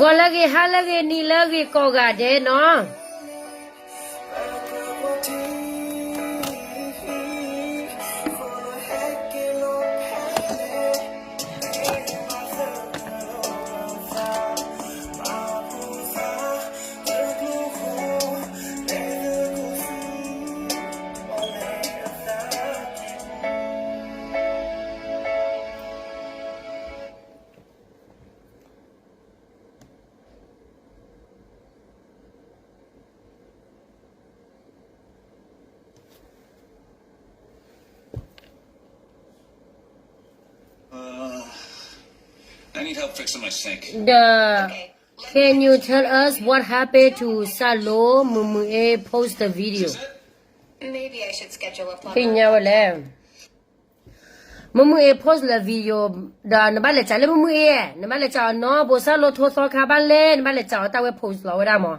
ဂီၤလၢအဂ့ၤ, ဟါလၢအဂ့ၤ, နံၤလၢအဂ့ၤ ကိးဂၤဒဲးနီၤ. Uh, I need help fixing my sink. The, can you tell us what happened to စၢ်လိ, မုၢ်မုၢ်အ့ post the video. သ့ၣ်ညါဝဲလဲၣ်. မုၢ်မုၢ်အ့ post လၢ video ဒီးနဘၣ်လဲၤစးလၢမုၢ်မုၢ်အ့, နဘၣ်လဲၤစးအီၤနီၤ, ဘိးစၢ်လိထိသီခါဘၣ်လဲၣ်, နဘၣ်လဲၤစးအီၤတၢ်ဝဲ post လီၤဝဲဒၣ်မး.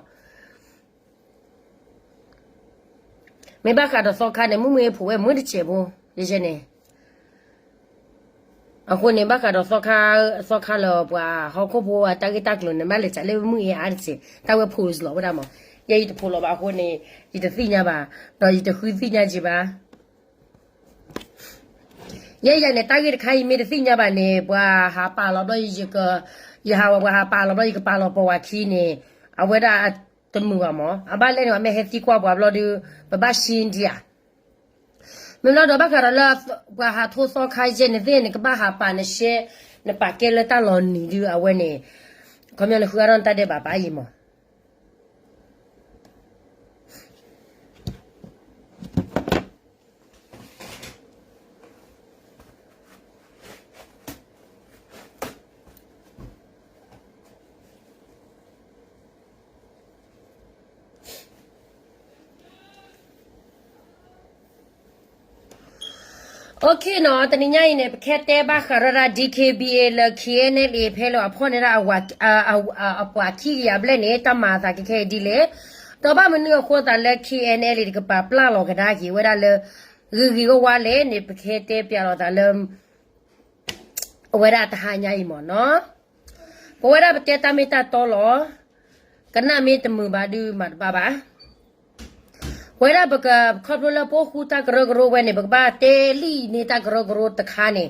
မ့ၢ်ဘၣ်ဃးဒီးသီခါန့ၣ် မုၢ်မုၢ်အ့ဖိးဝဲမုၢ်တစဲးဖိ, ယဲန့ၣ်. အဃိန့ၣ် ဘၣ်ဃးဒီးသီခါ, သီခါလၢပှၤဟီၣ်ခိၣ်ဖိအတၢ်ဂ့ၢ်တၢ်ကျိၤန့ၣ် နဘၣ်လဲၤစးလၢမုၢ်မုၢ်အ့အါတစဲး, တၢ်ဝဲ post လီၤဝဲဒၣ်မး. ယဲယတဖိးလီၤဘၣ်အဃိန့ၣ် ယတသ့ၣ်ညါဘၣ်, ဒီးယတဃုသ့ၣ်ညါက့ၤဘၣ်. ယဲယၤန့ၣ် တၢ်ဂ့ၢ်တခါအံၤမ့ၢ်တသ့ၣ်ညါဘၣ်န့ၣ် ပှၤဟးပာ်လီၤဘျီ ယဟးဝဲ ပှၤဟးပာ်လီၤဘျီ ယကပာ်လီၤပိာ်ဝဲခံန့ၣ်, အဝဲဒၣ်တမုာ်ဘၣ်မး. အဘၣ်လဲၣ်န့ၣ် ပမ့ၢ်ဟဲသံကွၢ်ပှၤဘျီဒီး ပဘၣ်ရှင်းဒံးဧါ. မ့ၢ်လီၤဒီးဘၣ်ဃးဒီးလၢ ပှၤဟးထိသီခါယဲၢ်န့ၣ်သ့ၣ် နကဘၣ်ဟးပာ်နရှဲ နပာ်ကဲလၢတၢ်လီၤနံၤဒုးအဝဲန့ၣ် ခီပညီနဃုအါထီၣ်နတၢ်ဒဲးဘးဘၣ်အံၤမး. အိၣ်ခ့နီၤ တနံၤညါအံၤန့ၣ် ပကဟဲတဲဘၣ်ဃးဒီးဒၣ် DKBA လၢ KNLA ဖဲလၢအဖီၣ်န့ၢ်ဒၣ် အပှၤခံကယၤဘျဲၣ်န့ၣ် တၢ်မၤအသးကခဲအံၤဒ်လဲၣ်, ဒီးဘၣ်မနုၤအဃိသးလၢ KNLA တကပၤပျၢ်လီၤကဒါက့ၤဝဲဒၣ်လၢ ဂ့ၤဂ့ၤဝါဝါလဲၣ်န့ၣ် ပကဟဲတဲပျးလိာ်သးလၢ အဝဲဒၣ်တဟါညါအံၤမ့ၢ်နီၤ, ပဝဲဒၣ်ပတဲတၢ်မ့ၢ်တၢ်တီလီၤ, ကနၣ်မ့ၢ်တမုာ်ဘၣ်ဒုးမၤတဘၣ်ဘၣ်. ပဝဲဒၣ်ပကခီဖျိလၢပအိၣ်ဃူတၢ်ကရၢကရိဝဲန့ၣ် ပကဘၣ်တဲလံန့ၢ်တၢ်ကရၢကရိတခါန့ၣ်,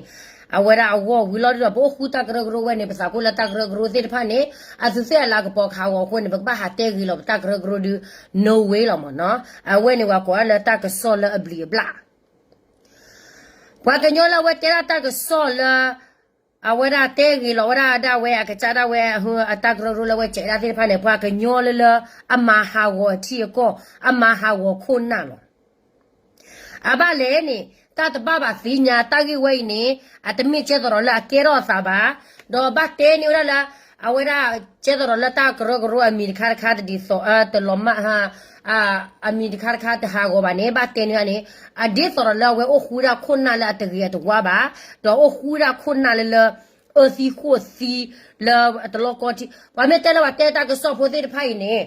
အဝဲဒၣ်အဂီၢ်ဝံၤလီၤဒုးဒီး ပအိၣ်ဃူတၢ်ကရၢကရိဝဲန့ၣ် ပသးကိၢ်လၢတၢ်ကရၢကရိသ့ၣ်တဖၣ်န့ၣ် အသူးသ့ၣ်အလၤကပီၤကဟးဂီၤအဃိန့ၣ် ပကဘၣ်ဟးတဲဂ့ၤလီၤပတၢ်ကရၢကရိဒုး no way လီၤမ့ၢ်နီၤ. အဝဲန့ၣ်ပှၤကိးဒၣ်လၢတၢ်ကစီၣ်လၢအဘျံးအဘျၣ် ပှၤကညီလၢအဝဲတဲဒၣ်တၢ်ကစီၣ်လၢ အဝဲဒၣ်တဲဂ့ၤလီၤဝဲဒၣ်ဒၣ်ဝဲအကစၢ်ဒၣ်ဝဲ အတၢ်ကရၢကရိလၢအဝဲစဲးဒၣ်သ့ၣ်တဖၣ်န့ၣ် ပှၤကညီလၢလၢ အမၤဟးဂီၤအထံအကီၢ် အမၤဟးဂီၤခိၣ်နၢ်လီၤ. အဘၣ်လဲၣ်န့ၣ် တၢ်တဘၣ်ဘၣ်သ့ၣ်ညါတၢ်ဂ့ၢ်ဝဲအံၤန့ၣ် အတမ့ၢ်ကဲသိးဒီးလၢအကဲထီၣ်အသးဘၣ်, ဒီးဘၣ်တဲန့ၢ်ဝဲဒၣ်လၢ အဝဲဒၣ်ကဲသိးဒီးလၢတၢ်ကရၢကရိအမံၤတခါတခါ တဒ်သိး တလီၤမၢ် အမံၤတခါတခါတဟးဂီၤဘၣ်န့ၣ် ဘၣ်တဲန့ၢ်န့ၣ် အဒ်သိးဒီးလၢအဝဲအိၣ်ဃူဒၣ်ခိၣ်နၢ်လၢအတဂ့ၤအတဝါဘၣ်, ဒီးအိၣ်ဃူဒၣ်ခိၣ်နၢ်လၢလၢ အၢသံဃိၣ်သံလၢအတလီၢ်ကီထံ, ပှၤမ့ၢ်တဲလၢပှၤတဲတၢ်ကစီၣ်ဖိသ့ၣ်တဖၣ်အံၤန့ၣ်,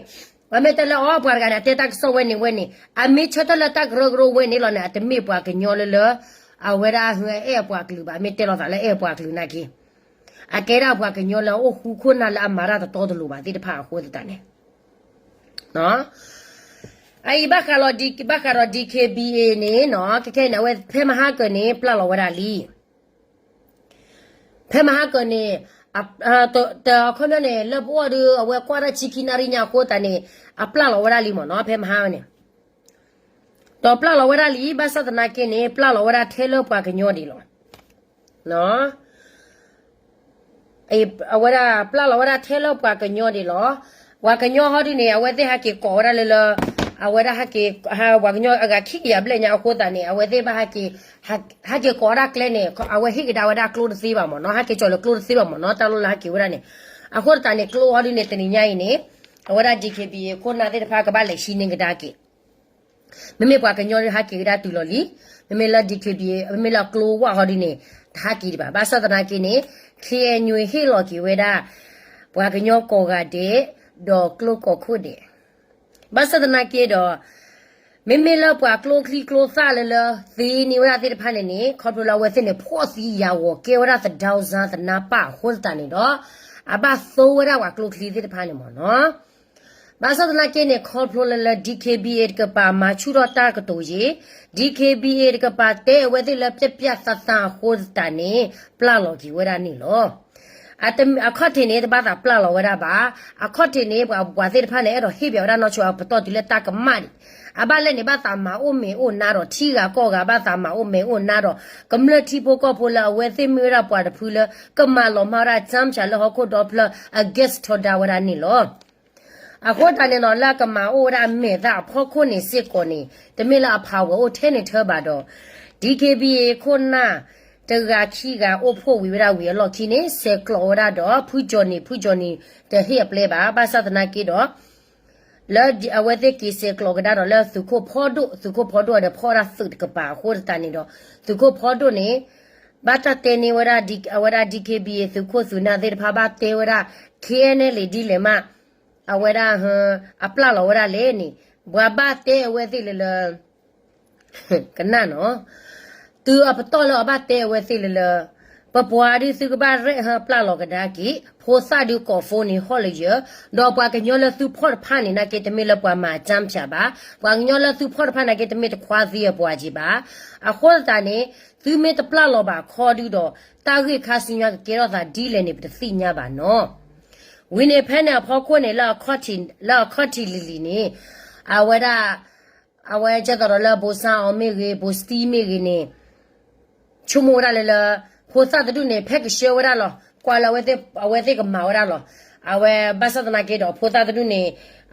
ပှၤမ့ၢ်တဲလၢအီၤပှၤတဂၤန့ၣ် အတဲတၢ်ကစီၣ်ဝဲန့ၣ်ဝဲန့ၣ် အမ့ၢ်ဆၢထၢၣ်လၢတၢ်ကရၢကရိဝဲန့ၣ်လီၤန့ၣ် အတမ့ၢ်ပှၤကညီလၢလၢ အဝဲဒၣ်အဲၣ်အပှၤကလုာ်ဘၣ်, မ့ၢ်တဲလိာ်သးလၢအဲၣ်အပှၤကလုာ်နာ်က့ အကဲဒၣ်ပှၤကညီလၢအအိၣ်ဃူခိၣ်နၢ်လၢအမၤတၢ်တတီတလိၤဘၣ်သ့ၣ်တဖၣ်အဃိသတးန့ၣ် အအံၤဘၣ်ဃးလီၤ ဘၣ်ဃးဒီး DKBA န့ၣ်နီၤ ခဲခဲအံၤန့ၣ် အဝဲဖဲမဟါကၢၤန့ၣ် ပျၢ်လီၤဝဲဒၣ်လံ. ဖဲမဟါကၢၤန့ၣ် တခီပညီန့ၣ် လၢပအိၣ်ဒီး အဝဲကွၢ်တၢ်ဆံခံနၣ်ရံၣ်ညါအဃိသတးန့ၣ် အပျၢ်လီၤဝဲဒၣ်လံမ့ၢ်နီၤ ဖဲမဟါန့ၣ် ဒီးပျၢ်လီၤဝဲဒၣ်လံ ဘၣ်ဆၣ်သနာ်က့န့ၣ် ပျၢ်လီၤဝဲဒၣ်ထဲလၢပှၤကညီဒံးလီၤ. အဝဲဒၣ်ပျၢ်လီၤဝဲဒၣ်ထဲလၢပှၤကညီဒံးလီၤ. ပှၤကညီဟီဒုန့ၣ် အဝဲသ့ၣ်ဟးက့ၤကိးဝဲဒၣ်လၢလၢ အဝဲဒၣ်ဟးက့ၤ ပှၤကညီအဂၤခံကယၤဘျဲၣ်ညါအဃိသတးန့ၣ် အဝဲသ့ၣ်ဘၣ်ဟးက့ၤ ဟးက့ၤကိးဝဲဒၣ်ကျဲန့ၣ် အဝဲဟ့ၣ်ကဒါဝဲဒၣ်ကျိတသ့ဘၣ်မ့ၢ်နီၤ ဟးက့ၤကၠီၤလၢကျိတသ့ဘၣ်မ့ၢ်နီၤ တၢ်လီၢ်လၢဟးက့ၤဝဲဒၣ်န့ၣ်. အဃိသတးန့ၣ် ကျိဟီဒုန့ၣ် တနံၤညါအံၤန့ၣ် အဝဲဒၣ် DKBA ခိၣ်နၢ်သ့ၣ်တဖၣ်ကဘၣ်လဲၤဟံးန့ၢ်ကဒါက့ၤ မ့မ့ၢ်ပှၤကညီဒုးဟးက့ၤကဒါတုၤလီၤလံ, မ့မ့ၢ်လၢ DKBA မ့မ့ၢ်လၢကျိဝၣ်ဟီဒုန့ၣ် တဟးက့ၤဒံးဘၣ်. ဘၣ်ဆၣ်သနာ်က့န့ၣ် KNU ဟ့ၣ်လီၤက့ၤဝဲဒၣ် ပှၤကညီကိးဂၤဒဲး ဒီးကျိကိးခိၣ်ဒဲး ဘၣ်ဆၣ်သနာ်က့ဒီး မ့မ့ၢ်လၢပှၤကျိချံကျိသၣ်လၢလၢ သ့န့ၢ်ဝဲဒၣ်သ့ၣ်တဖၣ်န့ၣ်န့ၣ် ခီဖျိလၢအဝဲသ့ၣ်န့ၣ် ဖှီၣ်သံယာ်ဂီၤကဲဝဲဒၣ်သဒၢစၢ် သနါပၢ်အဃိသတးန့ၣ်ဒီး အဘၣ်သိဝဲဒၣ်ပှၤကျိချံသ့ၣ်တဖၣ်န့ၣ်မ့ၢ်နီၤ. ဘၣ်ဆၣ်သနာ်က့န့ၣ် ခီဖျိလၢလၢ DKBA တကပၤမၤဆူၣ်ထီၣ်တၢ်ကတိၤယံၤ, DKBA တကပၤတဲအဝဲသ့ၣ်လၢပျၢ်ပျၢ်သးသးအဃိသတးန့ၣ် ပျၢ်လီၤက့ၤဝဲဒၣ်န့ၣ်လီၤ. အခီၣ်ထံးန့ၣ် တဘၣ်သးပျၢ်လီၤဝဲဒၣ်ဘၣ်. အခီၣ်ထံးန့ၣ် ပှၤပှၤသ့ၣ်တဖၣ်န့ၣ် အဲၣ်ဒိးဟ့ၣ်ပှၤဝဲဒၣ်နီၢ်ဆိအပတီၢ်တုၤလၢတၢ်ကမၣ်ဒံး. အဘၣ်လဲၣ်န့ၣ် ဘၣ်သးမၤအိၣ်မဲာ်အိၣ်နါဒီး ထံဂၤကီၢ်ဂၤဘၣ်သးမၤအိၣ်မဲာ်အိၣ်နါဒီး ကမျၢၢ်ထံဖိကီၢ်ဖိလၢအဝဲသ့ၣ်မ့ၢ်ဝဲဒၣ်ပှၤတဖုလၢ ကမၤလီၤမၢ်ဝဲဒၣ် ကၠၢမ်းဆး လၢဟီၣ်ခိၣ်ဒီဖျၢၣ်အ gas ထီဒါဝဲဒၣ်န့ၣ်လီၤ. အဃိသတးန့ၣ်ဒီး လၢအကမၤအိၣ်ဝဲဒၣ်အမဲာ်သၣ်အဖီခိၣ်န့ၣ်စ့ၢ်ကီးန့ၣ် တမ့ၢ်လၢအ power အိၣ်ထဲန့ၣ်ထဲဘၣ်ဒီး DKBA ခိၣ်နၢ် တဂၤခံဂၤအိၣ်ဖှိၣ်ဝံၤဝဲဒၣ်ဝံၤအလီၢ်ခံန့ၣ် ဆဲးကျိးဝဲဒၣ်ဒီး ဖုကၠီၤနံၤ ဖုကၠီၤနံၤ တဟ့ၣ်အပျဲဘၣ်. ဘၣ်ဆၣ်သနာ်က့ဒီး လၢအဝဲသ့ၣ်က့ၤဆဲးကျိးကဒါဒီးလၢသုးခိၣ်ဖီဒိၣ် သုးခိၣ်ဖီဒိၣ်ဒီးဖီၣ်ဝဲဒၣ်သုးတကပၤအဃိသတးန့ၣ်ဒီး သုးခိၣ်ဖီဒိၣ်န့ၣ် ဘၣ်တၢ်တဲန့ၢ်ဝဲဒၣ် အဝဲဒၣ် DKBA သုးခိၣ်သုးနၢ်သ့ၣ်တဖၣ်ဘၣ်တဲဝဲဒၣ် KNLA ဒ်လဲၣ်မး အဝဲဒၣ် အပျၢ်လီၤဝဲဒၣ်လဲၣ်န့ၣ် ပှၤဘၣ်တဲအဝဲသ့ၣ်လၢလၢ ကနၣ်နီၤ တုၤအပတီၢ်လၢအဘၣ်တဲအဝဲသ့ၣ်လၢလၢ ပပှၤဒုးသုကဘၣ်ရဲၣ်ဟၢပျၢ်လီၤကဒါက့ၤ ဖိသၣ်ဒုးကိး phone န့ၣ်ဟီၣ်လၢယၢၤ ဒီးပှၤကညီလၢသုဖီၣ်တဖၣ်န့ၣ် နာ်က့တမ့ၢ်လၢပှၤမၤကၠၢမ်းဖၠးဘၣ်. ပှၤကညီလၢသုဖီၣ်တဖၣ်နာ်က့တမ့ၢ်တခွါသံအပှၤက့ၤဘၣ်. အဃိသတးန့ၣ် သုမ့ၢ်တပျၢ်လီၤဘၣ်ခီဒုးဒီး တၢ်ဂ့ၢ်ခါဆူညါကကဲထီၣ်သးဒ်လဲၣ်န့ၣ် ပတသ့ၣ်ညါဘၣ်နီၤ. ဝံၤန့ၣ်ဖဲန့ၣ်အဖီခိၣ်န့ၣ် လၢအခီၣ်ထံးလံၤလံၤန့ၣ် အဝဲဒၣ် အဝဲကဲသိးဒီးလၢဘိၣ်စၣ်အီၤမ့ၢ်ဂ့ၤ ဘိၣ်စတံမ့ၢ်ဂ့ၤန့ၣ် ဆိကမိၣ်ဝဲဒၣ်လၢလၢ ဖိသၣ်တဒူၣ်န့ၣ် ဖဲကဆှၢဝဲဒၣ်လီၤ ကွၢ်လၢအဝဲသ့ၣ်ကမၤဝဲဒၣ်လီၤ. အဝဲဘၣ်ဆၣ်သနာ်က့ဒီးဖိသၣ်တဒူၣ်န့ၣ်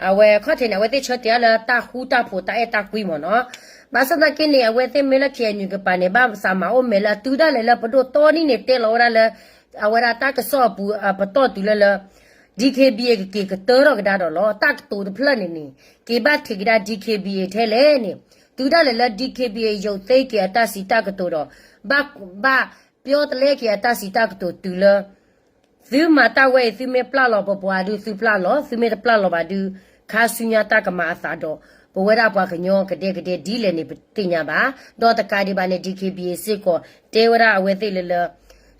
အဝဲခီၣ်ထံးန့ၣ် အဝဲသ့ၣ်ဆၢတဲာ်အီၤလၢတၢ်ဃူတၢ်ဖိးတၢ်အဲၣ်တၢ်ကွံမ့ၢ်နီၤ. ဘၣ်ဆၣ်သနာ်က့န့ၣ် အဝဲသ့ၣ်မ့ၢ်လၢ ခ့ၣ်အဲၣ်ယူၣ် ကပၤန့ၣ် ဘၣ်သးမၤအိၣ်မဲာ်လၢအတုၤဒၣ်လဲာ်လၢပဒိၣ်တီနံၣ်န့ၣ် တဲလီၤဝဲဒၣ်လၢ အဝဲဒၣ်တၢ်ကစီၣ်အပူၤအပတီၢ်တုၤလၢလၢ DKBA ကက့ၤကတၢထီၣ်ကဒါဒီးလီၤ. တၢ်ကတိၤတဖျၢၣ်န့ၣ်န့ၣ် က့ၤဘၣ်ထံးကဒါ DKBA ထဲလဲၣ်န့ၣ် တုၤဒၣ်လဲာ်လၢ DKBA ယိာ်သ့က့ၤအတၢ်စံးတၢ်ကတိၤဒီး ဘၣ် ဘၣ်ပျီတလဲက့ၤအတၢ်စံးတၢ်ကတိၤတုၤလၢ သုမၤတၢ်ဝဲအံၤ သုမ့ၢ်ပျၢ်လီၤပပှၤဒုးသုပျၢ်လီၤ, သုမ့ၢ်တပျၢ်လီၤဘၣ်ဒုး ခါဆူညါတၢ်ကမၤအသးဒီး ပဝဲဒၣ်ပှၤကညီကဒဲကဒဲဒ်လဲၣ်န့ၣ် ပသ့ၣ်ညါဘၣ်. ဒီးတကးဒံးဘၣ်န့ၣ် DKBA စ့ၢ်ကီး တဲဝဲဒၣ်အဝဲသ့ၣ်လၢလၢ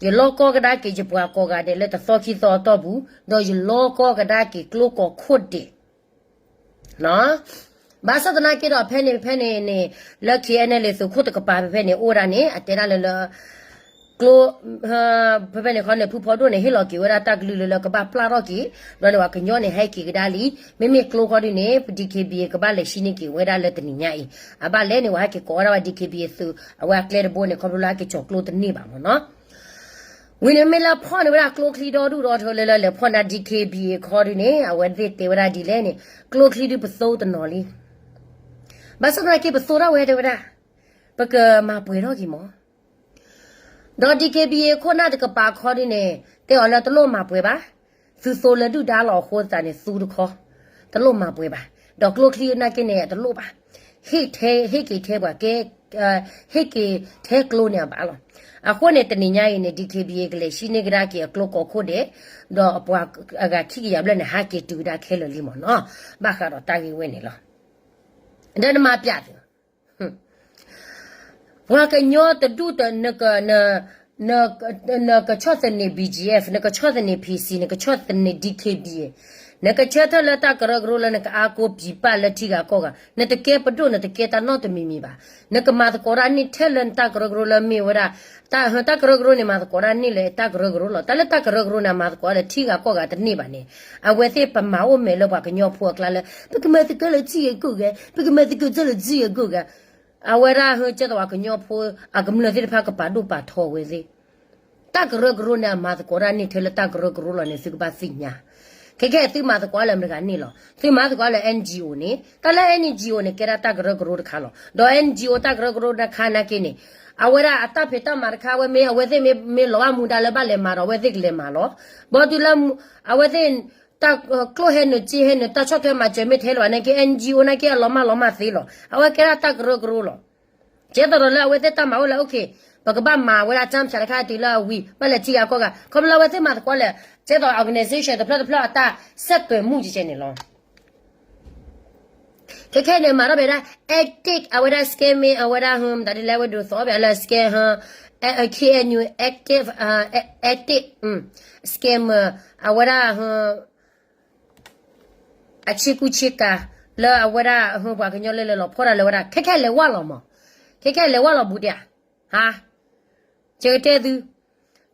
ယလီၢ်ကီကဒါက့ၤယပှၤကိးဂၤဒဲးလၢတသီခံသီအတီၢ်ပူၤ, ဒီးယလီၢ်ကီကဒါက့ၤကျိကီၤခိၣ်ဒဲး ဘၣ်ဆၣ်သနာ်က့ဒီးဖဲန့ၣ်ဖဲန့ၣ်န့ၣ် လၢ KNLA သုးခိၣ်တကပၤဖဲဖဲန့ၣ် အိၣ်ဝဲဒၣ်န့ၣ် အတဲဒၣ်လၢလၢ ကျိ ဖဲဖဲန့ၣ်ခီန့ၣ် ဖုဖီဒိၣ်န့ၣ် ဟ့ၣ်လီၤက့ၤဝဲဒၣ်တၢ်ကလုၢ်လၢလၢကဘၣ်ပျၢ်ထီၣ်က့ၤ, ဒီးန့ၣ်ပှၤကညီန့ၣ် ဟဲက့ၤကဒါလံ, မ့မ့ၢ်ကျိခီဒုးန့ၣ် DKBA ကဘၣ်လဲၤဆံန့ၢ်က့ၤဝဲဒၣ်လၢတနံၤညါအံၤ, အဘၣ်လဲၣ်န့ၣ် ပှၤဟဲက့ၤကိးဝဲဒၣ်ဝဲ DKBA သုး အဝဲအကျဲတဘိန့ၣ် ခီဖျိလၢအက့ၤကၠီၤကျိ တန့ၢ်ဘၣ်မ့ၢ်နီၤ. ဝံၤန့ၣ်မ့ၢ်လၢဖီၣ်န့ၢ်ဝဲဒၣ်ကျိချံဒီဒူၣ်ဒီထၢလၢလၢလဲၤဖီၣ်န့ၢ် DKBA ခီဒုးန့ၣ် အဝဲသ့ၣ်တဲဝဲဒၣ်ဒ်လဲၣ်န့ၣ် ကျိချံဒုးပသိတနီၤလံ. ဘၣ်ဆၣ်သနာ်က့ပသိထီၣ်ဝဲတဲဝဲဒၣ် ပကမၤပှဲၤထီၣ်က့ၤမး ဒီး DKBA ခိၣ်နၢ်တကပၤခီဒုးန့ၣ် တဲအီၤလၢတလိၣ်မၤပှဲၤဘၣ်, သုသိလၢဒုၣ်ဒါလီၤအဃိသတးန့ၣ် သူတခီ တလိၣ်မၤပှဲၤဘၣ်, ဒီးကျိချံနာ်က့န့ၣ် တလိၣ်ဘၣ်, ဟ့ၣ်က့ၤထဲပှၤကဲ ဟ့ၣ်က့ၤထဲကျိန့ၣ်အဘၣ်လီၤ. အဃိန့ၣ် တနံၤညါအံၤန့ၣ် DKBA ကလဲၤဆံန့ၢ်ကဒါက့ၤအကျိကီၤခိၣ်ဒဲး, ဒီးအပှၤအဂၤခံကယၤဘျဲၣ်န့ၣ် ဟးက့ၤတုၤကဒါခဲလၢာ်လံမ့ၢ်နီၤ, ဘၣ်ဃးဒီးတၢ်ဂ့ၢ်ဝဲန့ၣ်လီၤ. ဒီးနမၤပျးသု ပှၤကညီတဒူၣ်တ နက နကဆီၣ်သနံး BGF, နကဆီၣ်သနံး PC, နကဆီၣ်သနံး DKBA, နကဆၢထၢၣ်လၢတၢ်ကရၢကရိလၢနကအါကိးပံာ်ပၢ်လၢထံဂၤကီၢ်ဂၤ, နတကဲပဒိၣ် နတကဲတၢ်နီတမံၤမံၤဘၣ်. နကမၤသကိးတၢ်န့ၣ်ထဲလၢနတၢ်ကရၢကရိလၢမ့ၢ်ဝဲဒၣ် တၢ် တၢ်ကရၢကရိန့ၣ် မၤသကိးတၢ်န့ၣ်လၢတၢ်ကရၢကရိလီၤ. တၢ်လၢတၢ်ကရၢကရိန့ၣ် မၤသကိးလၢထံဂၤကီၢ်ဂၤတန့ၢ်ဘၣ်န့ၣ်, အဝဲသ့ၣ်ပမၤအိၣ်မဲာ်လၢပှၤကညီဖိအကျါလၢ ပကမၤသကိးလၢထံဂၤကီၢ်ဂၤ, ပကမၤသကိးတၢ်လၢထံဂၤကီၢ်ဂၤ အဝဲဒၣ်ဟဲကဲသိးပှၤကညီဖိ အကမျၢၢ်သ့ၣ်တဖၣ်ကပာ်ဒိၣ်ပာ်ထီဝဲသ့ၣ်, တၢ်ကရၢကရိန့ၣ် အမၤသကိးတၢ်န့ၣ်ထဲလၢတၢ်ကရၢကရိလီၤန့ၣ် သုကဘၣ်သ့ၣ်ညါ. ခဲခဲသုမၤသကိးလၢမတၤတဂၤန့ၣ်လီၤ. သုမၤသကိးလၢ NGO န့ၣ်, တၢ်လၢ NGO န့ၣ် ကဲဒၣ်တၢ်ကရၢကရိတခါလီၤ. ဒီး NGO တၢ်ကရၢကရိတခါနာ်က့န့ၣ်, အဝဲဒၣ်အတၢ်ဖံးတၢ်မၤတခါ အဝဲမ့ၢ် အဝဲသ့ၣ်မ့ၢ်လီၤဘၣ်မူဒါလၢဘၣ်လဲၤမၤဒီး အဝဲသ့ၣ်ကလဲၤမၤလီၤ. ဘီတုၤလၢ အဝဲသ့ၣ် တၢ်ကျိၣ်ဟဲနုာ်စ့ဟဲနုာ် တၢ်ဆီၣ်ထွဲမၤစၢၤမ့ၢ်ထဲလၢၤဘၣ်နာ်က့ NGO နာ်က့ အလီၤမၢ်လီၤမၢ်သ့လီၤ. အဝဲကဲဒၣ်တၢ်ကရၢကရိလီၤ. ကဲသိးဒီးလၢအဝဲသ့ၣ်တၢ်မၤအိၣ်လၢ okay, ပကဘၣ်မၤဝဲဒၣ် ကၠၢဖၠး တခါတုၤလၢအဝံၤ ဘၣ်လဲၤထံဂၤကီၢ်ဂၤ ခီဖျိလၢအဝဲသ့ၣ်မၤသကိးလၢ ကဲသိး organization တဖျၢၣ်တဖျၢၣ်အတၢ်ဆဲးကွဲးမူကဲန့ၣ်လီၤ. ခဲခဲန့ၣ် မၤထီၣ်ဘဲဒၣ် ethic အဝဲဒၣ် scam မ့ၢ် အဝဲဒၣ် မတၤဒ်လဲၣ် အဝဲဒိးသီၣ်ဘၣ်လၢ scam ဟ KNU active ethic scammer အဝဲဒၣ် အဆ့ကူဆ့ကၤ လၢအဝဲဒၣ် ပှၤကညီလၢလဲၤလီၤဖီၣ်တၢ်လၢဝဲဒၣ် ခဲခဲလဲၤဝဲလီၤမး, ခဲခဲလဲၤဝဲလီၤဘူးဒဲးဧါ. ဟါ, ကတဲသု,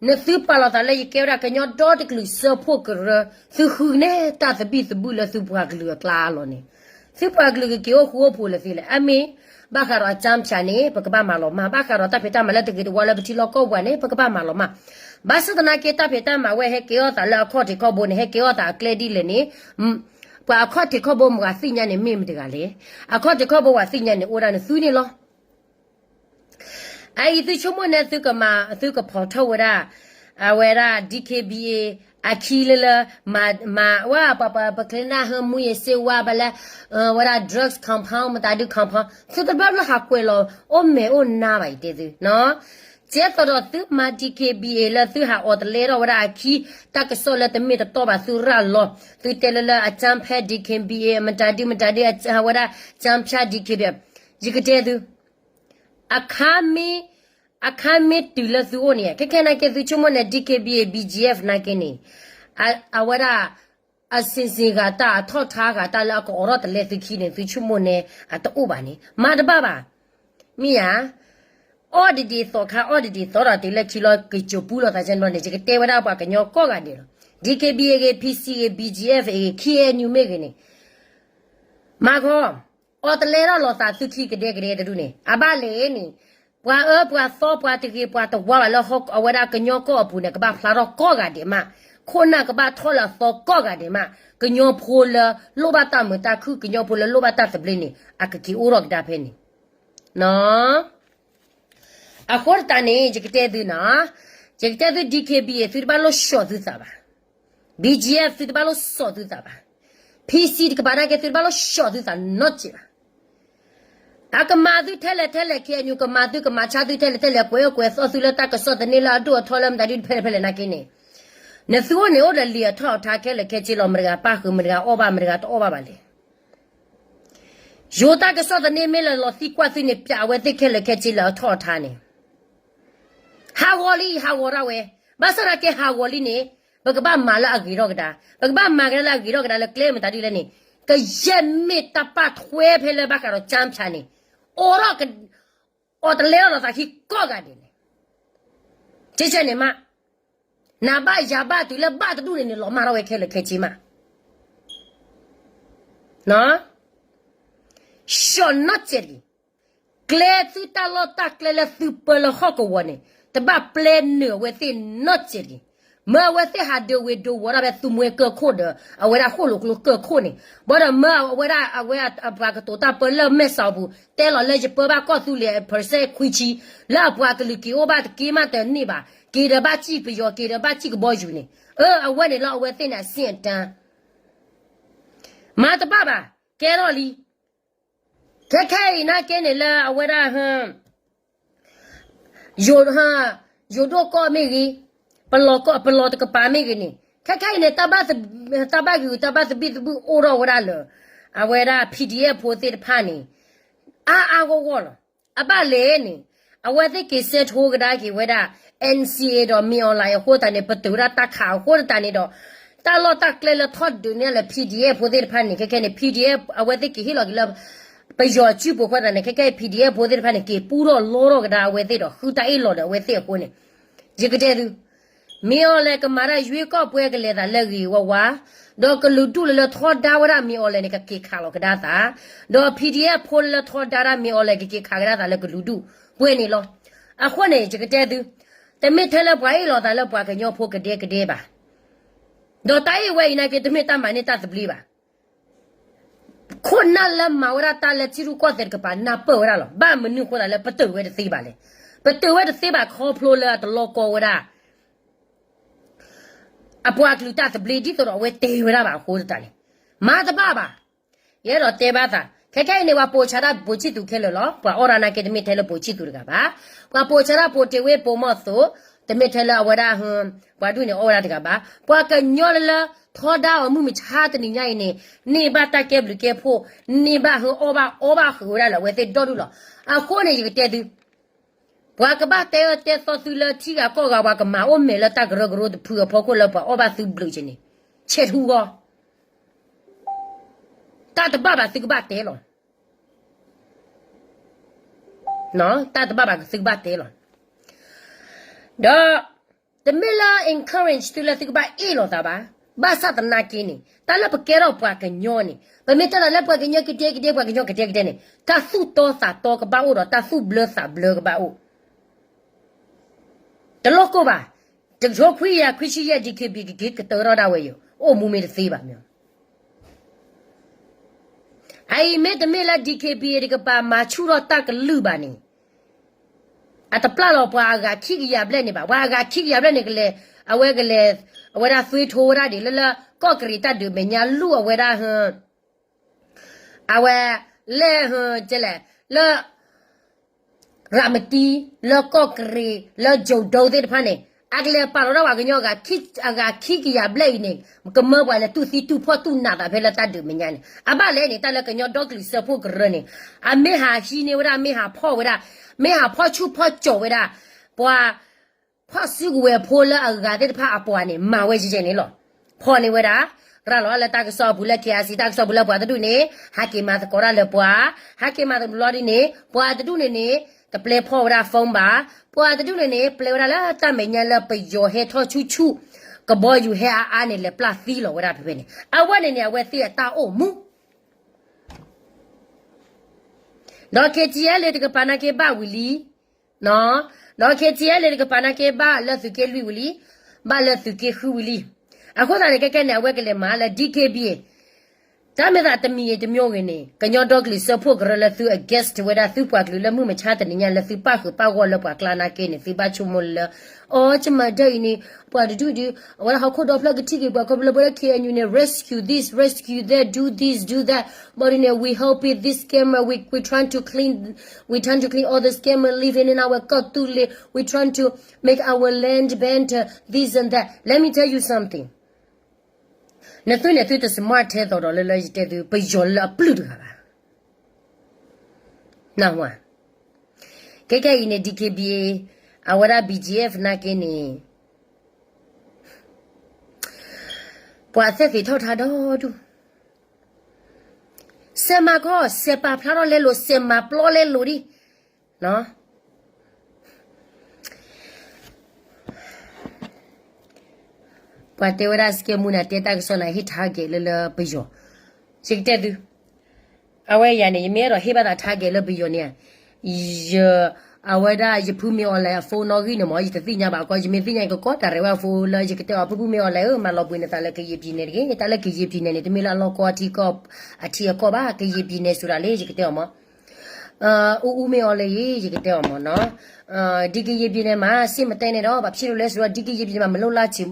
နသုပာ်လီၤသးလၢယကဲဝဲဒၣ်ကညီဒီတကလုာ်စၢဖှိၣ်ကရၢ, သုဃုန့ၢ်တၢ်သဘံၣ်သဘုၣ်လၢသုပှၤကလုာ်အကျါလီၤန့ၣ်, သုပှၤကလုာ်ကက့ၤအိၣ်ဃူအိၣ်ဖိးလၢၤသ့လဲၣ်. အမ့ၢ် ဘၣ်ဃးဒီးအကၠၢဖၠးန့ၣ် ပကဘၣ်မၤလီၤမၢ်, ဘၣ်ဃးဒီးတၢ်ဖံးတၢ်မၤလၢတဂ့ၤတဝါလၢပထံလီၢ်ကီၢ်ပူၤန့ၣ် ပကဘၣ်မၤလီၤမၢ်. ဘၣ်ဆၣ်သနာ်က့ တၢ်ဖံးတၢ်မၤဝဲဟဲကဲထီၣ်သးလၢအခီၣ်ထံးခီၣ်ဘိန့ၣ် ဟဲကဲထီၣ်သးအကျဲဒ်လဲၣ်န့ၣ်, ပှၤအခီၣ်ထံးခီၣ်ဘိမတၤသ့ၣ်ညါန့ၣ်မ့ၢ်မတၤတဂၤလဲၣ်. အခီၣ်ထံးခီၣ်ဘိပှၤသ့ၣ်ညါန့ၣ် အိၣ်ဒၣ်န့ၣ်သုန့ၣ်လီၤ. အအံၤသုဆိကမိၣ်န့ၣ် သုကမၤ သုကဖီၣ်ထီၣ်ဝဲဒၣ် အဝဲဒၣ် DKBA အခံလၢလၢ မၤ မၤဝဲ ပှၤပှၤပကျဲနၢ်ဟၢမူယ့ၤစ့ဝါဘၣ်လၢ ဝဲဒၣ် drugs compound မတၤဒု compound သုတဘၣ်လၢဟးကွဲးလီၤ အိၣ်မဲာ်အိၣ်နါဘၣ်အံၤတဲသု ကဲသိးဒီးသုမၤ DKBA လၢသုဟးအီၣ်တလဲထီၣ်ဝဲဒၣ်အခံ တၢ်ကစီၣ်လၢတမ့ၢ်တတီဘၣ်သုရၤလီၤ သုတဲလၢလၢအကၠၢဖၠး DKBA မတၤဒုမတၤဒု ဝဲဒၣ် ကၠၢဖၠး DKBA ယကတဲသု အခါမ့ၢ် အခါမ့ၢ်တုၤလၢသုအိၣ်န့ၣ် ခဲခဲနာ်က့သုဆိကမိၣ်န့ၣ် DKBA BGF နာ်က့န့ၣ် အဝဲဒၣ် အစ့ၣ်စ့ၣ်ဂၤတၢ် အထီၣ်ထါဂၤတၢ်လၢအကအိးထီၣ်တလဲသုခံန့ၣ် သုဆိကမိၣ်န့ၣ် အတအိၣ်ဘၣ်န့ၣ် မၤတဘၣ်ဘၣ်. မ့ၢ်ဧါ. အီၣ်ဒ်ဒ်သိးခါ အီၣ်ဒ်ဒ်သိးဒီးတုၤလၢခံလီၤ က့ၤစိာ်ပူလီၤသးကဲန့ၣ်လီၤန့ၣ် ယကတဲဝဲဒၣ်ပှၤကညီကိးဂၤဒဲးလီၤ. DKBA ဂ့ၤ PC ဂ့ၤ BGF ဂ့ၤ KNU မ့ၢ်ဂ့ၤန့ၣ် မၤခီ အီၣ်တလဲထီၣ်လိာ်သးသုခံကဒဲကဒဲတဒူၣ်န့ၣ် အဘၣ်လဲၣ်န့ၣ်, ပှၤအၢပှၤသီပှၤတဂ့ၤပှၤတဝါဘၣ်လၢအဝဲဒၣ်ကညီကီၢ်အပူၤန့ၣ် ကဘၣ်ဖျါထီၣ်ကိးဂၤဒဲးမး, ခိၣ်နၢ်ကဘၣ်ထီၣ်လၢအသီကိးဂၤဒဲးမး, ကညီဖိလၢလိၣ်ဘၣ်တၢ်မုာ်တၢ်ခုၣ် ကညီဖိလၢလိၣ်ဘၣ်တၢ်သဘျ့န့ၣ် အကက့ၤအိၣ်ထီၣ်ကဒါဖဲန့ၣ် အဃိသတးန့ၣ် ယကတဲသုနီၤ, ယကတဲသု DKBA သုတဘၣ်လိၣ်ဆှီၣ်သုသးဘၣ်, BGF သုတဘၣ်လိၣ်ဆှီၣ်သုသးဘၣ်, PC တကပၤနာ်က့ သုတဘၣ်လိၣ်ဆှီၣ်သုသးနီတစဲးဘၣ်. အကမၤသုထဲလဲၣ်ထဲလဲၣ် KNU ကမၤသုကမၤဆါသုထဲလဲၣ်ထဲလဲၣ် ကွဲးအီၣ်ကွဲးသီသုလၢတၢ်ကစီၣ်သန့လၢအဒိၣ်အထီလၢမတၤဒ်ဖဲလဲၣ်ဖဲလဲၣ်နာ်က့န့ၣ်, နသုအိၣ်န့ၣ်အိၣ်ဒီးလံာ်အထီၣ်အထါခဲလၢာ်ခဲဆ့လီၤ မတၤတဂၤပၣ်ဃုာ် မတၤတဂၤအီၣ်ဘၣ် မတၤတဂၤတအီၣ်ဘၣ်ဘၣ်လဲၣ် ယိၤတၢ်ကစီၣ်သန့မ့ၢ်လၢလီၤသံကွၢ်သုန့ၣ် ပျးအဝဲသ့ၣ်ခဲလၢာ်ခဲဆ့လၢအထီၣ်အထါန့ၣ်, ဟးဂီၤလံ ဟးဂီၤဒၣ်ဝဲ, ဘၣ်ဆၣ်သနာ်က့ဟးဂီၤလံန့ၣ်, ပကဘၣ်မၤလၢအဂ့ၤထီၣ်ကဒါ, ပကဘၣ်မၤကဒါလၢအဂ့ၤထီၣ်ကဒါလၢကျဲမတၤဒ်လဲၣ်န့ၣ်, ကယဲၢ်မ့ၢ်တၢ်ပာ်ထွဲဖဲလၢဘၣ်ဃးဒီးကၠၢဖၠးန့ၣ်, အိၣ်ထီၣ် အီၣ်တလဲထီၣ်လိာ်သးခံကိးဂၤဒဲးန့ၣ်, ကဲကဲန့ၣ်မး နဘၣ်ယၤဘၣ်တုၤလၢဘၣ်တဒူၣ်န့ၣ်န့ၣ် လီၤမၢ်ထီၣ်ဝဲခဲလၢာ်ခဲဆ့မး, ဆှီၣ်နီတစဲးတဂ့ၤ, ကျဲသုတၢ်လီၢ်တၢ်ကျဲလၢသုပၢလၢဟီၣ်ကဝီၤန့ၣ် တဘၣ်ပျဲနုာ်အဝဲသ့ၣ်နီတစဲးတဂ့ၤ, မၢအဝဲသ့ၣ်ဟးဒုးဝ့ၤဒုးဝီၤဒၣ်ဖဲသုးမွဲကၢၢ်ခိၣ်ဒီး အဝဲဒၣ်ဃိၣ်လိာ်ကျိကၢၢ်ခိၣ်န့ၣ်, ဘၣ်ဒီးမၢအဝဲဒၣ်အဝဲအပှၤကတိၤတၢ်ပၢလၢမဲာ်ဆှးပူၤ တဲလီၤလၢယပၢဘၣ်ကီၢ်သူလ့ၤ percent ခွံဆံ, လၢအပှၤကလုာ်က့ၤအိၣ်ဘၣ်တက့ၢ်မးတန့ၢ်ဘၣ်, က့ၤဒီးဘၣ်စံၣ်ပယီၤ က့ၤဒီးဘၣ်စံၣ်ကဘီယူၤန့ၣ်, အၢ အဝဲန့ၣ်လီၤအဝဲသ့ၣ်န့ၣ်အဆင့်အတန်း မၤတဘၣ်ဘၣ်, ကဲထီၣ်လံ, ခဲခဲအံၤနာ်က့န့ၣ်လၢအဝဲဒၣ် ယိၤဒိၣ်ကီၢ်မ့ၢ်ဂ့ၤ, ပလီၢ်တကပၤမ့ၢ်ဂ့ၤန့ၣ်, ခဲခဲအံၤန့ၣ် တၢ်ဘၣ်ဂ့ၤဂ့ၤ တၢ်ဘၣ်သဘံၣ်သဘုၣ်အိၣ်ထီၣ်ဝဲဒၣ်လၢ အဝဲဒၣ် PDF ဖိသ့ၣ်တဖၣ်န့ၣ် အါအါဂီၢ်ဂီၢ်လီၤ. အဘၣ်လဲၣ်န့ၣ် အဝဲသ့ၣ်က့ၤစဲးထိကဒါက့ၤဝဲဒၣ် NCA ဒီး မင်းအောင်လှိုင် အဃိသတးန့ၣ် ပတုာ်ဝဲဒၣ်တၢ်ခးအဃိသတးန့ၣ်ဒီး တၢ်လီၢ်တၢ်ကျဲလၢထီၣ်ဒုးန့ၢ်လၢ PDF ဖိသ့ၣ်တဖၣ်န့ၣ် ခဲခဲန့ၣ် PDF အဝဲသ့ၣ်က့ၤဟ့ၣ်လီၤက့ၤလၢ ပယီၤစုပူၤအဃိသတးန့ၣ် ခဲခဲအံၤ PDF ဖိသ့ၣ်တဖၣ်န့ၣ် က့ၤပူထီၣ်လီထီၣ်ကဒါအဝဲသ့ၣ်ဒီး ဃုတၢ်အ့ၣ်လိာ်ဒီးအဝဲသ့ၣ်အဃိန့ၣ် ယကတဲသု မင်းအောင်လှိုင် ကမၤတၢ်ရွေးကောက်ပွဲကလဲၤသးလၢဂ့ၤဝါဝါ, ဒီးကလုာ်ဒူၣ်လၢလၢထီဒါဝဲဒၣ် မင်းအောင်လှိုင် န့ၣ် ကက့ၤခးလီၤကဒါသး, ဒီး PDF ဖိလၢလၢထီဒါဒၣ် မင်းအောင်လှိုင် ကက့ၤခးကဒါသးလၢကလုာ်ဒူၣ်ပှဲၤန့ၣ်လီၤ. အဃိန့ၣ် ယကတဲသု တမ့ၢ်ထဲလၢပှၤအ့ၣ်လိာ်သးလၢပှၤကညီဖိကဒဲကဒဲဘၣ်. ဒီးတၢ်အ့ၣ်ဝဲအံၤနာ်က့ တမ့ၢ်တၢ်မၤန့ၢ်တၢ်သဘျ့ဘၣ်. ခိၣ်နၢ်လၢမၤဝဲဒၣ်တၢ်လၢထံရူၢ်ကီၢ်သဲးတကပၤ နၢ်ပၢၢ်ဝဲဒၣ်လီၤ. ဘၣ်မနုၤအဃိသတးလၢပတုာ်ဝဲတသ့ဘၣ်လဲၣ်. ပတုာ်ဝဲတသ့ဘၣ်ခီဖျိလၢအတလီၤကီဝဲဒၣ် အပှၤကလုာ်တၢ်သဘျ့ ဒ်သိးဒီးအဝဲတဲဝဲဒၣ်ဘၣ်အဃိသတးန့ၣ် မၤတဘၣ်ဘၣ်. ယအဲၣ်ဒိးတဲဘၣ်သး ခဲခဲအံၤန့ၣ် ပှၤပိာ်ဆါတၢ်ပိာ်ဆံၣ်သူခဲလၢာ်လီၤ. ပှၤအီၣ်တၢ်နာ်က့ တမ့ၢ်ထဲလၢပိာ်ဆံၣ်သူတဂၤဘၣ်. ပှၤပိာ်ဆါတၢ်ပိာ်တ့ၢ်ဝ့ၢ်ပိာ်မီၢ်သိး တမ့ၢ်ထဲလၢအဝဲဒၣ် ပှၤဒူၣ်န့ၣ်အီၣ်ဝဲဒၣ်တဂၤဘၣ်. ပှၤကညီလၢလၢ ထီဒါအီၤမုၢ်မဆါတနံၤညါအံၤန့ၣ် န့ၢ်ဘၣ်တၢ်ကဲဘျုးကဲဖှိၣ်, န့ၢ်ဘၣ်ဟၢအီၣ်ဘၣ်အီဘၣ်ဃုာ်ဝဲဒၣ်လၢအဝဲသ့ၣ်ဒီဒူၣ်လီၤ. အဃိန့ၣ် ယကတဲသု ပှၤကဘၣ်တဲအၢတဲသီသုလၢထံဂၤကီၢ်ဂၤ ပှၤကမၤအိၣ်မဲာ်လၢတၢ်ကရၢကရိတဖုအဖီခိၣ်လၢပှၤအီၣ်ဘၣ်သုဘျုးက့န့ၣ် ဆဲးထူဂီၢ် တၢ်တဘၣ်ဘၣ်သုကဘၣ်တဲလီၤ. တၢ်တဘၣ်ဘၣ်သုကဘၣ်တဲလီၤ. ဒီး တမ့ၢ်လၢ encourage သုလၢသုကဘၣ်အ့ၣ်လိာ်သးဘၣ်. ဘၣ်ဆၣ်သနာ်က့န့ၣ် တၢ်လၢပကဲထီၣ်ပှၤကညီန့ၣ် ပမ့ၢ်တဲလီၤလၢပှၤကညီကဒဲကဒဲ ပှၤကညီကဒဲကဒဲန့ၣ် တၢ်သူၣ်တီသးတီကဘၣ်အိၣ်ဒီး တၢ်သူၣ်ဘျၢသးဘျၢကဘၣ်အိၣ် တလိၣ်ကိၢ်ဘၣ်. တကထိခွံကယၤခွံဆံယဲၢ် DKBA ကက့ၤကတၢၢ်ထီၣ်ဒၣ်ဝဲယိၤ အိၣ်မူမ့ၢ်တသ့ဘၣ်မ့ၢ် အအံၤမ့တမ့ၢ်လၢ DKBA တကပၤမၤဆူၣ်ထီၣ်တၢ်ကလုၢ်ဘၣ်န့ၣ် အတပျၢ်လီၤပှၤအဂၤခံကယၤဘျဲၣ်န့ၣ်ဘၣ်. ပှၤအဂၤခံကယၤဘျဲၣ်န့ၣ် ကလဲၤ အဝဲကလဲၤ အဝဲဒၣ်သွ့ထိဝဲဒၣ်ဒ်လၢလၢ ကီၢ်ကရံးတၢ်ဒုးမဲာ်ညါလူၢ်အဝဲဒၣ် အဝဲ လဲၣ် ကလဲၣ် လၢ ရၤမတံ လၢကီၢ်ကရံး လၢကၠိၤဒိသ့ၣ်တဖၣ်န့ၣ် အကလဲၤပာ်လီၤဒၣ်ပှၤကညီ အဂၤခံကယၤဘျဲၣ်အံၤန့ၣ် ကမၢပှၤလဲၤတူၢ်သံတူၢ်ဖှီၣ်တူၢ်နးသးဖဲလၢတၢ်ဒုးမဲာ်ညါန့ၣ် အဘၣ်လဲၣ်န့ၣ် တၢ်လၢကညီဒီကလုာ်စၢဖှိၣ်ကရၢန့ၣ် အမ့ၢ်ဟးဟံးန့ၢ်ဝဲဒၣ် မ့ၢ်ဟးဖီၣ်ဝဲဒၣ် မ့ၢ်ဟးဖီၣ်ဆူၣ်ဖီၣ်ကၠီၤဝဲဒၣ် ပှၤ ဖီၣ်စုကဝဲၤဖိလၢအဂၤသ့ၣ်တဖၣ်အပှၤန့ၣ် မၤဝဲယဲၢ်ယဲၢ်န့ၣ်လီၤ. ဖီၣ်န့ၢ်ဝဲဒၣ် ရၤလီၤလၢတၢ်ကစီၣ်အပူၤလၢ KIC တၢ်ကစီၣ်ပူၤလၢပှၤတဒူၣ်န့ၣ် ဟးက့ၤမၤသကိးတၢ်လၢပှၤ ဟးက့ၤမၤသကိးလီၤဒ်န့ၣ် ပှၤတဒူၣ်န့ၣ်န့ၣ် တပျဲဖီၣ်ဝဲဒၣ် phone ဘၣ် ပှၤတဒူၣ်န့ၣ်န့ၣ် ပျဲဝဲဒၣ်လၢတၢ်မဲာ်ညါလၢပယီၤဟဲထီၣ်ဆူၣ်ဆူၣ် ကဘီယူၤဟဲအါအါန့ၣ် လဲၤပျၢ်သံလီၤဝဲဒၣ်ဖဲဖဲန့ၣ် အဝဲန့ၣ်န့ၣ် အဝဲသ့ၣ်အတၢ်အိၣ်မူ ဒီး K T L A တကပၤနာ်က့ဘၣ်ဝံၤလံ, ဒီး K T L A တကပၤနာ်က့ဘၣ်လၢသုးက့လွံၢ်ဝံၤလံ, ဘၣ်လၢသုးက့ဃုဝံၤလံ. အဃိသတးန့ၣ် ကဲကဲန့ၣ် အဝဲကလဲၤမၤလၢ D K B A တၢ်မ့ၢ်သးတမံၤဂ့ၤတမံၤဂ့ၤန့ၣ် ကညီဒီကလုာ်စၢဖှိၣ်ကရၢလၢသု against ဝဲဒၣ်သုပှၤကလုာ်လၢမုၢ်မဆါတနံၤညါလၢသုပၣ်ဃုာ်ပၣ်ဂီၢ်လၢပှၤကျါနာ်က့န့ၣ် သုဘၣ်ဆိကမိၣ်လၢ အီ ကမၤဒၢအံၤန့ၣ် ပှၤတဒူၣ်ဒုး အဝဲဒၣ်ဟီၣ်ခိၣ်ဒီဖျၢၣ်ကထံၣ်က့ၤပှၤခီဖျိလၢပဝဲဒၣ် K N U န့ၣ် rescue this, rescue that, do this, do that, ဘၣ်ဒုးန့ၣ် we help it, this scammer, we, we trying to clean, we trying to clean all the scammer living in our ကီၢ်သူလ့ၤ, we trying to make our land better, this and that. Let me tell you something. နသုန့ၣ်သုတ smart ထဲသိးဒီးလၢလၢယတဲသု ပယီၤလၢအပျုၢ်တဂၤဘၣ်. နၢ်ဟူဧါ. ခဲခဲအံၤန့ၣ် D K B A အဝဲဒၣ် B G F နာ်က့န့ၣ် ပှၤအသဲၣ်သ့ၣ်ထီၣ်ထါဒီဒူၣ်, စဲးမၤခီ စဲးပာ်ဖျါထီၣ်လဲလိာ် စဲးမၤပျီလဲလိာ်ဒံး. ပှၤတဲဝဲဒၣ် scammer န့ၣ် တဲတၢ်ကစီၣ်န့ၣ် ဟ့ၣ် target လၢလၢပယီၤ, ယကတဲသု အဝဲယၤန့ၣ် ယမ့ၢ်အဲၣ်ဒိးဟ့ၣ်ဘၣ်သး target လၢပယီၤန့ၣ်, ယ, အဝဲဒၣ်ယဖုမ့ၢ်အီၤလဲၤအ phone နီၣ်ဂံၢ်န့ၣ်မး ယတသ့ၣ်ညါဘၣ်ကီ, ယမ့ၢ်သ့ၣ်ညါကကီးတၢ်ရဲၣ်ဝဲအ phone လၢယကတဲအီၤ ဖုဖုမ့ၢ်အီၤလဲၤဧၢ မၤလီၤဘှံးနသးလၢကယံာ်ပံၤနဲၣ်တဂ့ၤ, တၢ်လၢကယံာ်ပံၤနဲၣ်န့ၣ် တမ့ၢ်လၢအလီၢ်ကီအထံကီၢ်, အထံအကီၢ်ဘၣ်, ကယံာ်ပံၤနဲၣ်စ့ၢ်ဒၣ်လၢယကတဲအီၤမး အူအူမ့ၢ်အီၤလဲၤအံၤ ယကတဲအီၤမးနီၤ, ဒ်ကယံာ်ပံၤနဲၣ်မး စ့ၢ်မတဲန့ၣ်ဒီး ဘာဖြစ်လို့လဲဆိုတော့ ဒ်ကယံာ်ပံၤနဲၣ်မး မလုပ်လားချင်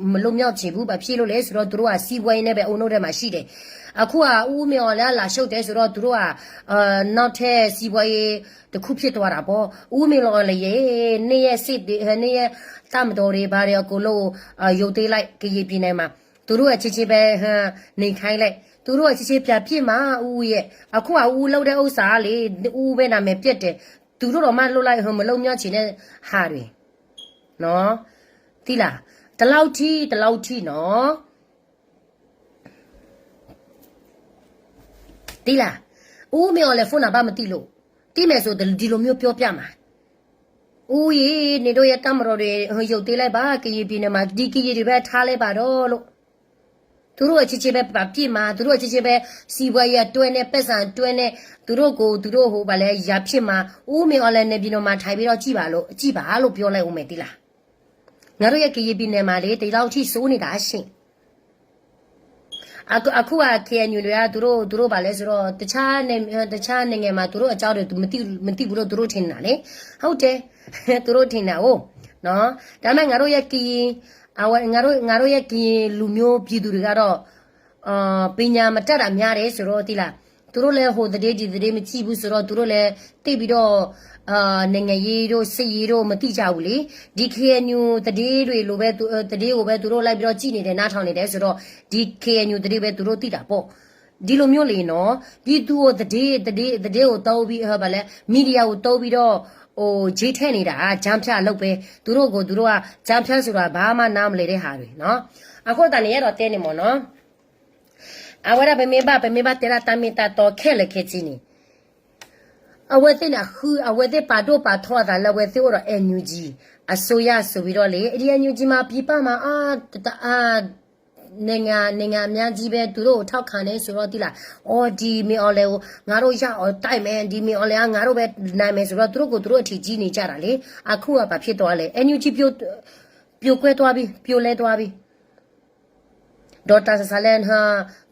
ဘူး, ဘာဖြစ်လို့လဲဆိုတော့ သူတို့က စီးပွားရေးနဲ့ပဲ အုပ်ချုပ်တဲ့မှာရှိတယ်. အခုက အူအူမ့ၢ်အီၤလဲၤ လာရှုံးတယ်ဆိုတော့ သူတို့က နောက်ထပ် စီးပွားရေးတစ်ခုဖြစ်သွားတာပေါ့. အူအူမ့ၢ်အီၤလဲၤအံၤ နှစ်ရက်စစ်တွေ, နှစ်ရက် တပ်မတော်တွေ ဘာတွေ အကုန်လုံး ရုပ်သိမ်းလိုက် ကယံာ်ပံၤနဲၣ်မး သူတို့က ချက်ချင်းပဲ နေခိုင်းလိုက်, သူတို့က ချက်ချင်းပြန်ပစ်မှာ အူအူရဲ့, အခုက အူအူလုပ်တဲ့ဥစ္စာလေ, အူအူပဲ နာမည်ပျက်တယ်, သူတို့တောင်မှ လုပ်လိုက် မလုပ်မျောချင်တဲ့ဟာတွေ, နော်, သိလား, ဒီလောက်ထိ ဒီလောက်ထိနော်, သိလား, အူအူမ့ၢ်အီၤလဲၤ ဖုန်းနံပါတ် မသိလို့, သိမယ်ဆို ဒီလိုမျိုးပြောပြမှာ, အူအူရေ နေတို့ရဲ့ တပ်မတော်တွေ ရုပ်သိမ်းလိုက်ပါ, ကရင်ပြည်နယ်မှာ ဒီကရင်တွေပဲ ထားလိုက်ပါတော့လို့, သူတို့အချင်းချင်းပဲ ပစ်မှာ, သူတို့အချင်းချင်းပဲ စီးပွားရေးအတွက်နဲ့ ပိုက်ဆံအတွက်နဲ့ သူတို့ကို သူတို့ ဟို ဘာလဲ ရန်ဖြစ်မှာ, အူအူမ့ၢ်အီၤလဲၤ နေပြည်တော်မှာ ထိုင်ပြီးတော့ ကြည့်ပါလို့ ကြည့်ပါလို့ ပြောလိုက်ဦးမယ် သိလား. ငါတို့ရဲ့ ကရင်ပြည်နယ်မှာလေ ဒီလောက်ထိ ဆိုးနေတာ အရှင်. အခု အခုက K N U တွေက သူတို့ သူတို့ ဘာလဲဆိုတော့ တခြား တခြားနိုင်ငံမှာ သူတို့အကြောင်းတွေ မသိ မသိဘူးလို့ သူတို့ထင်တာလေ, ဟုတ်တယ်, သူတို့ထင်တာကို, နော်, ဒါပေမဲ့ ငါတို့ရဲ့ ကရင် အဝဲ ငါတို့ ငါတို့ရဲ့ ကရင်လူမျိုးပြည်သူတွေကတော့ ပညာမတတ်တာများတယ်ဆိုတော့ သိလား, သူတို့လည်း ဟိုသတင်း ဒီသတင်း မကြည့်ဘူးဆိုတော့ သူတို့လည်း သိပ်ပြီးတော့ နိုင်ငံရေးတို့ စစ်ရေးတို့ မသိကြဘူးလေ. ဒီ K N U သတင်းတွေလိုပဲ သူ သတင်းကိုပဲ သူတို့လိုက်ပြီးတော့ ကြည့်နေတယ် နားထောင်နေတယ်ဆိုတော့ ဒီ K N U သတင်းပဲ သူတို့သိတာပေါ့. ဒီလိုမျိုးလေနော်, ပြည်သူကို သတင်း သတင်း သတင်းကို သုံးပြီး ဘာလဲ မီဒီယာကို သုံးပြီးတော့ ဟို ကြေးထည့်နေတာ ကြားဖြတ်အလုပ်ပဲ, သူတို့ကို သူတို့က ကြားဖြတ်ဆိုတာ ဘာမှနားမလည်တဲ့ဟာတွေနော်. အခုတည်းက အဲၣ်ဒိးတဲန့ၣ်မ့ၢ်နော်, အဝဲဒၣ် ပမ့ၢ်ဘၣ် ပမ့ၢ်ဘၣ်တဲဒၣ် တၢ်မ့ၢ်တၢ်တီ ခဲလၢာ်ခဲဆ့န့ၣ်, အဝဲသ့ၣ်န့ၣ် အဃု အဝဲသ့ၣ်ပာ်ဒိၣ်ပာ်ထီအသးလၢ အဝဲသ့ၣ်အိၣ်ဒီး N U G အစိုးရ ဆိုပြီးတော့လေ, ဒီ N U G မှာ ပြည်ပမှာ အာ တ အာ နိုင်ငံ နိုင်ငံအများကြီးပဲ သူတို့ကို ထောက်ခံတယ်ဆိုတော့ သိလား, အော် ဒီမ့ၢ်အီၤလဲၤကို ငါတို့ ရအောင်တိုက်မယ်, ဒီမ့ၢ်အီၤလဲၤ ငါတို့ပဲ နိုင်မယ်ဆိုတော့ သူတို့ကိုယ်သူတို့ အထင်ကြီးနေကြတာလေ. အခုက ဘာဖြစ်သွားလဲ, N U G ပြို ပြိုကွဲသွားပြီ, ပြိုလဲသွားပြီ. ဒေါက်တာ ဆာဆာလဲ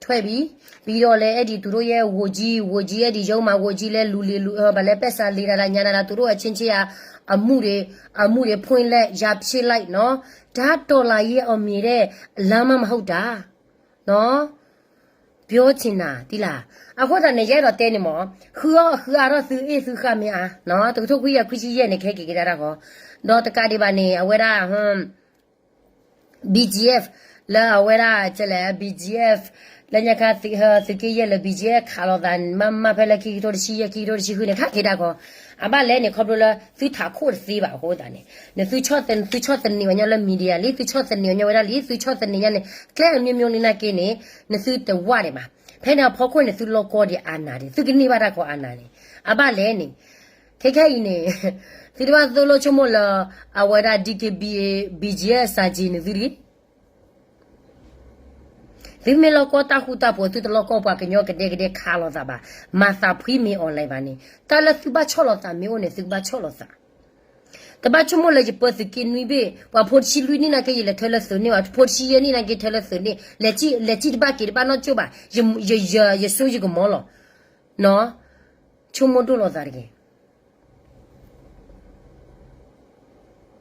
ထွက်ပြီ, ပြီးတော့လည်း အဲ့ဒီ သူတို့ရဲ့ ဝန်ကြီး, ဝန်ကြီး အဲ့ဒီ ရုံးမှာ ဝန်ကြီး လည်း လူလီ လူ ဘာလဲ ပိုက်ဆံ လီတာ ညာတာ သူတို့ အချင်းချင်း အမှုတွေ, အမှုတွေ ဖွင့်လိုက် ရန်ဖြစ်လိုက်နော်, ဒါ တော်လှန်ရေး အောင်မြင်တဲ့ လမ်းမ မဟုတ်တာနော်, ပြောချင်တာ သိလား. အဃိသတးန့ၣ် ယအဲၣ်ဒိးတဲန့ၣ်မ့ၢ်, ဃုအီၣ်ဃုအါထီၣ် သုအ့ၣ်သုဃၣ်မ့ၢ်အါ, တကထိခွံကယၤခွံဆံယဲၢ်န့ၣ် ခဲက့ၤကဒါတၢ်ဃီ, ဒီးတကးဒံးဘၣ်န့ၣ် အဝဲဒၣ် B G F လၢအဝဲဒၣ် ကလဲၣ် B G F လၢညါခါ သုးက့ယဲၢ်လၢ B G F ခးလိာ်သး မ့မ့ၢ်ဖဲလၢခံကထိတဆံယဲၢ် ခံကထိတဆံဃုန့ၣ် ခးက့ၤတၢ်ဃီ, အဘၣ်လဲၣ်န့ၣ် ခီဖျိလၢ သုထးခိၣ်တသ့ဘၣ်အဃိသတးန့ၣ် နသုဆီၣ်သနံး သုဆီၣ်သနံးဝဲညီလၢ media လံ သုဆီၣ်သနံးဝဲညီဝဲဒၣ်လံ သုဆီၣ်သနံးညါန့ၣ် ကျဲအမျိုးမျိုးလံနာ်က့န့ၣ် နသုတဝၢ်ဒံးဘၣ်, ဖဲန့ၣ်အဖီခိၣ်န့ၣ် သုလီၢ်ကီဒံးအါနၤဒံး သုကန့ၢ်ဘၣ်တၢ်ကီအါနၤန့ၣ် အဘၣ်လဲၣ်န့ၣ် ခဲခဲအံၤန့ၣ် သုတဘၣ်သိၣ်လိဆိကမိၣ်လၢ အဝဲဒၣ် D K B A B G F စာခြေန့ၣ်သုတဂ့ၤ. သုမ့ၢ်လီၢ်ကီတၢ်ဃူတၢ်ဖိး သုတလီၢ်ကီပှၤကညီကဒဲကဒဲခးလိာ်သးဘၣ်, မၤသးဖှံမ့ၢ်အီၤလဲၣ်ဘၣ်န့ၣ် တၢ်လၢသုဘၣ်ဆီၣ်လီၤသးမ့ၢ်အိၣ်န့ၣ် သုကဘၣ်ဆီၣ်လီၤသး. တဘၣ်ဆိကမိၣ်လၢယပၢသုးက့နွံဘ့ၣ်, ပှၤဖိတဆံလွံၢ်နံၣ်နာ်က့ ယလဲၤထၢလၢသုးန့ၣ်ဘၣ်, ဖိတဆံယဲၢ်နံၣ်နာ်က့ ထၢလၢသုးန့ၣ်, လဲၤစံၣ်တဘၣ်က့ၤတဘၣ်နီၢ်ကၠိၣ်ဘၣ်, ယဆိယကမီၤလီၤ. ဆိကမိၣ်ဒိၣ်လီၤသးတက့ၢ်.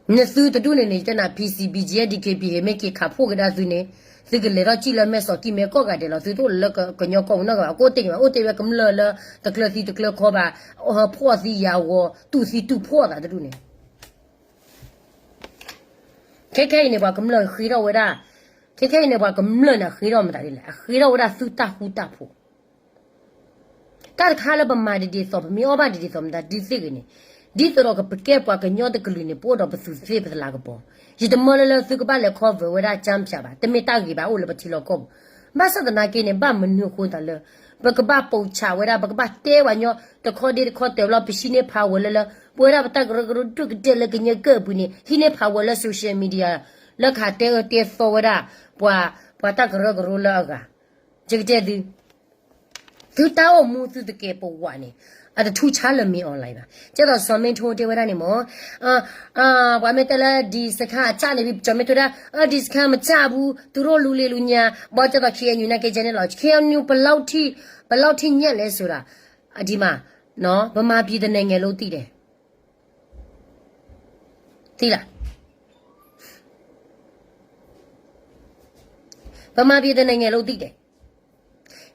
နသုတဒူၣ်န့ၣ်န့ၣ် ယတဲနၤ P C B G F D K B ဟ့ၣ်မ့ၢ်က့ၤခးဖှိၣ်ကဒါသုန့ၣ်, သုကလဲၤထီၣ်စံၣ်လၢမဲာ်စီၤကံၢ်မဲာ်ကီၢ်ဂၤဒဲးလီၤ. သုတအိၣ်လၢကညီကီၢ်ပူၤနီတဂၤဘၣ်, ကအိၣ်တ့ၢ်က့ၤဘၣ်, အိၣ်တ့ၢ်ဝဲကမျၢၢ်လၢတကျၢၤသံတကျၢၤခီဘၣ်, ဖှီၣ်သံယာ်ဂီၤ တူၢ်သံတူၢ်ဖှီၣ်သးတဒူၣ်န့ၣ်. ခဲခဲအံၤန့ၣ် ပှၤကမျၢၢ်ဃ့ထီၣ်ဝဲဒၣ်, ခဲခဲအံၤန့ၣ် ပှၤကမျၢၢ်န့ၣ် အဃ့ထီၣ်မတၤဒ်လဲၣ်, အဃ့ထီၣ်ဝဲဒၣ်သုတၢ်ဃူတၢ်ဖိး တၢ်တခါလၢပမၤဒ်ဒ်သိး ပမ့ၢ်အီၣ်ဘၣ်ဒ်ဒ်သိးမတၤဒ်သ့ၣ်ဂ့ၤန့ၣ်, ဒ်သိးဒီးကပကဲပှၤကညီတကလုာ်န့ၣ် ပအိၣ်ဒီးပသူးသ့ၣ်ပသလးကပီၤ, ယတမၢလၢလၢသုကဘၣ်လဲၤခီဝၢဝဲဒၣ် ကၠၢဖၠး ဘၣ်, တမ့ၢ်တၢ်ဂ့ၤဘၣ်အိၣ်လၢပထံလီၢ်ကီၢ်ပူၤ, ဘၣ်ဆၣ်သနာ်က့န့ၣ် ဘၣ်မနုၤအဃိသတးလၢ ပကဘၣ်ပိာ်ဆးဝဲဒၣ် ပကဘၣ်တဲပှၤကညီတခီဒ့တခီတၢၤဘျီ ပဟံးန့ၢ်ဖးဝဲလၢလၢ ပဝဲဒၣ်ပတၢ်ကရၢကရိဒုၣ်ကတၢၢ်လၢကညီကၢၢ်အပူၤန့ၣ် ဟံးန့ၢ်ဖးဝဲလၢ social media လၢကဟးတဲအၢတဲသီဝဲဒၣ် ပှၤ, ပှၤတၢ်ကရၢကရိလၢအဂၤ, ယကတဲသု သုတၢ်အိၣ်မူသုတကဲးပဝးန့ၣ် အတထူးဆါလၢမ့ၢ်အီၤလၢၤဘၣ်. ကဲသိးစီၤမ့ထိတဲဝဲဒၣ်န့ၣ်မ့ၢ်, ပှၤမ့ၢ်တဲလၢ ဒီးစခါအစၢ်န့ၣ် စီၤမ့ထိဒၣ် ဒီးစခါမစၢ်ဘူး သူတို့လူလီၤလူညါ, ဘၣ်ကဲသိး KNU နာ်က့ ကဲန့ၣ်လီၤ. KNU ပလီၢ်ထံၣ်ညၣ်လဲၤစိၤဒၣ်, အဒံးမး, ဗမာပြည်တစ်နိုင်ငံလုံးသိတယ်, သိလား, ဗမာပြည်တစ်နိုင်ငံလုံးသိတယ်.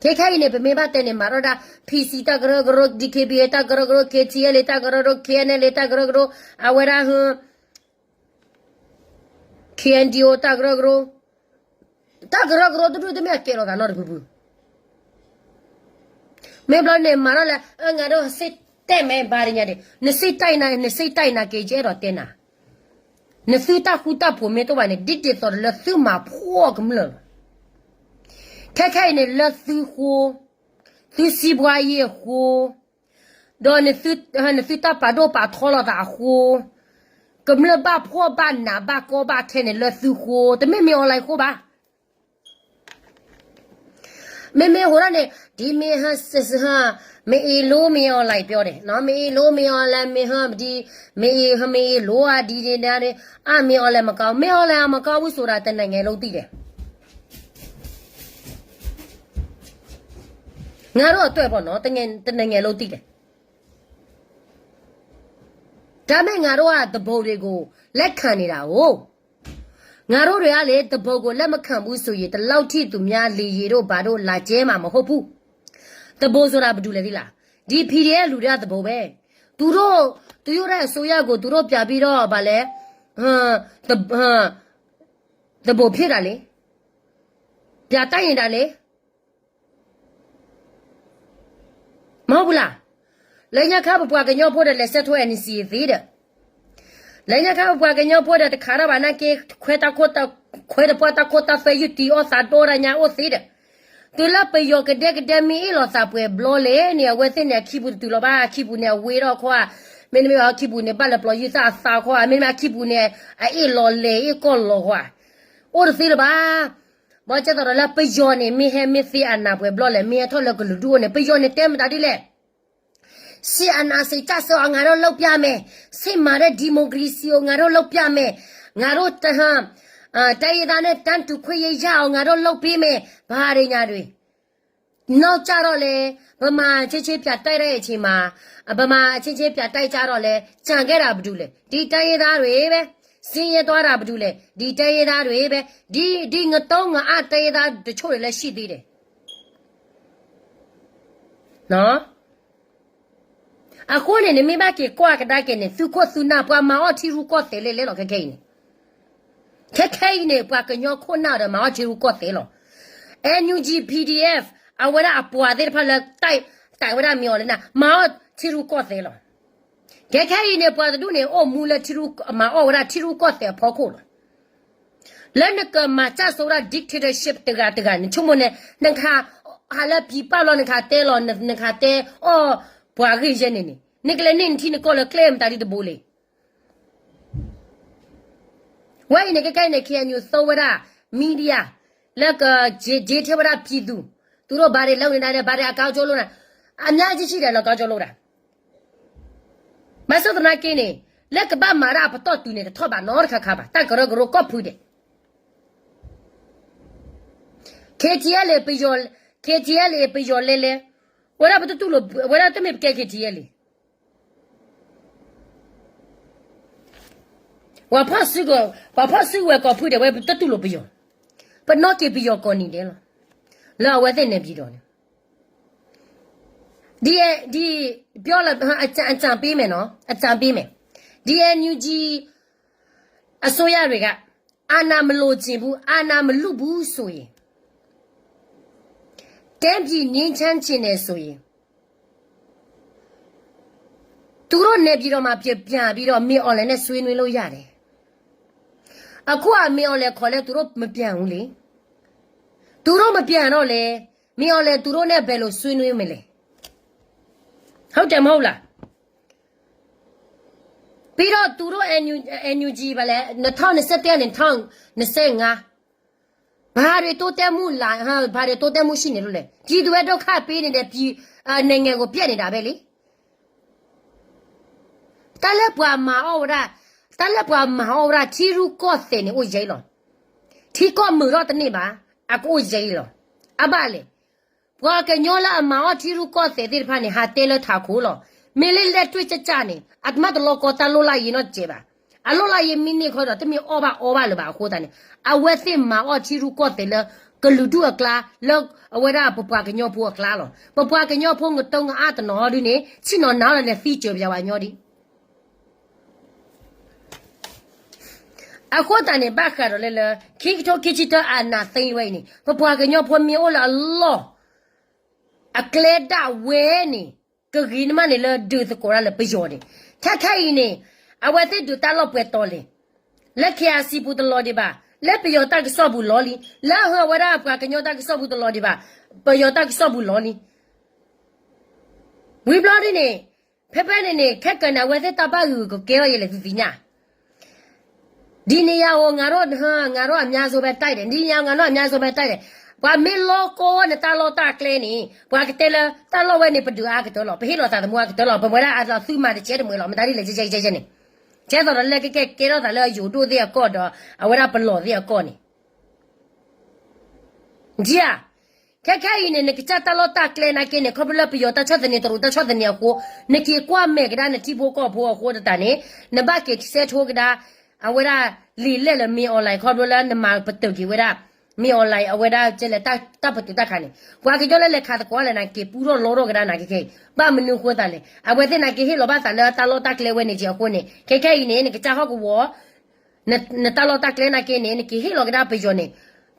ခဲခဲအံၤန့ၣ် ပမ့ၢ်ဘၣ်တဲန့ၣ် မၤထီၣ်ဒၣ် PC တၢ်ကရၢကရိ DKBA တၢ်ကရၢကရိ KTLA တၢ်ကရၢကရိ KNLA တၢ်ကရၢကရိ အဝဲဒၣ် KNDO တၢ်ကရၢကရိ, တၢ်ကရၢကရိတဒူၣ်တမ့ၢ်အကဲလီၤသးနီတပူၤပူၤ မ့ၢ်ဘျီန့ၣ် မၤထီၣ်လဲၣ်, အၢ ငါတို့ စိတ်တက်မယ် ဘာညာ ဒီး နစိတ်တက်နာ်က့ ယအဲၣ်ဒိးတဲနၤ, နသုတၢ်ဃူတၢ်ဖိးမ့ၢ်တအိၣ်ဘၣ်န့ၣ် ဒ်ဒ်သိးဒီးလၢသုမၤဖှီၣ်ကမျၢၢ်လီၤ. ခဲခဲအံၤန့ၣ် လၢသုဃိ, သုစံးဘှါယ့ၢ်အဃိ, ဒီးနသုတၢ်ပာ်ဒိၣ်ပာ်ထီလိာ်သးအဃိ, ကမျၢၢ်ဘၣ်ဖှီၣ်ဘၣ်နးဘၣ်ကီဘၣ်ခဲန့ၣ်လၢသုဃိ, တမ့ၢ်မ့ၢ်အီၤလၢအဃိဘၣ်. မ့မ့ၢ်ဟိးထီၣ်န့ၣ် ဒ်မ့ၢ်ဟၢ မ့ၢ်အ့ၣ်လိမ့ၢ်အီၤလၢ ပြောတယ်, မ့ၢ်အ့ၣ်လိမ့ၢ်အီၤလၢ မ့ၢ်ဟၢဒ်, မ့ၢ်အ့ၣ်ဟၢ မ့ၢ်အ့ၣ်လိအဒ်န့ၣ်, အါမ့ၢ်အီၤလၢမကီ, မ့ၢ်အီၤလၢအမကီဝံၤစိၤဒၣ် တနံၤငယ်လုံးသိတယ်. ငါတို့အတွက်ပေါ့နော်, တနံၤငယ်လုံးသိတယ်. ဒါပေမဲ့ ငါတို့က သူပုန်တွေကို လက်ခံနေတာကို, ငါတို့တွေကလေ သူပုန်ကို လက်မခံဘူးဆိုရင် ဒီလောက်ထိ သူများ လေယာဉ်တို့ ဘာတို့ လာကျဲမှာ မဟုတ်ဘူး. သူပုန်ဆိုတာ ဘာတူလဲ သိလား? ဒီ PDF လူတွေက သူပုန်ပဲ. သူတို့, သူတို့ရဲ့ အစိုးရကို သူတို့ ပြန်ပြီးတော့ ဘာလဲ, သူပုန်ဖြစ်တာလေ. ပြန်တိုက်နေတာလေ. မဟုတ်ဘူးလား? လၢညါခါ ပပှၤကညီဖိဒီး လဲၤဆဲးထိ NCA သ့ဒီး, လၢညါခါ ပပှၤကညီဖိဒီး တခါထီၣ်ဘၣ်နာ်က့ ခွဲတၢ်ခိၣ်, ခွဲတပှၢ်တၢ်ခိၣ်တၢ်သွဲ ယုၢ်တံၢ်အီၣ်သးဒီတၢ်ညါအိၣ်သ့ဒီး, တုၤလၢပယီၤကဒဲကဒဲမ့ၢ်အ့ၣ်လိာ်သးပှဲၤဘျီလဲၣ်န့ၣ် အဝဲသ့ၣ်န့ၣ် အခံပူၤတတုၤလီၤဘၣ်, အခံပူၤန့ၣ် အဝ့ၤထီၣ်ခီဧါ, မ့တမ့ၢ်အခံပူၤန့ၣ် ဘၣ်လၢပျီၤယုၢ်သၣ်အသးခီဧါ, မ့တမ့ၢ်အခံပူၤန့ၣ် အအ့ၣ်လီၤလဲၤအ့ၣ်ကီၢ်လီၤခီဧါ, အိၣ်တသ့လၢၤဘၣ်. ဘၣ်ဆၣ်သတးဒီးလၢပယီၤန့ၣ် မ့ၢ်ဟဲမ့ၢ်သ့အနးပှဲၤဘျီလဲၣ်, မ့ၢ်ဟဲထီၣ်လၢကလုာ်ဒူၣ်အိၣ်န့ၣ် ပယီၤန့ၣ်တဲမတၤဒ်လဲၣ်, စစ်အာဏာရှင်ကျဆုံးအောင် ငါတို့လုပ်ပြမယ်, စစ်မှန်တဲ့ ဒီမိုကရေစီကို ငါတို့လုပ်ပြမယ်, ငါတို့ တိုင်းရင်းသားနဲ့ တန်းတူခွင့်ရေးရအောင် ငါတို့လုပ်ပေးမယ်, ဘာတွေညာတွေ. နောက်ကျတော့လဲ ဗမာအချင်းချင်းပြန်တိုက်တဲ့အချိန်မှာ ဗမာအချင်းချင်းပြန်တိုက်ကြတော့လဲ ကျန်ခဲ့တာဘယ်သူလဲ? ဒီတိုင်းရင်းသားတွေပဲ, ဆင်းရဲသွားတာဘယ်သူလဲ? ဒီတိုင်းရင်းသားတွေပဲ, ဒီ, ဒီငတုံးငအါတိုင်းရင်းသားတချို့တွေလည်းရှိသေးတယ်. နော်. အဃိန့ၣ် နမ့ၢ်ဘၣ်က့ၤကွၢ်ကဒါက့ၤန့ၣ် သုးခိၣ်သုးနၢ်ပှၤမၤအီၣ်ထံရူၢ်ကီၢ်သဲးလဲၣ်လဲၣ်လီၤ ခဲခဲအံၤန့ၣ်. ခဲခဲအံၤန့ၣ် ပှၤကညီခိၣ်နၢ်ဒီးမၤအီၣ်ထံရူၢ်ကီၢ်သဲးလီၤ. NUG PDF အဝဲဒၣ်အပှၤသ့ၣ်တဖၣ်လၢ တၢ်ဝဲဒၣ်မ့ၢ်အီၤလၢနၤ မၤအီၣ်ထံရူၢ်ကီၢ်သဲးလီၤ. ခဲခဲအံၤန့ၣ် ပှၤတဒူၣ်န့ၣ် အိၣ်မူလၢထံရူၢ်, မၤအီၣ်ဝဲဒၣ်ထံရူၢ်ကီၢ်သဲးအဖီခိၣ်လီၤ. လၢနကမၤစၢ်ဆိဝဲဒၣ် dictatorship တဂၤတဂၤန့ၣ် ဆိကမိၣ်န့ၣ် နခး, ဟးလၢပံၤပာ်လီၤ နခးတဲလီၤ, နခးတဲအီၣ်ပှၤဂ့ၢ်ယဲန့ၣ်န့ၣ် နကလဲၤန့ၢ်နထံနကီၢ်လၢကျဲမတၤဒ်တဘိလဲၣ်. ဝဲအံၤန့ၣ် ခဲခဲအံၤန့ၣ် KNU သိဝဲဒၣ် media လၢက ဒ့ထဲဝဲဒၣ်ဖံသူ, သူတို့ဘာတွေလုပ်နေတာလဲ, ဘာတွေအကောင်းကျိုးလို့လဲ, အများကြီးရှိတယ်လီၤ အကောင်းကျိုးလို့တာ. ဘၣ်ဆၣ်သနာ်က့န့ၣ် လၢကဘၣ်မၤတၢ်အပတီၢ်တုၤန့ၣ် တထီၣ်ဘးနီတခါခါဘၣ်, တၢ်ကရၢကရိကီၢ်ဖုဒဲး KTLA ပယီၤ, KTLA ပယီၤလဲလဲ, ဝဲဒၣ်ပတတူၢ်လိာ်, ဝဲဒၣ်တမ့ၢ်ပကဲ KTLA ပှၤဖီၣ်စုကဝဲၤကီၢ်ဖုဒဲး ဝဲပတတူၢ်လိာ်ပယီၤ, ပနီၣ်က့ၤပယီၤကီၢ်နံၤဒဲးလီၤ. လၢအဝဲသ့ၣ်န့ၣ်ပျံၤဒီးန့ၣ် ဒ်, ဒ်, ပြောလၢ အကြံပေးမယ်နော်, အကြံပေးမယ်, ဒ် NUG အစိုးရတွေက အာဏာမလိုချင်ဘူး, အာဏာမလိုဘူးဆိုရင်, တိုင်းပြည်ငြိမ်းချမ်းချင်တယ်ဆိုရင်, သူတို့နေပြည်တော်မှာပြန်ပြီးတော့ မင်းအောင်လှိုင်နဲ့ဆွေးနွေးလို့ရတယ်. အခုက မင်းအောင်လှိုင်ခေါ်လည်း သူတို့မပြန်ဘူးလေ. သူတို့မပြန်တော့လဲ, မင်းအောင်လှိုင် သူတို့နဲ့ဘယ်လိုဆွေးနွေးမလဲ. ဟုတ်တယ်မဟုတ်လား. ပြီးတော့ သူတို့ NUG ဘာလဲ, နှစ်ထောင့်နှစ်ဆယ့်တစ်ကနေ နှစ်ထောင့်နှစ်ဆယ့်ငါး, ဘာတွေတိုးတက်မှုလာ, ဘာတွေတိုးတက်မှုရှိနေလို့လဲ. ပြည်သူပဲဒုက္ခပေးနေတဲ့ ပြည်, အာ, နိုင်ငံကိုပျက်နေတာပဲလေ. တၢ်လၢပှၤမၤအီၣ်ဝဲဒၣ်, တၢ်လၢပှၤမၤအီၣ်ဝဲဒၣ် ထံရူၢ်ကီၢ်သဲးန့ၣ်အိၣ်ယဲအံၤလီၤ. ထံကီၢ်မုာ်ထီၣ်တန့ၢ်ဘၣ်, အကအိၣ်ယဲအံၤလီၤ. အဘၣ်လဲၣ်. ပှၤကညီလၢအမၤအီၣ်ထံရူၢ်ကီၢ်သဲးသ့ၣ်တဖၣ်န့ၣ် ဟးတဲလၢထးခိၣ်လီၤ. မ့ၢ်လၢလဲၤတွ့ၢ်ကၠၢ်ကၠၢ်န့ၣ် အတမၤတလီၤကီတၢ်လိၣ်လၢယံၤနီတစဲးဘၣ်. အလိၣ်လၢယံၤမ့ၢ်န့ၢ်ခီဒီး တမ့ၢ်အီၣ်ဘၣ်အီဘၣ်လၢၤဘၣ်အဃိသတးန့ၣ် အဝဲသ့ၣ်မၤအီၣ်ထံရူၢ်ကီၢ်သဲးလၢ ကလုာ်ဒူၣ်အကျါ, လၢအဝဲဒၣ်ပပှၤကညီဖိအကျါလီၤ. ပပှၤကညီဖိငတိငအါတနီၤဒ်န့ၣ် ဆ့ၣ်နီၤနၤလီၤလဲၤသံစၢၤပယၤဝဲညီဒံး အဃိသတးန့ၣ် ဘၣ်ဃးဒီးလၢလၢ ခံကထိခံဆံတၢအနးသံဝဲအံၤန့ၣ် ပပှၤကညီဖိမ့ၢ်အိၣ်လၢအလီၢ် အကျဲဒၣ်ဝဲန့ၣ် ကဂ့ၤနမးန့ၣ်လၢဒုးသကိးတၢ်လၢပယီၤန့ၣ် ခဲခဲအံၤန့ၣ် အဝဲသ့ၣ်ဒုးတၢ်လီၢ်ပှဲၤတီၤလဲၣ်, လၢ KIC ပူၤတလီၤဒံးဘၣ်, လၢပယီၤတၢ်ကစီၣ်ပူၤလီၤလံ, လၢအဝဲဒၣ်ပှၤကညီတၢ်ကစီၣ်ပူၤတလီၤဒံးဘၣ်, ပယီၤတၢ်ကစီၣ်ပူၤလီၤလံ ဝံၤဘျီဒ်န့ၣ် ဖဲဖဲန့ၣ်န့ၣ် ခဲကနံၣ်အဝဲသ့ၣ်တၢ်ဘၣ်ဂုာ်ကကဲထီၣ်ယဲလဲၣ်သုသ့ၣ်ညါ ဒီနေရာကို ငါတို့, ငါတို့အများဆုံးပဲတိုက်တယ်, ဒီနေရာကို ငါတို့အများဆုံးပဲတိုက်တယ်, ပှၤမ့ၢ်လီၤကီဝဲနတၢ်လီၢ်တၢ်ကျဲန့ၣ် ပှၤကတဲလၢတၢ်လီၢ်ဝဲန့ၣ် ပဒုးအါကတၢၢ်လီၤ, ပဟ့ၣ်လီၤသးသမူအါကတၢၢ်လီၤ, ပဝဲဒၣ်အသုးမၤတကဲတမှဲၤလီၤ, မတၤဒ်လဲၣ်ကဲကဲကဲန့ၣ်, ကဲသိးဒီးလၢကကဲကဲထီၣ်သးလၢအယိၤဒိၣ်သ့ၣ်အကီၢ်ဒီး အဝဲဒၣ်ပလီၢ်သ့ၣ်အကီၢ်န့ၣ် ဒ်ဧါ, ခဲခဲအံၤန့ၣ် နကစၢ်တၢ်လီၢ်တၢ်ကျဲနာ်က့န့ၣ် ခီဖျိလၢပယီၤတၢ်ဆီၣ်သနံးတရူးတၢ်ဆီၣ်သနံးအဃိ, နက့ၤကွၢ်မဲာ်ကဒါနထံဖိကီၢ်ဖိအဃိသတးန့ၣ်, နဘၣ်က့ၤစဲးထိကဒါ, အဝဲဒၣ်လံာ်လဲၢ်လၢ မင်းအောင်လှိုင် ခီဖျိလၢနမၤပတုာ်က့ၤဝဲဒၣ်, မင်းအောင်လှိုင် အဝဲဒၣ်ကဲလဲၣ်တၢ်ပတုာ်တၢ်ခးန့ၣ်, ပှၤကညီလၢလဲၤခးသကိးလဲၣ်နာ်က့ ပူထီၣ်လီထီၣ်ကဒါနာ်က့ခဲအံၤ, ဘၣ်မနုၤအဃိသတးလဲၣ်, အဝဲသ့ၣ်နာ်က့ဟ့ၣ်လီၤဘၣ်သးလၢတၢ်လီၢ်တၢ်ကျဲဝဲန့ၣ်က့အဃိန့ၣ်, ခဲခဲအံၤန့ၣ် နကစၢ်ဟီၣ်ကဝီၤ နတၢ်လီၢ်တၢ်ကျဲနာ်က့န့ၣ် နက့ၤဟ့ၣ်လီၤကဒါပယီၤန့ၣ်,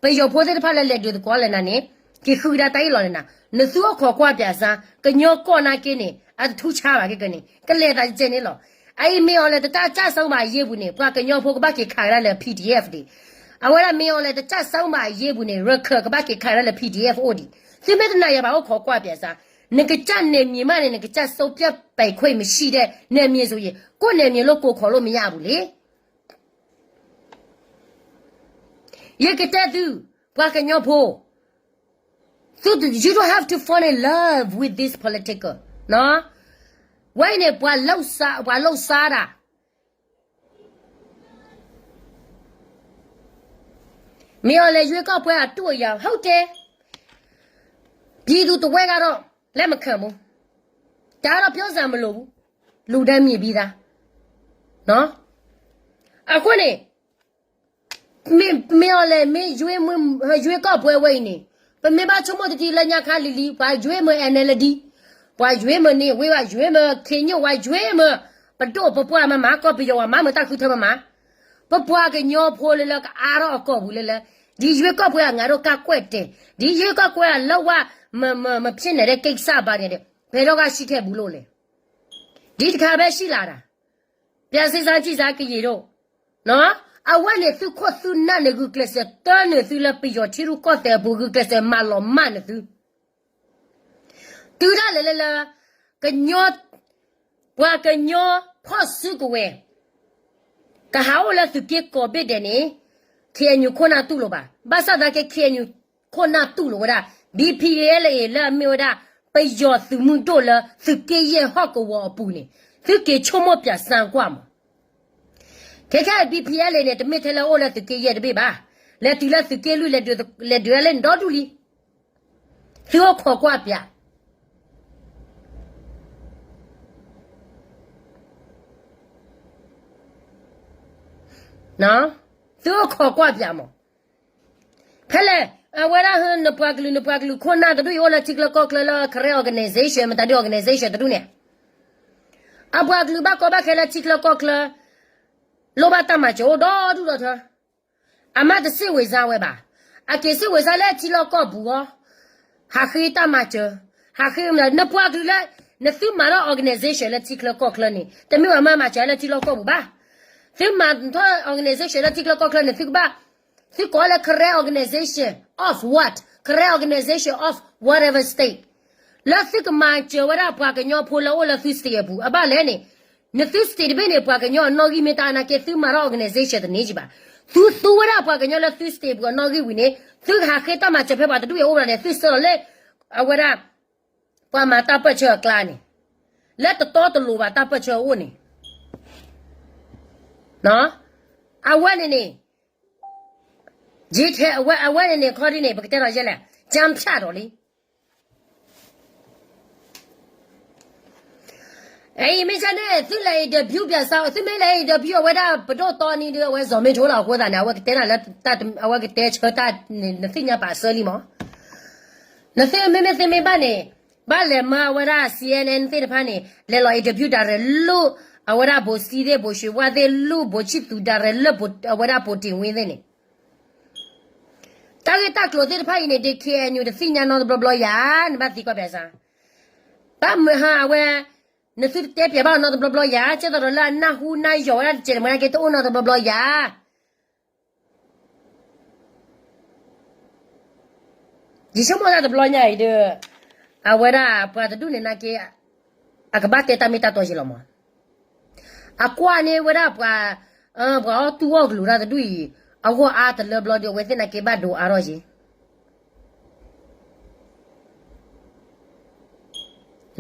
ပယီၤဖိသ့ၣ်တဖၣ်လၢလဲၤဒုးသကိးလဲၣ်နၤန့ၣ်, က့ၤဃုကဒါတၢ်ဟ့ၣ်လီၤလဲၣ်နၤ, နသုအိၣ်ခိးကွၢ်ပြးစါ, ကညီကီၢ်နာ်က့န့ၣ် အတထူးခြားဘၣ်က့ကန့ၣ် ကလဲၤသးကဲန့ၣ်လီၤ. အအံၤ မင်းအောင်လှိုင် တစၢ်စၢဘၣ်အရေးပူၤန့ၣ် ပှၤကညီဖိကဘၣ်က့ၤခးကဒါလၢ PDF ဒံး, အဝဲဒၣ် မင်းအောင်လှိုင် တစၢ်စၢဘၣ်အရေးပူၤန့ၣ် ရခၢၣ်ကဘၣ်က့ၤခးကဒါလၢ PDF အိၣ်ဒံး, သုမ့ၢ်တနာ်ယၤဘၣ်အိၣ်ခိးကွၢ်ပြးစါ, နကစၢ်နယ်မြေမှန့ၣ် နကစၢ် ဆုံးဖြတ်ပိုင်ခွင့်မရှိတဲ့ နယ်မြေဆိုရင် ကိုယ့်နယ်မြေလို့ ကိုယ်ခေါ်လို့မရဘူးလေ. ယကတဲသု, ပှၤကညီဖိ, သု, you don't have to fall in love with this political, ဝဲန့ၣ် ပှၤလိၣ်စါ, ပှၤလိၣ်စါတၢ် မင်းအောင်လှိုင် ရွေးကောက်ပွဲအတုအယ ဟုတ်တယ်, ပြည်သူတဝက်ကတော့ လက်မခံဘူး, ဒါကတော့ ပြောစရာမလိုဘူး, လူတိုင်းမြင်ပြီးသား, အဃိန့ၣ် မင်း, မင်းအောင်လှိုင် မ့ၢ်ရွေးမ့ၢ်, ရွေးကောက်ပွဲဝဲအံၤန့ၣ်, ပမ့ၢ်ဘၣ်ဆိကမိၣ်တထံၣ်လၢညါခါလံၤလံၤ, ပှၤရွေးမ့ၢ် NLD, ပှၤရွေးမ့ၢ် နေဝင်း, ပှၤရွေးမ့ၢ် ခင်ညွန့်, ပှၤရွေးမ့ၢ် ပဒိၣ်ပပှၢ်မးမး, ကီၢ်ပယီၤဝဲမးမး, တၢ်ဃုထၢမးမး, ပပှၤကညီဖိလၢလၢကအါထီၣ်အကီၢ်ပူၤလၢလၢ, ဒီရွေးကောက်ပွဲက ငါတို့ကန့်ကွက်တယ်, ဒီရွေးကောက်ပွဲက လုံးဝမ, မ, မဖြစ်နိုင်တဲ့ကိစ္စပါနဲ့, ဘယ်တော့ကရှိခဲ့ဘူးလို့လဲ, ဒီတခါပဲရှိလာတာ, ပြန်စဉ်းစားကြည့်စမ်း ကရင်တို့, အဝဲန့ၣ်သုးခိၣ်သုးနၢ်န့ၣ် ဂုာ်ကျဲးစၢးတၢ်န့ၢ်သုလၢပယီၤထံရူၢ်ကီၢ်သဲးအပူၤ, ဂုာ်ကျဲးစၢးမၤလီၤမၢ်န့ၢ်သု တုၤဒၣ်လဲာ်လၢလၢ ကညီ, ပှၤကညီဖီၣ်စုကဝဲၤ ကဟးအိၣ်လၢသုးက့ကိးဘ့ၣ်ဒဲးန့ၣ်, K N U ခိၣ်နၢ်တူၢ်လိာ်ဘၣ်. ဘၣ်ဆၣ်သနာ်က့ K N U ခိၣ်နၢ်တူၢ်လိာ်ဝဲဒၣ် B P L A လၢအမ့ၢ်ဝဲဒၣ် ပယီၤသုးမုၢ်ဒိၣ်လၢသုးက့ယဲၢ်ဟီၣ်ကဝီၤအပူၤန့ၣ် သုက့ၤဆိကမိၣ်ပၠးစၢကွၢ်မး. ခဲခဲ B P L A န့ၣ် တမ့ၢ်ထဲလၢအိၣ်လၢသုးက့ယဲၢ်တဘ့ၣ်ဘၣ်. လဲၤတုၤလၢသုးက့လွံၢ် လဲၤဒုးလဲၣ်န့ၣ်ဒီဒူၣ်လံ. သုအိၣ်ခိးကွၢ်ပၠး သုအိၣ်ခိးကွၢ်ပၠးမး. ဖဲလဲၣ် အဝဲဒၣ်ဟၢ နပှၤကလုာ် နပှၤကလုာ်ခိၣ်နၢ်တဒူၣ်အံၤအိၣ်လၢထံချၢကီၢ်ချၢလၢ Karen organization မတၤဒု organization တဒူၣ်န့ၣ် အပှၤကလုာ်ဘၣ်ကီဘၣ်ခဲလၢထံချၢကီၢ်ချၢ လိၣ်ဘၣ်တၢ်မၤစၢၤအိၣ်ဒီဒူၣ်ဒီထၢ အမ့ၢ်တစံးဝဲစၢ်ဝဲဘၣ်. အက့ၤစံးဝဲစၢ်လၢထံလီၢ်ကီၢ်ပူၤအီၤ ဟးဃ့တၢ်မၤစၢၤ, ဟးဃ့ နပှၤကလုာ်လၢ နသုမၤထီၣ် organization လၢထံချၢကီၢ်ချၢန့ၣ် တမ့ၢ်ဘၣ်မၤမၤစၢၤလၢထံလီၢ်ကီၢ်ပူၤဘၣ်. သုမၤထီၣ် organization လၢထံချၢကီၢ်ချၢန့ၣ် သုကဘၣ် သုကိးလၢ Karen organization of what? Karen organization of whatever state. လၢသုကမၤစၢၤဝဲဒၣ်ပှၤကညီဖိလၢအိၣ်လၢသု state အပူၤ အဘၣ်လဲၣ်န့ၣ် နသု state တဘ့ၣ်န့ၣ် ပှၤကညီအနီၣ်ဂံၢ်မ့ၢ်တၢ်နာ်က့ သုမၤထီၣ် organization တန့ၢ်ကံဘၣ်. သုသူဝဲဒၣ်ပှၤကညီလၢသု state ပူၤအနီၣ်ဂံၢ်ဝံၤန့ၣ် သုကဟးဃ့တၢ်မၤစၢၤဖဲပှၤတဒူၣ်အံၤအိၣ်ဘၣ်န့ၣ် သုဆှၢလီၤလၢ အဝဲဒၣ် ပှၤမၤတၢ်ပၢၢ်ဆၢအကျါန့ၣ် လၢတတီတလိၤဘၣ်တၢ်ပၢၢ်ဆၢအအိၣ်န့ၣ် အဝဲန့ၣ်န့ၣ် ယထဲ အဝဲ အဝဲန့ၣ်န့ၣ် ခီဒ်န့ၣ် ပကတဲထီၣ်ယဲလဲၣ် ကၠၢဖၠၣ်ဒီးလံ. အံၤမ့ၢ်ဆၢန့ၣ် သုလဲၤ interview ပၠးစၢ် သုမ့ၢ်လဲၤ interview အဝဲဒၣ်ပဒိၣ်တီနံၤဒီး အဝဲ ဇော်မင်းထွန်း လီၤအဃိသတးန့ၣ် အဝဲကတဲနၤလၢ အဝဲကတဲဆၢတၢ် နသ့ၣ်ညါပာ်ဆၢလံမး. နသ့ၣ်မ့မ့ၢ်သ့မ့ၢ်ဘၣ်န့ၣ် ဘၣ်လဲၤမၤအဝဲဒၣ် C N N သ့ၣ်တဖၣ်န့ၣ် လဲၤလီၤ interview ဒၣ်ရဲၣ်လိၣ် အဝဲဒၣ်ဘိၣ်စံသ့ၣ် ဘိၣ်ရွှေဝါသ့ၣ် လိၣ်ဘိၣ်ဆံသူဒၣ်ရဲၣ်လၢ အဝဲဒၣ် ဘိၣ်တ့ၢ်ဝ့သ့ၣ်န့ၣ် တၢ်ဂ့ၢ်တၢ်ကျိၤသ့ၣ်တဖၣ်အံၤန့ၣ် ဒ် K N U တသ့ၣ်ညါနီတဘျီဘျီယၤ နဘၣ်သံကွၢ်ပၠးစၢ် ဘၣ်မုာ်ဟါအဝဲ နသုတတဲပၠးဘၣ်နီတဘျီဘျီယၤ ကဲသိးဒီးလၢအနၢ်ဟူနၢ်ယီၤဝဲဒၣ်တကဲးန့ၣ် မ့ၢ်နာ်က့တအိၣ်နီတဘျီဘျီယၤ ယဆိကမိၣ်တၢ်တဘျီညါအံၤဒီး အဝဲဒၣ်ပှၤတဒူၣ်န့ၣ်နာ်က့ အကဘၣ်တဲတၢ်မ့ၢ်တၢ်တီယံာ်လီၤမး. အကွၢ်န့ၢ်ဝဲဒၣ်ပှၤ ပှၤအီၣ်တူၢ်အီၣ်ကလုာ်တၢ်တဒူၣ်အံၤ အဂီၢ်အါတလၢဘျီဒီး အဝဲသ့ၣ်နာ်က့ဘၣ်ဒိးအါထီၣ်က့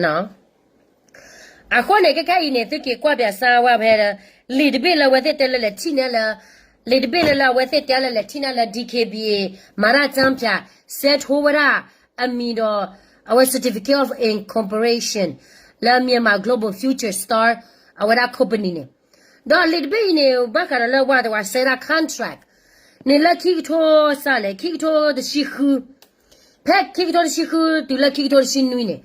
ၤ အဃိန့ၣ် ခဲခဲအံၤန့ၣ် သုက့ၤကွၢ်ပၠးစၢ်ဝဲဖဲ လံာ်တဘ့ၣ်လၢအဝဲသ့ၣ်တဲလၢလဲၤထံၣ်န့ၢ်လၢ လံာ်တဘ့ၣ်လၢလၢအဝဲသ့ၣ်တဲလၢလဲၤထံၣ်န့ၢ်လၢ D K B A မၤတၢ်ကၠၢဖၠၣ် ဆဲးထီၣ်ဝဲဒၣ်အမံၤဒီး အဝဲ certificate of incorporation လၢ Myanmar Global Future Star အဝဲဒၣ် company န့ၣ် ဒီးလံာ်တဘ့ၣ်အံၤန့ၣ် ဘၣ်ဃးဒီးလၢဝဲတဝဲစဲဒၣ် contract န့ၣ်လၢခံကထိစးလဲၣ် ခံကထိတဆံဃု ဖဲခံကထိတဆံဃုတုၤလၢခံကထိတဆံနွံန့ၣ်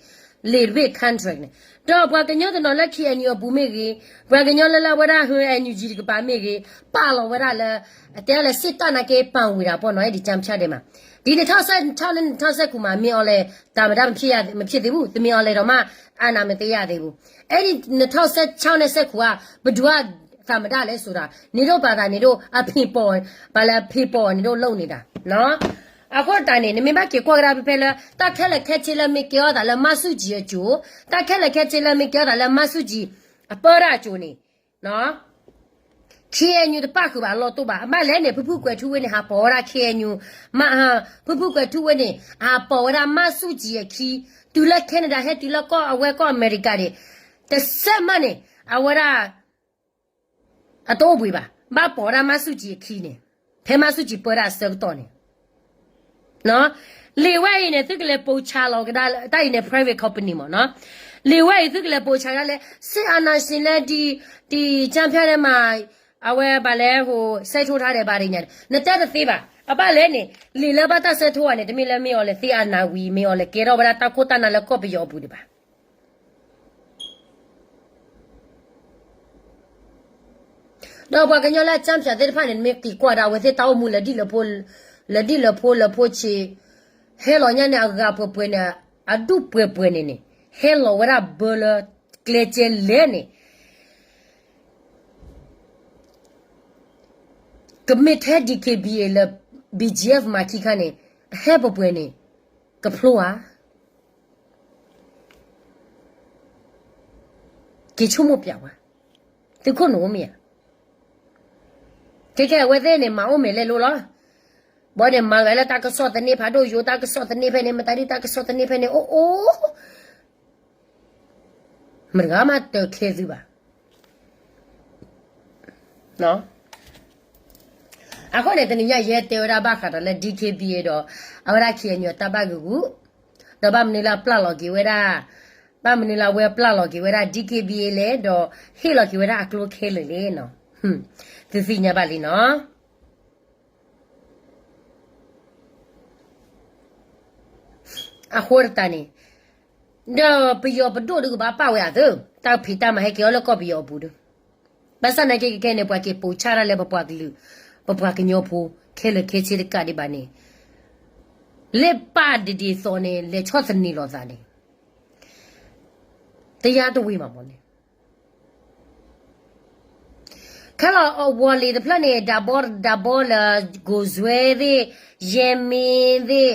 လံာ်တဘ့ၣ် contract န့ၣ် ဒီးပှၤကညီတနီၤလၢ K N U အပူၤမ့ၢ်ဂ့ၤ, ပှၤကညီလၢလၢအဝဲဒၣ်ဟၢ N U G တကပၤမ့ၢ်ဂ့ၤ, ပာ်လီၤဝဲဒၣ်လၢ အတဲလၢ စစ်တပ်နာ်က့ ပါဝင်တာပေါ့နော် အဲဒီ ကၠၢဖၠၣ်ထဲမှာ, ဒီး နှစ်ထောင့်ဆယ့်ခြောက် နဲ့ နှစ်ထောင့်ဆယ့်ခုနစ်မှာ မင်းအောင်လှိုင် သမ္မတ မဖြစ်ရ မဖြစ်သေးဘူး, သမင်းအောင်လှိုင်တောင်မှ အာဏာမသိမ်းရသေးဘူး, အဲဒီ နှစ်ထောင့်ဆယ့်ခြောက် နဲ့ ဆယ့်ခုနစ်က ဘယ်သူက သမ္မတလဲဆိုတာ နင်တို့ဘာသာ နင်တို့အဖေပေါ် ဘာလဲ ဖေပေါ် နင်တို့လုပ်နေတာနော်. အဃိသတးန့ၣ် နမ့ၢ်ဘၣ်က့ၤကွၢ်ကဒါဖဲဖဲလၢ တၢ်ခဲလၢာ်ခဲဆ့လၢမ့ၢ်ကဲထီၣ်သးလၢ မန်းစုကြည် အကျိၤ, တၢ်ခဲလၢာ်ခဲဆ့လၢမ့ၢ်ကဲထီၣ်သးလၢ မန်းစုကြည် အပၢတၢ်အကျိၤန့ၣ် K N U တပၣ်ဃုာ်ဘၣ်အလီၢ်တအိၣ်ဘၣ်. အဘၣ်လဲၣ်န့ၣ် ဖုဖုကွဲးထူဝ့န့ၣ် ဟးပိာ်ဝဲဒၣ် K N U, မ့ၢ် ဖုဖုကွဲးထူဝ့န့ၣ် ဟးပိာ်ဝဲဒၣ် မန်းစုကြည် အခံ, တုၤလၢ Canada ဟဲတုၤလၢကီၢ်အဝဲကီၢ်အမဲရကၤန့ၣ် တစဲးမးန့ၣ် အဝဲဒၣ် အတအိၣ်ဘှံးဘၣ်. ဘၣ်ပိာ်ဝဲဒၣ် မန်းစုကြည် အခံန့ၣ်, ဖဲ မန်းစုကြည် ပၢတၢ်အဆၢကတီၢ်န့ၣ် လံာ်ဝဲအံၤန့ၣ် သုကလဲၤပိာ်ဆှးလီၤကဒါ တၢ်အံၤန့ၣ် private company မ့ၢ်နီၤ. လံာ်ဝဲအံၤ သုကလဲၤပိာ်ဆှးကဒါလၢ စစ်အာဏာရှင်လၢ ဒီ ဒီကၠၢဖၠၣ်ထဲမှာ အဝဲဘၣ်လဲၣ်ဟိ စဲးထိၣ်ထါဒီးဘၣ်ရ့ၣ်ညါ နတဲတသ့ဘၣ်. အဘၣ်လဲၣ်န့ၣ် လံာ်လၢဘၣ်တၢ်စဲးထိၣ်ဝဲန့ၣ် တမ့ၢ်လၢမ့ၢ်အီၤလဲၤသ့အနၢ်ဝံၤ မ့ၢ်အီၤလဲၤကဲထီၣ်ဝဲဒၣ်တၢ်ခိၣ်တၢ်နၢ်လၢကီၢ်ပယီၤအပူၤဒံးဘၣ်. ဒီးပှၤကညီလၢအကၠၢဖၠၣ်သ့ၣ်တဖၣ်န့ၣ် နမ့ၢ်က့ၤကွၢ်ဒၣ်အဝဲသ့ၣ်တၢ်အိၣ်မူလၢဒ်လၢဖိ လၢဒ်လၢဖိလၢဖိဆံး ဟဲလီၤညါန့ၣ် အဂၤပှဲၤပှဲၤန့ၣ် အဒူၣ်ပှဲၤပှဲၤန့ၣ်န့ၣ် ဟဲလီၤဝဲဒၣ်ဘၢလၢကျဲကဲလဲၣ်န့ၣ် ကမ့ၢ်ထဲ D K B A လၢ B G F မၤခံခါန့ၣ် အဟဲပှဲၤပှဲၤန့ၣ် ကဖျိဧါ က့ၤဆိကမိၣ်ပၠးဝဲ, သုခိၣ်နူာ်မ့ၢ်ဧါ. ခဲခဲအဝဲသ့ၣ်န့ၣ် မၤအိၣ်မဲာ်လဲၤလိၤလီၤ. ဘီန့ၣ် မၤဝဲလၢတၢ်ကစီၣ်သန့ဖးဒိၣ်ယိၤ တၢ်ကစီၣ်သန့ဖဲန့ၣ် မတၤဒ်တၢ်ကစီၣ်သန့ဖဲန့ၣ် အိၣ်အိၣ် မတၤတဂၤမးတခဲသုဘၣ်. အဃိန့ၣ် တနံၤညါယဲတဲဝဲဒၣ်ဘၣ်ဃးဒီးလၢ DKBA ဒီး အဝဲဒၣ် KNU တၢ်ဘၣ်ဂ့ၢ်ဂူာ်, ဒီးဘၣ်မနုၤလၢအပျၢ်လီၤက့ၤဝဲဒၣ်, ဘၣ်မနုၤလၢအဝဲပျၢ်လီၤက့ၤဝဲဒၣ် DKBA လဲၣ် ဒီးဟ့ၣ်လီၤက့ၤဝဲဒၣ်အကျိခဲလၢာ်လဲၣ်နီၤ. သုသ့ၣ်ညါဘၣ်လံနီၤ. အဃိတၢ်န့ၣ်, ဒီးပယီၤပဒိၣ်ဒုကဘၣ်ပာ်ဝဲအသး, တၢ်ဖံးတၢ်မၤဟဲက့ၤအီၤလၢကီၢ်ပယီၤအပူၤဒီး, ဘၣ်ဆၣ်သနာ်က့ခဲခဲန့ၣ် ပှၤက့ၤပိာ်ဆၣ်တၢ်လၢပပှၤကလုာ်, ပပှၤကညီဖိ, ခဲလၢာ်ခဲဆ့တကးဒံးဘၣ်န့ၣ်, လၢပာ်ဒ်ဒ်သိးန့ၣ် လဲၤဆီၣ်သနံးလိာ်သးန့ၣ်, တယါတဝ့ၤမးမ့ၢ်န့ၣ် ခဲလၢာ် ဝီၤလ့ၤတဖျၢၣ်န့ၣ် ဒးဘီဒးဘီလၢ ကိၣ်စွဲသ့ၣ်, ယဲမ့သ့ၣ်,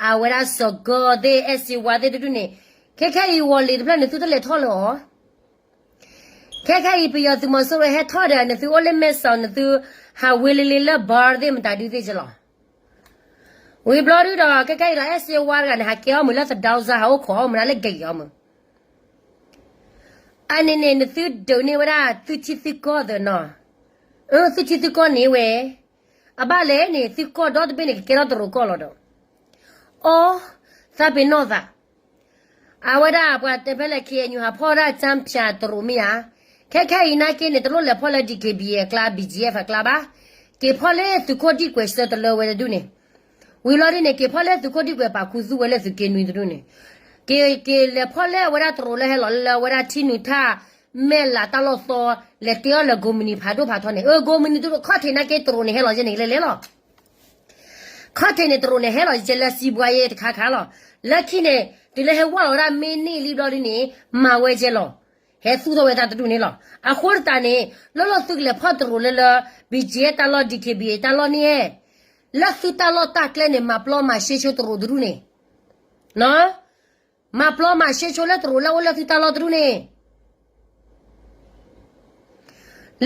အဝဲဒၣ်စီၤကီၢ်သ့ၣ်, အဲၣ်စ့ဝါသ့ၣ်တဒူၣ်န့ၣ်, ခဲခဲအံၤ ဝီၤလ့ၤတဖျၢၣ်န့ၣ် သုတလဲၤထီၣ်လၢၤအီၤ, ခဲခဲအံၤ ပယီၤသုးမီၤစိရိၤဟဲထီၣ်ဒီး နသုအိၣ်လၢမဲၢ်စီၤ နသုဟးဝ့ၤလ့လ့လၢ bar သ့ၣ်မတၤဒုသ့ၣ်ကလီၤ. ဝံၤဘျီဒုဒီး ခဲခဲအံၤဒီး အဲၣ်စ့ဝါတဂၤန့ၣ် ဟးကဲအီၣ်မုာ်လၢသဒၢစါ ဟးအိၣ်ခိးအီၣ်မုာ်ဒၣ်လၢကဲၤအီၣ်မုာ် အန့ၣ်န့ၣ် နသုဒုးန့ၢ်ဝဲဒၣ်သုထံသုကီၢ်သနီၤ, သုထံသုကီၢ်န့ၣ်ဝဲ, အဘၣ်လဲၣ်န့ၣ် သုကီၢ်ဒီတဘ့ၣ်န့ၣ် ကကဲထီၣ်တရူးကီၢ်လီၤဒီး, အီ, သးပ့ၤနီၣ်သး, အဝဲဒၣ်ပှၤတဲဖဲလဲၣ် KNU ဟးဖီၣ်ဒၣ် ကၠၣ်ဖၠၣ်တရူးမ့ၢ်ဧါ, ခဲခဲအံၤနာ်က့န့ၣ် တလိၣ်လဲၤဖီၣ်လၢ DKBA အကျါ BGF အကျါဘၣ်, က့ၤဖီၣ်လၢသုးခိၣ်ဒံၣ်ကွဲၤဆၢတလၢဝဲတဒူၣ်န့ၣ်, ဝံၤလီၤဒ်န့ၣ် က့ၤဖီၣ်လၢသုးခိၣ်ဒံၣ်ကွဲၤပာ်ခူသူၣ်ဝဲလၢသုးက့နွံတဒူၣ်န့ၣ်, က့ၤ က့ၤလဲၤဖီၣ်လၢအဝဲဒၣ်တရူးလၢဟဲလီၤလၢအဝဲဒၣ်ထံနုာ်ထၣ် မဲၢ်လးတၢ်လီၢ်သီ, လဲၤတဲအီၤလၢကိးမုၢ်နံၤဖးဒိၣ်ဖးထီန့ၣ်, အၢ ကိးမုၢ်နံၤတဒူၣ် ခီၣ်ထံးနာ်က့တရူးန့ၣ်ဟဲလီၤယဲန့ၣ်လဲၤလဲၤလီၤ. ခီၣ်ထံးန့ၣ်တရူးန့ၣ်ဟဲလီၤယဲလၢစံးဘှါယဲတခါခါလီၤ. လၢခံန့ၣ် တုၤလၢဟဲဝဲလီၤဝဲဒၣ်မ့ၢ်န့ၢ်လံဘျီဒ်န့ၣ် မၤဝဲယဲလီၤ. ဟဲသူၣ်ထီၣ်ဝဲတၢ်တဒူၣ်န့ၣ်လီၤ. အဃိတၢ်န့ၣ် လီၢ်လီၢ်သုကလဲၤဖီၣ်တရူးလၢလၢ BGF တၢ်လီၢ် DKBA တၢ်လီၢ်န့ၣ်, လၢသုတၢ်လီၢ်တၢ်ကျဲန့ၣ် မၤပျီမၤရှဲဆိတရူးတဒူၣ်န့ၣ်, မၤပျီမၤရှဲဆိလၢတရူးလၢအိၣ်လၢသုတၢ်လီၢ်တဒူၣ်န့ၣ်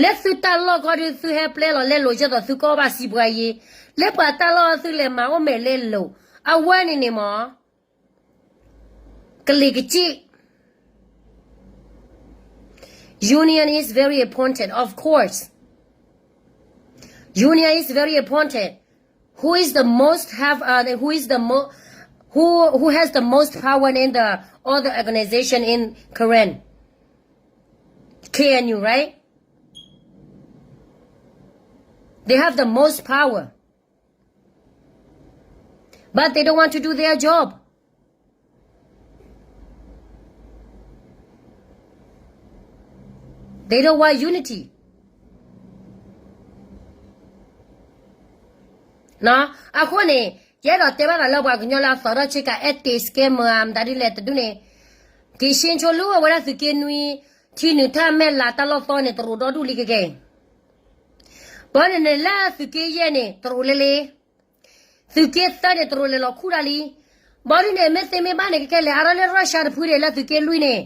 လၢသုတၢ်လီၢ်ခီဒုး သုဟဲပျဲလီၤလဲလိာ်ကဲသိးသုကအီၣ်ဘၣ်စံးပှၤယ့, လၢပှၤတၢ်လီၢ်သုလဲၤမၤအိၣ်မဲာ်လဲလိာ်, အဝဲန့ၣ်န့ၣ်မ့ၢ် ကလံၤကစ့ၣ် Union is very important, of course. Union is very important. Who is the most have, uh, who is the mo-, who, who has the most power in the other organization in Karen? K N U, right? They have the most power. But they don't want to do their job. They don't want unity. အဃိန့ၣ် ယအဲၣ်ဒိးတဲဘၣ်သးလၢပှၤကညီလၢအသီထီၣ်ဆ့ကၤ anti-scammer မတၤဒ်လဲၣ်တဒူၣ်န့ၣ်, က့ၤဆ့ဆိလူဝဲဒၣ်သုးက့နွံ, ထံနုာ်ထၣ်မဲၢ်လးတၢ်လီၢ်သီန့ၣ် တရူးဒီဒူၣ်လံကကဲအံၤ ဘီန့ၣ်န့ၣ် လၢသုးက့ယဲၢ်န့ၣ် တရူးလဲၤလံ, သုးက့သၢန့ၣ် တရူးလဲၤလီၤခူၣ်ဒၣ်လံ. ဘီဒ်န့ၣ် မ့ၢ်သ့မ့ၢ်ဘၣ်န့ၣ် ကကဲလဲၤအါထီၣ်လၢ Russia တဖုဒံးလၢသုးက့လွံၢ်န့ၣ်,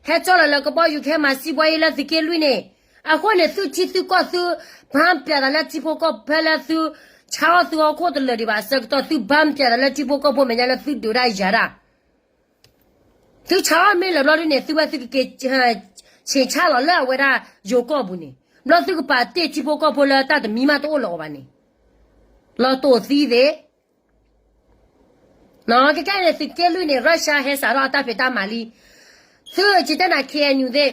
ဟဲကၠီလီၤလၢကဘီယူၤကဟဲမၤစံးဘှါယ့လၢသုးက့လွံၢ်န့ၣ်, အဃိန့ၣ် သုထံသုကီၢ်သု ဘၣ်ပျဲးသးလၢထံဖိကီၢ်ဖိဖဲလၢသု ဆါအီၣ်သုဟီၣ်ခိၣ်တလၢာ်ဒံးဘၣ်အဆၢကတီၢ် သုဘၣ်ပျဲးသးလၢထံဖိကီၢ်ဖိမဲာ်ညါလၢသုဒုးဒၣ်ယၤဒၣ် သုဆါအီၣ်မ့ၢ်လၢာ်ဘျီဒ်န့ၣ် သုဝဲသုကက့ၤ ဆ့းဆါလီၤလၢအဝဲဒၣ်ယိၤကီၢ်ပူၤန့ၣ်, ဘျီသုကပာ်တ့ၢ်ထံဖိကီၢ်ဖိလၢတၢ်တမံၤမးတအိၣ်လၢၤအီၤဘၣ်န့ၣ်, လီၤတိၢ်သံသ့ၣ် ကကဲန့ၣ် သုးက့လွံၢ်န့ၣ် Russia ဟဲစးထီၣ်အတၢ်ဖံးတၢ်မၤလံ. သုကတဲနၤ K N U သ့ၣ်,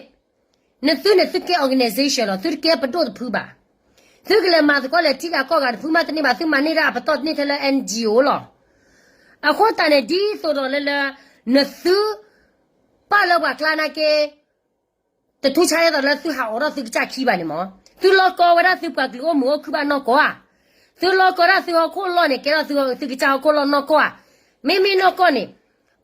နသုန့ၣ်သုကဲ organization လီၤ, သုတကဲပဒိၣ်တဖုဘၣ်. သုကလဲၤမၤသကိးလဲၤထံဂၤကီၢ်ဂၤတဖုမးတန့ၢ်ဘၣ်, သုမၤန့ၢ်ဒၣ်အပတီၢ်တန့ၢ်ထဲလၢ N G O လီၤ. အဃိသတးန့ၣ် ဒ်သိးဒီးလၢလၢ နသု ပာ်လၢပှၤကျါနာ်က့ တထူးဆါဒ်သိးလၢသုဟးအိးထီၣ်သုကစၢ်ခံဘၣ်န့ၣ်မး, သုလီၢ်ကီဝဲဒၣ်သုပှၤကလုာ်အိၣ်မုာ်အိၣ်ခုၣ်ဘၣ်နီၢ်ကီၢ်ဧါ. သုလီၢ်ကီဒၣ်သုဟီၣ်ခိၣ်လီၢ်န့ၣ် ကဲထီၣ်သုကစၢ်ဟီၣ်ခိၣ်လီၢ်နီၢ်ကီၢ်ဧါ. မ့မ့ၢ်နီၢ်ကီၢ်န့ၣ်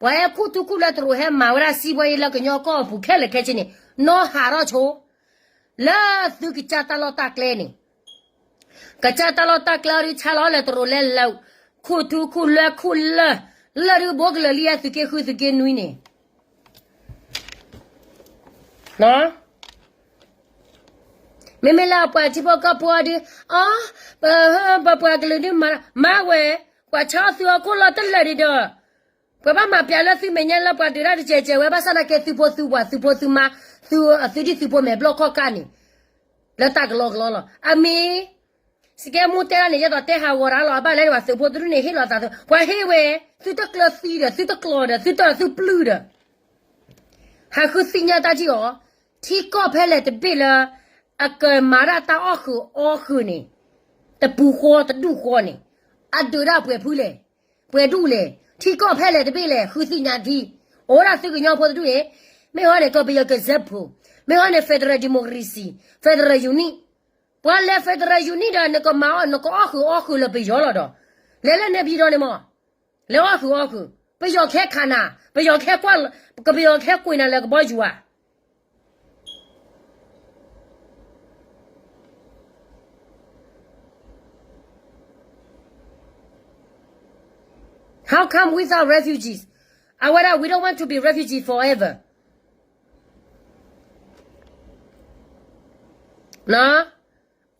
ပှၤဟဲခူၣ်ထူခူၣ်လွဲတရူးဟဲမၤဝဲဒၣ်စံးဘှါယ့လၢကညီကီၢ်အပူၤခဲလၢာ်ခဲဆ့န့ၣ် နီၢ်ဟးထီၣ်ဆိ လၢသုကစၢ်တၢ်လီၢ်တၢ်ကျဲန့ၣ် ကစၢ်တၢ်လီၢ်တၢ်ကျဲအီၤဒ်ဆါလီၤလၢတရူးလဲၤလၢာ် ခူၣ်ထူခူၣ်လွဲခူၣ်လၢာ် လၢာ်ဒုးဘိကလၢာ်လံ သုးက့ဃုသုးက့နွံန့ၣ် မ့မ့ၢ်လၢအပှၤထံဖိကီၢ်ဖိအီၤဒုး, အီ, ပပှၤကလုာ်ဒုးမၤ, မၤဝဲ, ပှၤဆါအီၣ်သုအီၣ်ခိၣ်လီၤတလၢာ်ဒံးဒီး, ပှၤဘၣ်မၤပျးလၢသုမဲာ်ညါလၢပှၤဒုးတၢ်တစဲးစဲးဝဲ ဘၣ်ဆၣ်သနာ်က့သုဖိသုဝၤ သုဖိသုမါ, သု, သုဒံၣ်သုဖိမဲာ်ဘျီၣ်ခီၣ်ကၢ်န့ၣ်, လၢတၢ်ကလီကလီလီၤ. အမ့ၢ် စကဲမူတဲတၢ်န့ၣ် ယဲသိးတဲဟးဂီၤတၢ်လီၤ. အဘၣ်လဲၣ်ပှၤသုးဖိတဒူၣ်န့ၣ် ဟ့ၣ်လီၤသးသု, ပှၤဟ့ၣ်ဝဲ, သုတကျၢၤသံဒီး သုတကျီဒီး သုတသုပျုၢ်ဒီး, ဟးဃုသ့ၣ်ညါတၢ်ထံၣ်အီၤ, ထံကီၢ်ဖဲလဲၣ်တဘ့ၣ်လၢ အကမၤဒၣ်တၢ်အီၣ်ဃုာ်အီဃုာ်န့ၣ်, တပူၤဃီတဒူၣ်ဃီန့ၣ်, အဒုးဒၣ်ပှဲၤဖုလဲၣ်, ပှဲၤဒူၣ်လဲၣ်, ထံကီၢ်ဖဲလဲၣ်တဘ့ၣ်လဲၣ် ဃုသ့ၣ်ညါထံ, အိၣ်ဒၣ်သုကညီဖိတဒူၣ်န့ၣ်, မ့ၢ်ဟီန့ၣ် ကပယီၤကစၢၢ်ဖိ, မ့ၢ်ဟီန့ၣ် federal democracy, federal unit, ပှၤလဲၤ federal unit ဒီး နကမၤအီၣ် နကအီၣ်ဃုာ်အီဃုာ်လၢပယီၤလီၤဒီး, လဲၤလၢန့ၣ်ပယီၤဒီးန့ၣ်မး, လဲၤအီၣ်ဃုာ်အီဃုာ်, ပယီၤခဲခးနၤ, ပယီၤခဲကွၢ်, ကပယီၤခဲကွံာ်နၤလၢကဘီယူၤဧါ. How come without refugees? အဝဲဒၣ် we don't want to be refugee forever.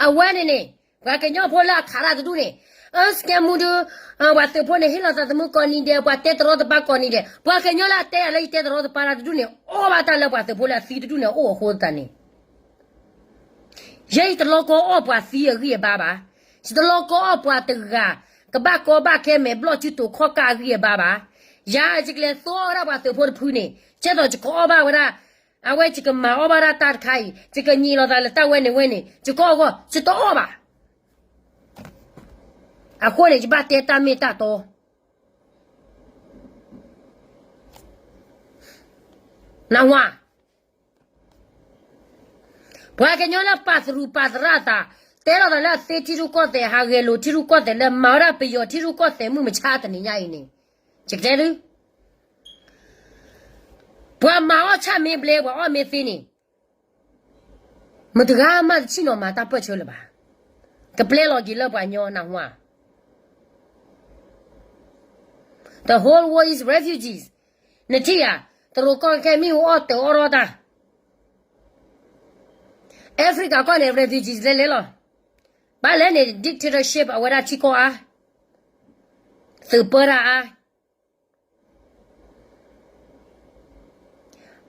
အဝဲန့ၣ်န့ၣ်, ပှၤကညီဖိလၢအခးတၢ်တဒူၣ်န့ၣ်, အစကဲမူဒုး, ပှၤသုးဖိန့ၣ် ဟ့ၣ်လီၤသးသမူကိးနံၤဒဲး, ပှၤတဲတရီတပါကိးနံၤဒဲး, ပှၤကညီလၢအတဲယၤလၢယတဲတရီတပါတၢ်တဒူၣ်န့ၣ် အီၣ်ဘၣ်တၢ်လၢပှၤသုးဖိလၢအသံတဒူၣ်န့ၣ် အအိၣ်အဃိသတးန့ၣ် ယဲယတလီၤကီအီၣ်ပှၤသံအဂံၢ်အဘါဘၣ်. ယတလီၤကီအီၣ်ပှၤတဂၤ ကဘၣ်ကီဘၣ်ခဲမဲာ်ဘျီၣ်စုတိာ်ခီၣ်ကၢ်အဂံၢ်အဘါဘၣ်. ယၤယကလဲၤသိအီၣ်ဝဲဒၣ်ပှၤသုးဖိတဖုန့ၣ်, ကဲသိးယကအီၣ်ဘၣ်ဝဲဒၣ်, အဝဲယကမၤအီၣ်ဘၣ်ဒၣ်တၢ်တခါအံၤ, ယကညံးလီၤသးလၢတၢ်ဝဲန့ၣ်ဝဲန့ၣ်, ယကအီၣ်အဂီၢ် ယတအီၣ်ဘၣ်. အဃိန့ၣ် ယဘၣ်တဲတၢ်မ့ၢ်တၢ်တီ နၢ်ဟူဧါ. ပှၤကညီလၢပာ်သရူးပာ်သရၣ်အသး, တဲလီၤသးလၢအသ့ထံရူၢ်ကီၢ်သဲး ဟးဂဲၤလိာ်ထံရူၢ်ကီၢ်သဲး လၢမၤဝဲဒၣ်ပယီၤထံရူၢ်ကီၢ်သဲးမုၢ်မဆါတနံၤညါအံၤန့ၣ်, ယကတဲသု, ပှၤမၤအီၣ်ဆၣ်မ့ၢ်ဘျဲ ပှၤအီၣ်မ့ၢ်သ့န့ၣ်, မတဂၤမးတဆံၣ်နီၤမၤတၢ်ပၢၢ်ဆၢလၢၤဘၣ်. ကပျဲလီၤက့ၤလၢပှၤကညီ နၢ်ဟူဧါ. The whole world is refugees. နထံၣ်ဧါ, တရူးကီၢ်ခဲမ့ၣ်အူအီၣ်တၢ်အီၣ်ထီၣ်တၢ်, Africa ကီၢ်န့ၣ် refugees လဲၤလဲၤလီၤ. ဘၣ်လဲၣ်န့ၣ် dictatorship အဝဲဒၣ်ထံကီၢ်အါ, သုးပၢတၢ်အါ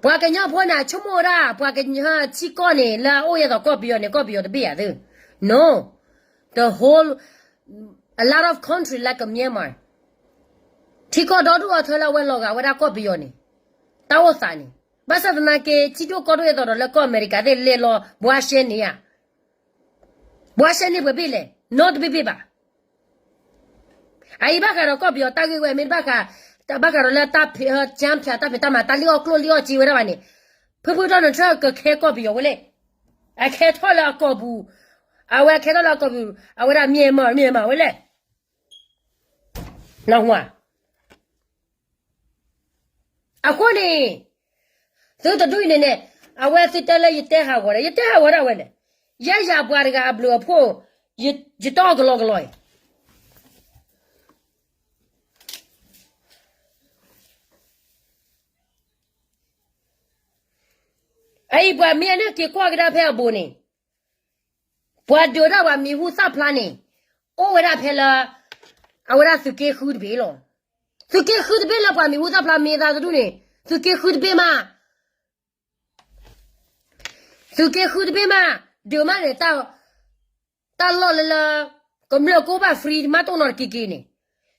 ပှၤကညီဖိန့ၣ် ဆိကမိၣ်ဝဲဒၣ် ပှၤကညီထံကီၢ်န့ၣ် လၢအအိၣ်ယဲသိးကီၢ်ပယီၤန့ၣ် ကီၢ်ပယီၤတဘ့ၣ်ဧါသ့. No, the whole, a lot of country like Myanmar, ထံကီၢ်ဒီဒူၣ်အီၤထၢလၢအဝဲလီၤဂာ်ဝဲဒၣ်ကီၢ်ပယီၤန့ၣ်, တၢ်အိၣ်သးန့ၣ်, ဘၣ်ဆၣ်သနာ်က့ ထံဒိၣ်ကီၢ်ဒိၣ်ယဲသိးဒီးလၢကီၢ်အမဲရကၤသ့ၣ်လဲၤလီၤ ဘှါရှဲန့ၣ်, ဘှါရှဲန့ၣ်ပှဲၤဘ့ၣ်လဲၣ်, နီတဘ့ၣ်ဘ့ၣ်ဘၣ်. အအံၤဘၣ်ဃးဒီးကီၢ်ပယီၤတၢ်ဂ့ၢ်ဝဲ မ့ၢ်ဘၣ်ဃး, ဘၣ်ဃးဒီးလၢတၢ်ဖံး, ကၠၢဖၠးတၢ်ဖံးတၢ်မၤ တၢ်လံၣ်အီၣ်ကျိၣ်လံၣ်အီၣ်စ့ဝဲဒၣ်ဘၣ်န့ၣ်, ဖုဖုထီၣ်နထၢၣ်ကခဲကီၢ်ပယီၤဝဲလဲၣ်. အခဲထီၣ်လၢအကီၢ်ပူၤ, အဝဲအခဲထီၣ်လၢအကီၢ်ပူၤ, အဝဲဒၣ် Myanmar Myanmar ဝဲလဲၣ်. နၢ်ဟူဧါ. အဃိန့ၣ်, သုတဒူၣ်အံၤန့ၣ်န့ၣ်, အဝဲသုတဲလၢယတဲဟးဂီၤဒီး ယတဲဟးဂီၤဒၣ်ဝဲလဲၣ်. ယဲယၤပှၤတဂၤအဘျုးအဖှိၣ်, ယတအီၣ်ကလီကလီအံၤ. အအံၤပှၤမ့ၢ်အနၢၣ်က့ၤကွၢ်ကဒါဖဲအဘူးန့ၣ်, ပှၤဒုးဒၣ်ပှၤမံၤဟူသၣ်ဖျါန့ၣ်, အိၣ်ဝဲဒၣ်ဖဲလၢ, အဝဲဒၣ်သုးက့ဃုတဘ့ၣ်လီၤ. သုးက့ဃုတဘ့ၣ်လၢပှၤမံၤဟူသၣ်ဖျါမ့ၢ်သးတဒူၣ်န့ၣ်, သုးက့ဃုတဘ့ၣ်မး သုးက့ဃုတဘ့ၣ်မး, ဒုးမးန့ၣ်, တၢ်လီၢ်လၢလၢ, ကမျၢၢ်ကအိၣ်ဘၣ် free မးတအိၣ်နီတက့ၤက့ၤန့ၣ်,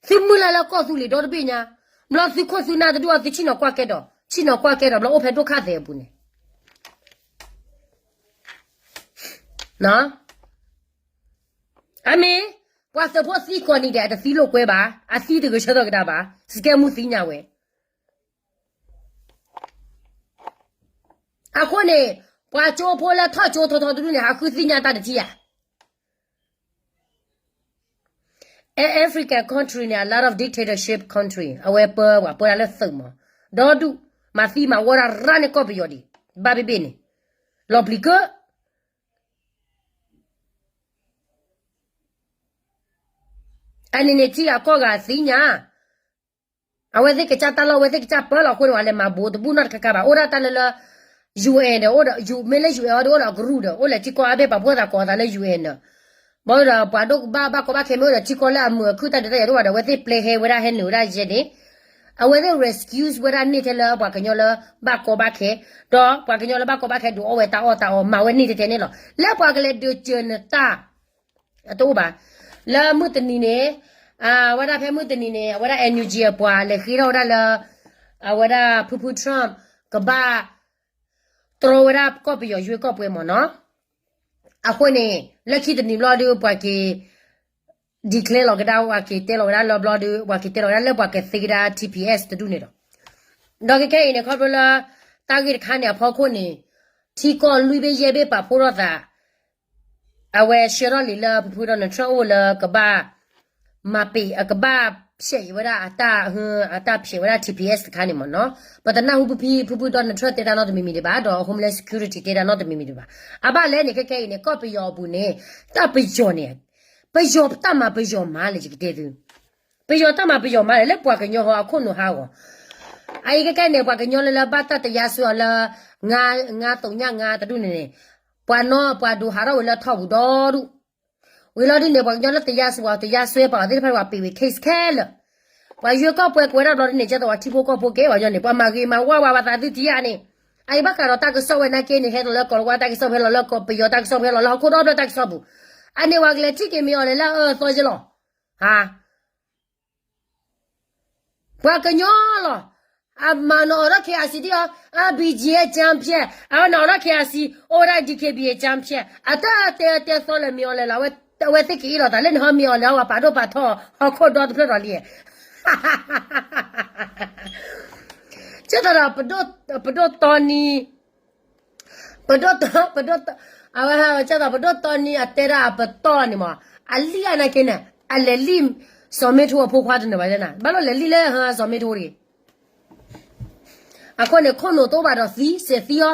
သုမုၢ်လၢ်လၢကီၢ်သူလ့ၤဒီတဘ့ၣ်ညါ, ဘျီသုခိၣ်သုနၢ်တဒူၣ်အီၤ သုဆ့ၣ်နီၤကွၢ်ကဲဒီး, ဆ့ၣ်နီၤကွၢ်ကဲဒီး ဘျီအိၣ်ဖဲဒိၣ်ခၣ်သဲးအပူၤန့ၣ် အမ့ၢ်, ပှၤသုးဖိသံကိးနံၤဒဲး အတသံလိာ်ကွဲဘၣ်, အသံတဂဲၤဆၢထၢၣ်ကဒါဘၣ်, စကဲမူသ့ၣ်ညါဝဲ. အဃိန့ၣ်, ပှၤကၠိဖိလၢထီၣ်ကၠိထီထီတဒူၣ်န့ၣ် ဟးဃုသ့ၣ်ညါတၢ်တထံၣ်ဧါ. African country န့ၣ် a lot of dictatorship country အဝဲပၢပှၤပၢတၢ်လၢသုးမး, ဒီဒူၣ်, မၤသံမၤဝီတၢ်ရၣ်န့ၢ်ကီၢ်ပယီၤဒံး, ဘၣ်ဘ့ၣ်ဘ့ၣ်န့ၣ်, လီၤပျံၤကၢ အန့ၣ်န့ၣ်ထံၣ်အကီၢ်ဂၤသ့ၣ်ညါ, အဝဲသ့ၣ်ကစၢ်တၢ်လီၢ် အဝဲသ့ၣ်ကစၢ်ပၢလီၤအဃိန့ၣ် ပှၤလဲၤမၤဘူးတဘူၣ်နီတခါခါဘၣ်, အိၣ်ဒၣ်တၢ်လၢလၢ, UN ဒီးအိၣ်ဒီး မ့ၢ်လၢ UN အီၤဒီးအိၣ်ဒီးအကရူၢ်ဒီး အိၣ်လၢထံကီၢ်အါဘ့ၣ် ပာ်ဖှိၣ်သးကိးသးလၢ UN ဒီး ဘၣ်ဒီးပှၤဒိၣ်ကဘၣ်ဘၣ်ကီဘၣ်ခဲမ့ၢ်အိၣ်ဒီးထံကီၢ်လၢအမုာ်အခုၣ်တၢ်ဒုးတၢ်ယၤဒိၣ်ဘၣ်ဒီး အဝဲသ့ၣ်ပျဲဟဲဝဲဒၣ်ဟဲနုာ်ဝဲဒၣ်ယဲန့ၣ် အဝဲသ့ၣ် rescue ဝဲဒၣ်န့ၢ်ထဲလၢပှၤကညီလၢဘၣ်ကီဘၣ်ခဲ, ဒီးပှၤကညီလၢဘၣ်ကီဘၣ်ခဲဒုးအီၣ်ဝဲတၢ်အီၣ်တၢ်အီ မၤဝဲန့ၢ်ထဲထဲန့ၣ်လီၤ. လၢပှၤကလဲၤဒုးစၢၤနတၢ် အတအိၣ်ဘၣ်. လၢမုၢ်တနံၤန့ၣ်, အဝဲဒၣ်ဖဲမုၢ်တနံၤန့ၣ် အဝဲဒၣ် NUG အပှၤလဲၤဃ့ထီၣ်ဝဲဒၣ်လၢ အဝဲဒၣ်ဖုဖု Trump ကဘၣ်တြီဝဲဒၣ်ကီၢ်ပယီၤယွ့ၢ်ကီၢ်ပှဲၤမ့ၢ်နီၤ. အဃိန့ၣ် လၢခံတနံၤဘျီဒီး ပှၤက့ၤ declare လီၤကဒါ ပှၤက့ၤတဲလီၤဝဲဒၣ်လၢဘျီဒီး ပှၤက့ၤတဲလီၤဝဲဒၣ်လၢပှၤကသ့ကဒါ TPS တဒူၣ်န့ၣ်ဒီး, ဒီးခဲခဲအံၤန့ၣ် ခီဖျိလၢ တၢ်ဂ့ၢ်တခါန့ၣ်အဖီခိၣ်န့ၣ် ထံကီၢ်လွံၢ်ဘ့ၣ်ယဲၢ်ဘ့ၣ်ပာ်ဖှိၣ်ထီၣ်သး အဝဲဆှၢထီၣ်လံာ်လၢဖုဖု Donald Trump အိၣ်လၢကဘၣ် မၤပ့ၤ အကဘၣ်ဖျဲးဝဲဒၣ်အတၢ်, အတၢ်ဖျဲးဝဲဒၣ် TPS တခါန့ၣ်မ့ၢ်နီၤ. ပတနၢ်ဟူဖုဖု ဖုဖု Donald Trump တဲတၢ်နီတမံၤမံၤဒံးဘၣ်, ဒီး Homeland Security တဲတၢ်နီတမံၤမံၤဒံးဘၣ်. အဘၣ်လဲၣ်န့ၣ် ခဲခဲအံၤန့ၣ် ကီၢ်ပယီၤအပူၤန့ၣ် တၢ်ပယီၤန့ၣ် ပယီၤတၢ်မၤပယီၤမၤလဲၣ် ယကတဲသု ပယီၤတၢ်မၤပယီၤမၤလဲၣ် လၢပှၤကညီဟီအခိၣ်နူာ်ဟးဂီၤ. အအံၤခဲခဲန့ၣ် ပှၤကညီလၢလၢဘၣ်တၢ်တယါစွဲအီၤလၢ ငါသုညါငါတဒူၣ်န့ၣ်န့ၣ်, ပှၤနီၢ်ပှၤဒိးဟးထီၣ်ဝဲလၢထီၣ်ပူၤဒီဒူၣ်, ဝံၤလီၤဒ်န့ၣ် ပှၤကညီလၢတယါစွဲပှၤတယါစွဲပှၤသ့ၣ်တဖၣ် ပှၤပ့ၤဝဲ case ခဲလၢာ်, ပှၤယွ့ၢ်ကီၢ်ပှဲၤကွဲးဒၣ်ဘျီဒ်န့ၣ် ကဲသိးပှၤထံဖိကီၢ်ဖိကဲဝဲညီန့ၣ် ပှၤမၤဂ့ၤမၤဝါဝဲပှၤသးသုထံယါန့ၣ်, အအံၤဘၣ်ဃးဒီးတၢ်ကစီၣ်ဝဲနာ်က့န့ၣ် ဟဲလီၤလၢကီၢ်လၤဝါတၢ်ကစီၣ် ဟဲလီၤလၢကီၢ်ပယီၤတၢ်ကစီၣ် ဟဲလီၤလၢဟီၣ်ခိၣ်ဒီဖျၢၣ်တၢ်ကစီၣ်ပူၤ, အန့ၣ်ပှၤကလဲၤထံၣ်က့ၤမ့ၢ်အီၤလဲၤလၢအအၢအသီက့လီၤ, ဟါ ပှၤကညီလီၤ. အမၤနအီၣ်ထီၣ် KIC ဒ်အီၤ, အ BGF ကၠၢဖျဲၣ်, အဝဲနအီၣ်ထီၣ် KIC အိၣ်ဝဲဒၣ် DKBA ကၠၢဖျဲၣ်, အတၢ်တဲအတဲသီလၢမ့ၢ်အီၤလဲၤလီၤ, အဝဲသ့ၣ်ကအ့ၣ်လိာ်သးလၢနဟီမ့ၢ်အီၤလဲၤ အဝဲပာ်ဒိၣ်ပာ်ထီၣ်ဟီၣ်ခိၣ်ဒီတဖျၢၣ်ဒီးလံ, ကဲသိးဒီး ပဒိၣ်တီနံ ပဒိၣ်တီ, ပဒိၣ်တီ, အဝဲကဲသိး ပဒိၣ်တီနံအတဲဒၣ်အပတီၢ်န့ၣ်မး, အလံၣ်အနာ်က့န့ၣ် အလဲၤလံၣ် စီၤမ့ထိအဖိခွါတနၢၤဘၣ်, ဘၣ်လီၤလဲၤလံၣ်လၢစီၤမ့ထိတဂ့ၤ. အဃိန့ၣ် ခိၣ်နူာ်တအိၣ်ဘၣ်ဒီးသံ စဲးသံအီၤ,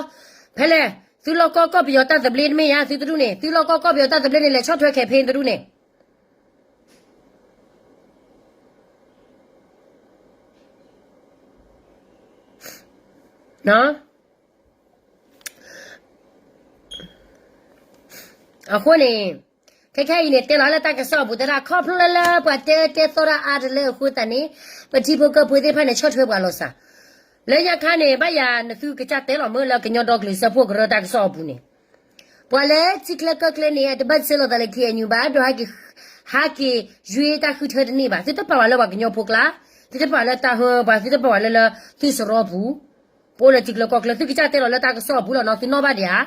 ဖဲလဲၣ် သုလီၢ်ကီၢ်ကီၢ်ပယီၤတၢ်သဘျ့တမ့ၢ်ဧါ သုတဒူၣ်န့ၣ် သုလီၢ်ကီၢ်ကီၢ်ပယီၤတၢ်သဘျ့န့ၣ် လဲၤဆီၣ်ထွဲ campaign တဒူၣ်န့ၣ် အဃိန့ၣ် ခဲခဲအံၤန့ၣ် တဲလီၤလၢတၢ်ကစီၣ်အပူၤ တဲဒၣ်ခီဖျိလၢလၢပှၤတဲတဲသီတၢ်အါတလၢအဃိသတးန့ၣ် ပထံဖိကီၢ်ဖိသ့ၣ်တဖၣ်န့ၣ် ဆီၣ်ထွဲပှၤလီၤစှၤ, လၢညါခါန့ၣ် ဘၣ်ယၤနသုကစၢ်တဲလီၤမ့ၢ်လၢကညီဒီကလုာ်စၢဖှိၣ်ကရၢတၢ်ကစီၣ်အပူၤန့ၣ် ပှၤလၢထံချၢကီၢ်ချၢန့ၣ် အတဘၣ်စၢလီၤသးလၢ KNU ဘၣ် ဒီး ဟးက့ၤယွ့တၢ်ဃုထၢတန့ၢ်ဘၣ်, သုတပာ်ဝဲလၢပှၤကညီဖိကျါ, သုတပာ်လၢတၢ်ဟၢပှၤ, သုတပာ်ဝဲလၢလၢသုစရီပူၤ, ပအိၣ်လၢထံချၢကီၢ်ချၢ သုကစၢ်တဲလီၤလၢတၢ်ကစီၣ်အပူၤလီၤနီၤ သုနီၣ်ဘၣ်ဒံးဧါ.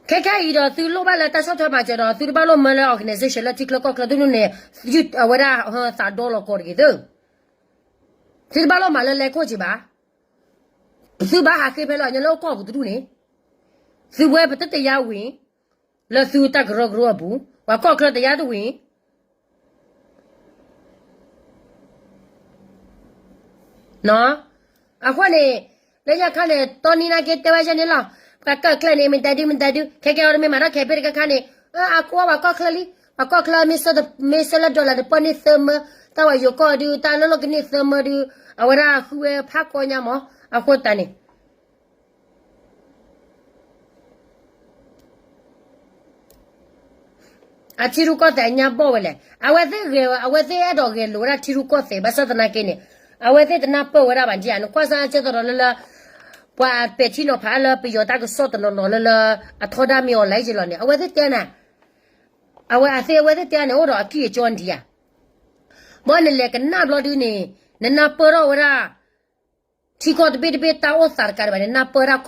ခဲခဲအံၤဒီးသုလိၣ်ဘၣ်လၢတၢ်ဆီၣ်ထွဲမၤစၢၤဒီး သုတဘၣ်လိၣ်မၢလၢ organization လၢထံချၢကီၢ်ချၢဒ်န့ၣ် အဝဲဒၣ်သးဒီလီၤကီၢ်တဂ့ၤသု, သုတဘၣ်လိၣ်မၤလၢလဲၤခိၣ်က့ၤဘၣ်, သုဘၣ်ဟးဃ့ဖဲလၢအညီလၢအိၣ်ကီၢ်ပူၤတဒူၣ်န့ၣ်, သုဝဲပတတယါဝံၤ လၢသုတၢ်ကရၢကရိအပူၤ, ပှၤကီၢ်ချၢတယါတဝံၤ အဃိန့ၣ် လၢညါခါန့ၣ် တီနံနာ်က့တဲဝဲယဲန့ၣ်လီၤ, ပှၤကီၢ်ချၢန့ၣ် မ့ၢ်တၢ်ဒု မ့ၢ်တၢ်ဒု ခဲကဲအီၤတမ့ၢ်မၤထီၣ်ခဲဖ့တခါခါန့ၣ်, အကိးပှၤကီၢ်ချၢလံ, ပှၤကီၢ်ချၢမ့ၢ်ဆၢလၢ dollar တပီၢ်န့ၢ်သၢမၢ, တၢ်ဝဲယိၤကီၢ်ဒု တၢ်လၢလီၢ်ကန့ၢ်သၢမၢဒု, အဝဲဒၣ်ဃုဝဲဖးကီညါမး, အဃိသတးန့ၣ် အထံရူၢ်ကီၢ်သဲးအညါဘီၣ်ဝဲလဲၣ်, အဝဲသ့ၣ်ဂဲၤ, အဝဲသ့ၣ်အဲၣ်ဒိးဂဲၤလိာ်ဝဲဒၣ်ထံရူၢ်ကီၢ်သဲး ဘၣ်ဆၣ်သနာ်က့န့ၣ်, အဝဲသ့ၣ်တနၢ်ပၢၢ်ဝဲဒၣ်ဘၣ်ဒ်ဧါ, နကွၢ်စၢ်ကဲသိးဒီးလၢလၢ ပှၤပဲာ်ထံနီၤဖးလၢပယီၤတၢ်ကစီၣ်တနီၤနီၤလၢလၢ အထီဒါမ့ၢ်အီၤလဲၣ်ယလီၤန့ၣ် အဝဲသ့ၣ်တဲန့ၣ်, အဝဲအသ့ၣ်အဝဲသ့ၣ်တဲန့ၣ် အိၣ်ဒီးအကံၢ်အကၠီဒံးဧါ, ဘၣ်နလဲၤကနၣ်ဘျီဒုန့ၣ်, နနၢ်ပၢၢ်ထီၣ်ဝဲဒၣ် ထံကီၢ်တဘ့ၣ်တဘ့ၣ်တၢ်အိၣ်သးတကးဒံးဘၣ်န့ၣ် နၢ်ပၢၢ်ဒၣ်ကီၢ်ပ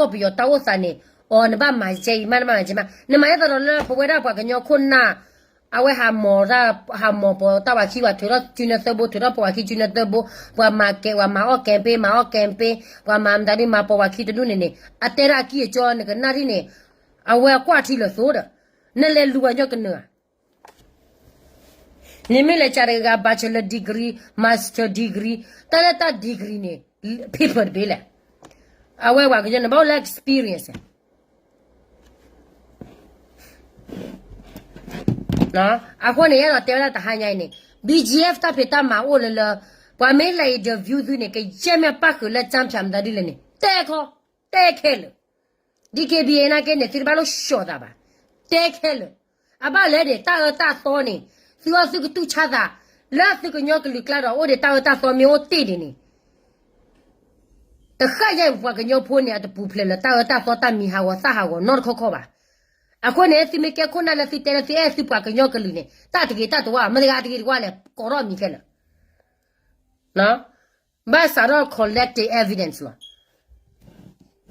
ယီၤတၢ်အိၣ်သးန့ၣ်, အိ နဘၣ်မၤကဲအံၤမး နဘၣ်မၤကဲမး, နမၤဒ်သိးဒီးလၢပဝဲဒၣ်ပှၤကညီခိၣ်နၢ်, အဝဲဟးမီၤ, ဟးမီၤပိာ်တၢ်ဝၤခံ ပှၤထုးထီၣ်စုနၢသၢဘိ ထုးထီၣ်ပိာ်ဝၤခံစုနၢသၢဘိ, ပှၤမၤကဲ, ပှၤမၤအီၣ်ကဲဖ့, မၤအီၣ်ကဲဖ့, ပှၤမၤမတၤဒု မၤပိာ်ဝၤခံတဒူၣ်န့ၣ်န့ၣ် အတဲဒၣ်အကံၢ်အကၠီ နကနၣ်ဒ်န့ၣ်, အဝဲအကွၢ်ထံလၢာ်သိဒီး, နလဲၤလူၤပှၤကညီကနၢၤဧါ နမ့ၢ်လဲၤကးတဂၤ bachelor degree, master degree, တၢ်လၢတၢ် degree န့ၣ် paper တဘ့ၣ်လဲၣ်, အဝဲပှၤကညီန့ၣ် ဘၣ်အိၣ်လၢ experience အဃိန့ၣ် အဲၣ်ဒိးတဲဝဲဒၣ်တဟါညါအံၤန့ၣ် BGF တၢ်ဖံးတၢ်မၤအိၣ်လၢလၢ, ပှၤမ့ၢ်လဲၤ interview သုန့ၣ် ကယဲၢ်မ့ၢ်ပၣ်ဃုာ်လၢကၠၢဖၠးမတၤဒ်လဲၣ်န့ၣ်, တဲခီ, တဲခဲလၢာ်. DKBA နာ်က့န့ၣ် သုတဘၣ်လိၣ်ဆှီၣ်သးဘၣ်. တဲခဲလၢာ်. အဘၣ်လဲၣ်န့ၣ် တၢ်အၢတၢ်သီန့ၣ် သုအီၣ်သုကတူၢ်ဆါသး လၢသုကညီကလုာ်ကျါဒီး အိၣ်ဒီးတၢ်အၢတၢ်သီမ့ၢ်အိၣ်တ့ၢ်ဒံးန့ၣ် တဃၣ်ယဲၢ်ပှၤကညီဖိန့ၣ် အတပူၤဖျဲးလၢတၢ်အၢတၢ်သီတၢ်မံၤဟးဂီၤသၣ်ဟးဂီၤနီတခီခီဘၣ်. အဃိန့ၣ် သုမ့ၢ်ကဲခိၣ်နၢ်လၢသုတဲလၢသုအဲၣ်သုပှၤကညီကလုာ်န့ၣ် တၢ်တဂ့ၤတၢ်တဝါ မတၤတဂၤတဂ့ၤတဝါလဲၣ် ကိးထီၣ်မံၤခဲလၢာ် ဘၣ်စးထီၣ် collective evidence လီၤ.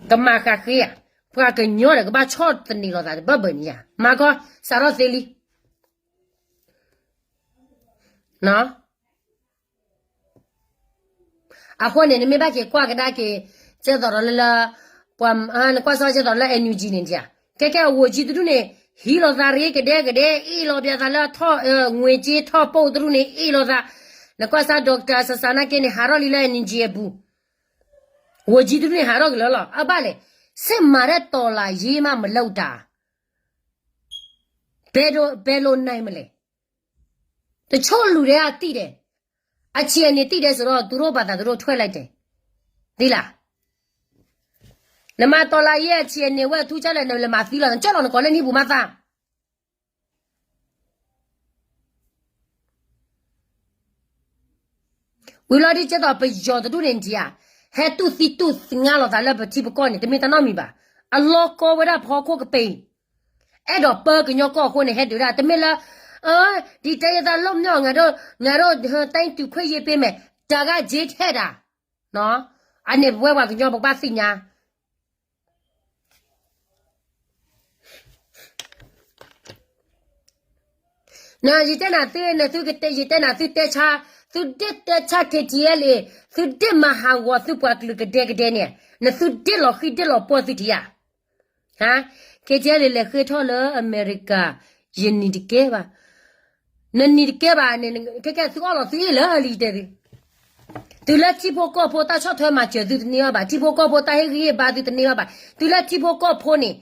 ကမၤဃးဃ့ဧါ, ပှၤကညီဒီးကဘၣ်ဆီၣ်သနံးလိာ်သးတဘၢၣ်ဘၢၣ်န့ၣ်ဧါ, မၤကီ စးထီၣ်သ့လံ. အဃိန့ၣ် နမ့ၢ်ဘၣ်က့ၤကွၢ်ကဒါက့ၤ ကဲသိးဒီးလၢလၢ ပှၤ နကွၢ်စ့ၢ်ကီးလၢ NUG န့ၣ်ဧါ, ကဲကဲအဝိုကြီးတဒူၣ်န့ၣ် ဟံးလိာ်သးရ့ကဒဲကဒဲ အ့ၣ်လိာ်ဘၣ်သးလၢ ငွေကြေးထောက်ပို့တဒူၣ်န့ၣ် အ့ၣ်လိာ်သး, နကွၢ်စ့ၢ် Doctor Sasana က့န့ၣ် ဟးထီၣ်လံလၢ NUG အပူၤ, အဝိုကြီးတဒူၣ်န့ၣ် ဟးထီၣ်က့ၤလၢလီၤ, အဘၣ်လဲၣ်, စစ်မှန်တဲ့တော်လှန်ရေးမှ မလုပ်တာ ဘယ်လို ဘယ်လိုနိုင်မလဲ. တချို့လူတွေကသိတယ်, အခြေအနေသိတယ်ဆိုတော့ သူတို့ဘာသာ သူတို့ထွက်လိုက်တယ်, သိလား. နမၤတော်လှန်ရေး အခြေအနေဝဲ ထူးခြားလဲၣ် နလဲၤမၤသံလီၤ, နကၠီလီၤနကိးလၢနဟံၣ်ပူၤမၤသး ဝံၤလီၤဒ်ကဲသိး ပယီၤတဒူၣ်န့ၣ်ဧါ, ဟဲတူၢ်သံတူၢ်ငါလိာ်သးလၢပထံပကီၢ်န့ၣ် တမ့ၢ်တၢ်နီတမံၤဘၣ်. အလီၢ်ကီဝဲဒၣ်ဖီခိၣ်ကပ့ၤ, အဲၣ်ဒိးပၢကညီကီၢ်အဃိန့ၣ် ဟဲဒုးဒၣ် တမ့ၢ်လၢ ဒီးတဲယသးလီၤမညီ ငါတို့ ငါတို့ တိုင်းသူခွင့်ရေးပေးမယ်, တဂၤက့ထဲဒၣ်, အန့ၣ်ပဝဲပှၤကညီပကဘၣ်သ့ၣ်ညါ နယတဲနၤသု နသုကတဲ ယတဲနၤသုတဲဆါ, သုဒ့ၣ်တဲဆါ KTLA, သုဒ့ၣ်တဲဆါ KTLA, သုဒ့ၣ်မၤဟးဂီၤသုပှၤကလုာ်ကဒဲကဒဲန့ၣ်, နသုဒ့ၣ်လီၤဃံၤဒ့ၣ်လီၤပှီၢ်သုထံၣ်ဧါ. ဟါ, KTLA လဲၤဃ့ထီၣ်လၢအမဲရကၤ, ယနံၤတကဲဘၣ်, နနံၤတကဲဘၣ်န့ၣ် ခဲကဲသုအီၣ်လီၤသုအ့ၣ်လၢလံတဲသု တုၤလၢထံဖိကီၢ်ဖိတၢ်ဆီၣ်ထွဲမၤစၢၤသုတန့ၢ်ဘၣ်ဘၣ်, ထံဖိကီၢ်ဖိတၢ်ဟ့ၣ်ဂံၢ်ဟ့ၣ်ဘါသုတန့ၢ်ဘၣ်ဘၣ်, တုၤလၢထံဖိကီၢ်ဖိန့ၣ်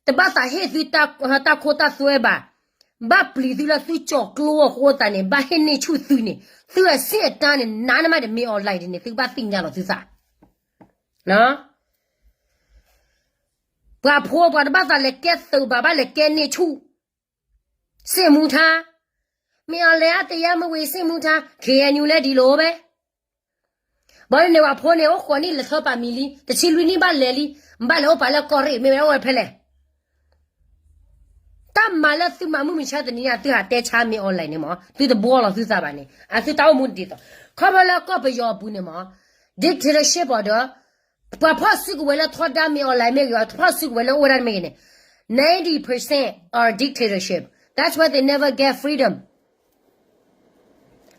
တဘၣ်သးဟ့ၣ်သုတၢ်ခိတၢ်သွဲဘၣ်, ဘၣ်ပျံၤသုလၢသုကၠီၤကျိအဃိသတးန့ၣ် ဘၣ်ဟ့ၣ်န့ၢ်ဆူၣ်သုန့ၣ် သုအဆ့ၣ်အတၢ်န့ၣ် နးနမးဒီးမ့ၢ် online ဒ်န့ၣ် သုကဘၣ်သ့ၣ်ညါလီၤသုသး ပှၤဖိပှၤတဘၣ်သးလဲၤကဲသုးဘၣ် ဘၣ်လဲၤကဲန့ၢ်ဆူၣ် စစ်မှုထမ်း, မ့ၢ်အီၤလဲၤအါတယါမ့ၢ်ဝံၤ စစ်မှုထမ်း, KNU လဲၤဒ်လိာ်ဝဲ, ဘၣ်န့ၣ် ပှၤဖိန့ၣ် အိၣ်ဃိးနံၣ်လဲၤထၢပာ်မံၤလံ, တဆံလွံၢ်နံၣ်ဘၣ်လဲၤလံ, ဘၣ်လဲၤအိၣ်ပာ်လၢကီၢ်ရ့ၣ် မ့ၢ်ဝဲအိၣ်ဝဲဖဲလဲၣ် တၢ်မၤလၢသုမၤမုၢ်မဆါတနံၤညါ သုဟးတဲဆါမ့ၢ် online န့ၣ်မး သုတဘှီလီၤသုသးဘၣ်န့ၣ် အသုတၢ်အိၣ်မူတဒ်သိး, ခီဖျိလၢကီၢ်ပယီၤအပူၤန့ၣ်မး dictatorship ဒီး ပှၤဖီၣ်စုကဝဲၤလၢထီဒါမ့ၢ် online မ့ၢ်ဂ့ၤ, ပှၤဖီၣ်စုကဝဲၤလၢအိၣ်ဝဲဒၣ်မ့ၢ်ဂ့ၤန့ၣ် ninety percent are dictatorship. That's why they never get freedom.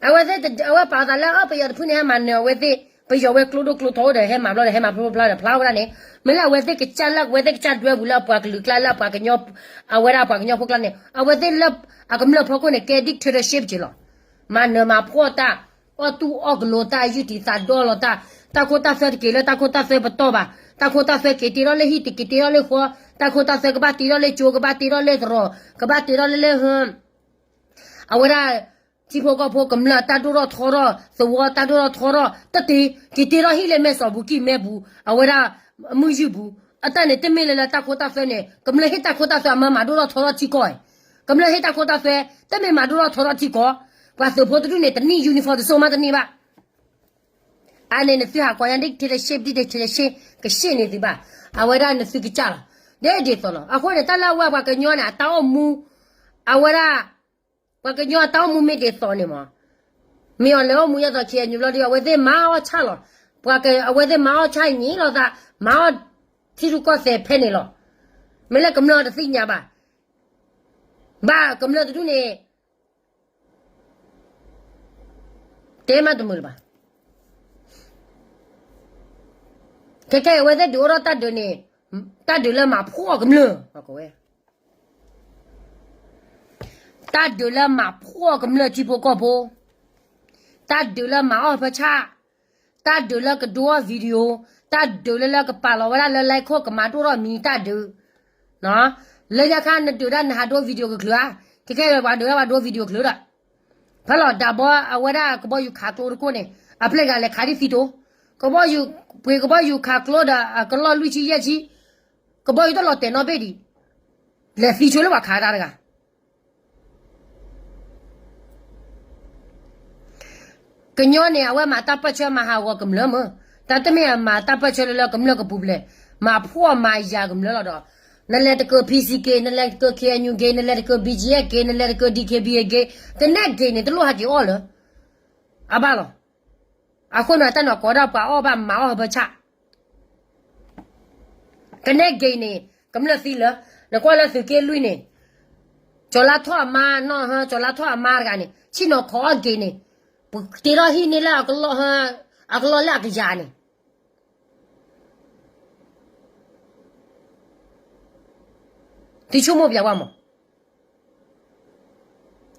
အဝဲသ့ၣ် အဝဲပာ်သးလၢ အပယီၤတဖုန့ၣ် ဟဲမၤနၢၤအဝဲသ့ၣ်, ပယီၤဝဲကျိဒိၣ်ကျိထီအိၣ်ဒီး ဟဲမၤဘျီဒီး ဟဲမၤဖျိဖျါဒီး ဖျါဝဲဒၣ်န့ၣ်, မ့ၢ်လၢအဝဲသ့ၣ်ကစၢ်လၢ အဝဲသ့ၣ်ကစၢ်ဒွဲပူၤလၢအပှၤကလုာ်ကျါလၢအပှၤကညီ, အဝဲဒၣ်ပှၤကညီဖိကျါန့ၣ် အဝဲသ့ၣ်လၢအကမျၢၢ်ဖီခိၣ်န့ၣ် ကဲ dictatorship က့ၤလီၤ. မၤနၢၤမၤဖှီၣ်တၢ်, အီၣ်တူၢ်အီၣ်ကလိၤတၢ်, ယုၢ်တံာ်သးဒီလီၤတၢ်, တၢ်ခိတၢ်သွဲတက့ၤလၢတၢ်ခိတၢ်သွဲပတီၢ်ဘၣ်, တၢ်ခိတၢ်သွဲက့ၤတ့ထီၣ်လၢဟံၣ် တက့ၤတ့ထီၣ်လၢဃီ, တၢ်ခိတၢ်သွဲကဘၣ်တ့ထီၣ်လၢကၠိ ကဘၣ်တ့ထီၣ်လၢသရိာ်, ကဘၣ်တ့ထီၣ်လၢလၢ အဝဲဒၣ် ထံဖိကီၢ်ဖိကမျၢၢ်တၢ်ဒိၣ်ထီၣ်ထီထီၣ်, သဝီတၢ်ဒိၣ်ထီၣ်ထီထီၣ်, တတ့, က့ၤတ့ထီၣ်ဟံၣ်လၢမဲာ်စီၤဘူကံၢ်မဲပူၤ, အဝဲဒၣ် မုၢ်ယုၢ်ပူၤ, အတၢ်န့ၣ်တမ့ၢ်လၢလၢတၢ်ခိတၢ်သွဲန့ၣ် ကမျၢၢ်ဟ့ၣ်တၢ်ခိတၢ်သွဲအမၤမၤဒိၣ်ထီၣ်ထီထီၣ်ထံကီၢ်အံၤ, ကမျၢၢ်ဟ့ၣ်တၢ်ခိတၢ်သွဲ တမ့ၢ်မၤဒိၣ်ထီၣ်ထီထီၣ်ထံကီၢ်, ပှၤသုးဖိတဒူၣ်န့ၣ် တနံၣ် uniform တစိၢ်မးတန့ၢ်ဘၣ် အန့ၣ်နသုဟးကွၢ်ညါ dictatorship dictatorship ကရှ့ၣ်န့ၢ်သုဘၣ်, အဝဲဒၣ်နသုကစၢ်လီၤ, ဒ်ဒ်သိးလီၤ. အဃိန့ၣ် တၢ်လၢအဝဲပှၤကညီန့ၣ် အတၢ်အိၣ်မူ, အဝဲဒၣ် ပှၤကညီအတၢ်အိၣ်မူမ့ၢ်ဒ်သိးန့ၣ်မး, မ့ၢ်အီၤလဲၤအိၣ်မူယဲသိး KNU ဘျီဒီး အဝဲသ့ၣ်မၤအီၣ်ဆၣ်လီၤ, ပှၤက အဝဲသ့ၣ်မၤအီၣ်ဆၣ်ညံၤလိာ်သး, မၤအီၣ်ထံရူၢ်ကီၢ်သဲးဖဲန့ၣ်လီၤ. မ့ၢ်လၢကမျၢၢ်တသ့ၣ်ညါဘၣ်, ဘၣ်ကမျၢၢ်တဒူၣ်န့ၣ် တဲမးတမုာ်လၢၤဘၣ်. ခဲခဲအံၤ အဝဲသ့ၣ်ဒုးအိၣ်ထီၣ်တၢ်ဒုးန့ၣ်, တၢ်ဒုးလၢမၤဖှီၣ်ကမျၢၢ်, တၢ်ဒုးလၢမၤဖှီၣ်ကမျၢၢ်ထံဖိကီၢ်ဖိ, တၢ်ဒုးလၢမၤအီၣ်ဖၢဆၣ်, တၢ်ဒုးလၢကဒိအီၣ် video, တၢ်ဒုးလၢလၢကပာ်လီၤဝဲဒၣ်လၢ လဲခိၣ် ကမၤဒိၣ်ထီၣ်မံၤတၢ်ဒုး လၢညါခါနဒုးဒၣ်နဟးဒိ video ကချုးဧါ, ခဲခဲအံၤပှၤဒုးဒၣ်ပှၤဒိ video ချုးဒီး, ဖဲလီၤဒးဘီအဝဲဒၣ်ကဘီယူၤခးကျိတကိၣ်န့ၣ် အပျဲၢ်ဂၤလဲၤခးဒ်သံတိၤ, ကဘီယူၤ, ပှ့ၤကဘီယူၤခးကျိဒီးအကလီၢ်လွံၢ်ဆံယဲၢ်ဆံ, ကဘီယူၤတလီၤတဲာ်နီတဘ့ၣ်ဒံး, လဲၤသံဆိလၢပှၤခးတၢ်တဂၤ ကညီန့ၣ် အဝဲမၤတၢ်ပၢၢ်ဆၢမၤဟးဂီၤကမျၢၢ်မး, တၢ်တမ့ၢ်အမၤတၢ်ပၢၢ်ဆၢလၢလၢကမျၢၢ်ကပူၤဖျဲး, မၤဖှီၣ်မၤယာ်ကမျၢၢ်လီၤဒီး, နလဲၤတကၢ P C က့ၤ, နလဲၤတကၢ K N U က့ၤ, နလဲၤတကၢ B G F က့ၤ, နလဲၤတကၢ D K B A က့ၤ, တနဲၣ်က့ၤန့ၣ် တလိၣ်ဟးက့ၤအီၣ်လၢ အဘၣ်လီၤ. အဃိန့ၣ် တၢ်န့ၣ်ကိးဒၣ်ပှၤအီၣ်ဘၣ်မၤအီၣ်ဟၢဖၢဆၣ် ကနဲၣ်က့ၤန့ၣ် ကမျၢၢ်သံလၢ, နကွၢ်လၢသုးက့လွံၢ်န့ၣ်, ကၠီၤလါထီၣ်အမါနီၢ်ဟၢ, ကၠီၤလါထီၣ်အမါတဂၤန့ၣ် ဆ့ၣ်နီၤခိးအီၣ်က့ၤန့ၣ်, ပတ့ထီၣ်ဟံၣ်န့ၢ်လၢအကလီၢ်, အကလီၢ်လၢအကယၤန့ၣ်, သုဆိကမိၣ်ပျဲဝဲမး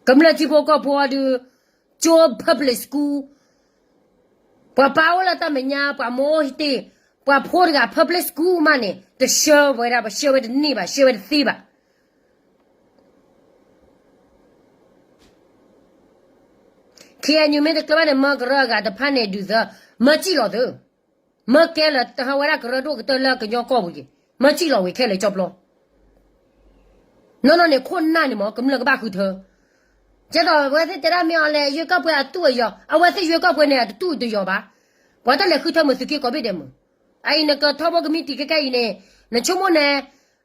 ကမျၢၢ်ထံဖိကီၢ်ဖိအီၤဒုး, ကၠိ public school, ပှၤပၢ်အိၣ်လၢတၢ်မဲာ်ညါ, ပှၤမိၢ်အိၣ်ဟံၣ်တ့ၢ်, ပှၤဖိတဂၤ public school မးန့ၣ် တဆှၢဝဲဒၣ်, ပဆှၢဝဲတန့ၢ်ဘၣ်, ဆှၢဝဲတသ့ဘၣ်. ခဲအံၤ မ့ၢ်တကျၢၤဘၣ်န့ၣ် မၢကရၢအဂၤတဖၣ်န့ၣ်ဒုးသၢ, မၢစံၣ်လီၤသု, မၢကဲလၢတဟါဝဲဒၣ်ကရၢဒိၣ်ကတၢၢ်လၢကညီကီၢ်ပူၤက့ၤ, မၢစံၣ်လီၤဝံၤခဲလၢာ်ကၠီပျီ နီၢ်နီၢ်န့ၣ် ခိၣ်နၢ်န့ၣ်မ့ၢ် ကမျၢၢ်ကဘၣ်ဃုထၢ, ကဲသိးအဝဲသ့ၣ်တဲဒၣ်မ့ၢ်အီၤလဲၣ်, ရွေးကောက်ပွဲအတုအယိာ်, အဝဲသ့ၣ်ရွေးကောက်ပွဲန့ၣ် အတတုတယိာ်ဘၣ်. ပှၤတလဲၤဃုထၢမုၢ်သုးက့ကိးဘ့ၣ်ဒဲးမုၢ်, အအံၤနကထီဘိကမံးတံာ်ခဲကဲအံၤန့ၣ်, နဆိကမိၣ်န့ၣ်,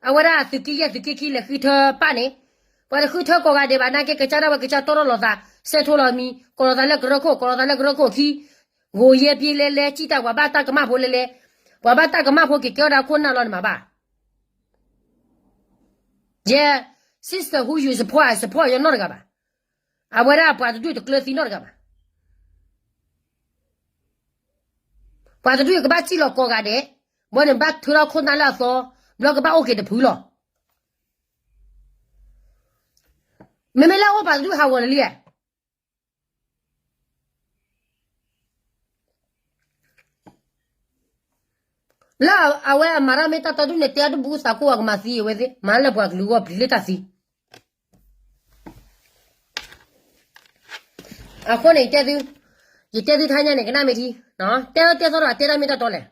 အဝဲဒၣ်သုးက့ယဲၢ်သုးက့ခံလဲၤဃုထၢပၣ်န့ၣ်, ပှၤတဃုထၢကိးဂၤဒဲးဘၣ် နာ်က့ကစၢ်တၢ်ထီၣ်လိာ်သး, စဲးထိလီၤမံၤ, ကိးလိာ်သးလၢကရၢခိၣ်, ကိးလိာ်သးလၢကရၢခိၣ်ခံ, ဂိၤယဲၢ်ပျ့လဲလဲ, စံၣ်တၢ်ပှၤဘၣ်တၢ်ကမၣ်ဖိလဲလဲ, ပှၤဘၣ်တၢ်ကမၣ်ဖိက့ၤကဲထီၣ်ဒၣ်ခိၣ်နၢ်လီၤန့ၣ်မးဘၣ်. ယဲ, sister who you support, I support ယၤနီတဂၤဘၣ်. အဝဲဒၣ်ပှၤတဒူၣ်တကျၢၤသံနီတဂၤဘၣ်. ပှၤတဒူၣ်ကဘၣ်စံၣ်လီၤကိးဂၤဒဲး, ဘီန့ၣ်ဘၣ်ထုးထီၣ်ခိၣ်နၢ်လၢအသီ, ဘျီကဘၣ်အိၣ်က့ၤတဖုလီၤ. မ့မ့ၢ်လၢအအိၣ်ပှၤတဒူၣ်ဟးဂီၤလၢလံဧါ လၢအဝဲအမၤတၢ်မ့ၢ်တၢ်တီဒူၣ်န့ၣ် တဲအတဘူၣ်သးကိၢ်အကမၤသံအဝဲသ့ၣ်, မၤလၢပှၤကလုာ်ဂီၢ်ပျံၤလၢတၢ်သံ. အဃိန့ၣ် ယတဲသု, ယတဲသုထါညါန့ၣ် ကနၣ်မ့ၢ်ထံ, တဲတဲသီဒီးတဲတၢ်မ့ၢ်တၢ်တီလဲၣ်.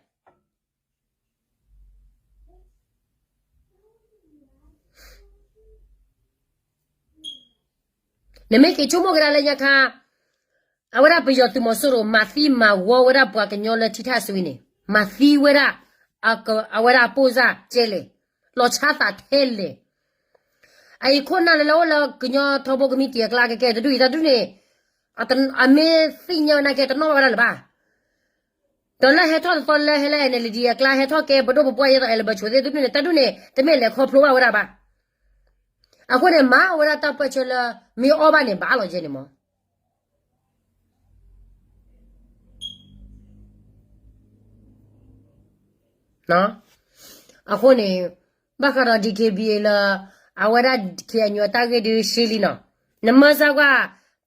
နမ့ၢ်က့ၤဆိကမိၣ်ကဒါလၢညါခါ, အဝဲဒၣ်ပယီၤသုးမီၤစိရိၤ မၤသံမၤဝီဝဲဒၣ်ပှၤကညီလၢထံထၣ်စွံန့ၣ်, မၤသံဝဲဒၣ်, အဝဲဒၣ်အပိၢ်စၢ်ကဲလဲၣ်, လီၤဆါသးထဲလဲၣ်. အအံၤခိၣ်နၢ်လၢလၢအိၣ်လၢကညီထီဘိကမံးတံာ်အကျါကကဲတဒူၣ်အံၤတၢ်ဒူၣ်န့ၣ်, အမ့ၢ်သ့ၣ်ညါဝဲနာ်က့တနီၣ်ဘၣ်ဝဲဒၣ်လၢၤဘၣ်. ဒီးလၢဟဲထီၣ်တသီလၢဟဲလၢ N L D အကျါ ဟဲထီၣ်ကဲပဒိၣ်ပပှၢ်ယဲသိး အဲလဘၢၣ်ဆိးသ့ၣ်တဒူၣ်န့ၣ် တၢ်ဒူၣ်န့ၣ် တမ့ၢ်လဲၤခီဖျိဘၣ်ဝဲဒၣ်ဘၣ်. အဃိန့ၣ် မၤဝဲဒၣ်တၢ်ပၢၢ်ဆၢလၢ မ့ၢ်အီၣ်ဘၣ်န့ၣ် ဘၣ်လီၤယဲန့ၣ်မး အဃိန့ၣ် ဘၣ်ဃးဒီး D K B A လၢ အဝဲဒၣ် K N U အတၢ်ဂ့ၢ်ဒုးရှဲလံနီၤ, နမၢစၢ်ကွၢ်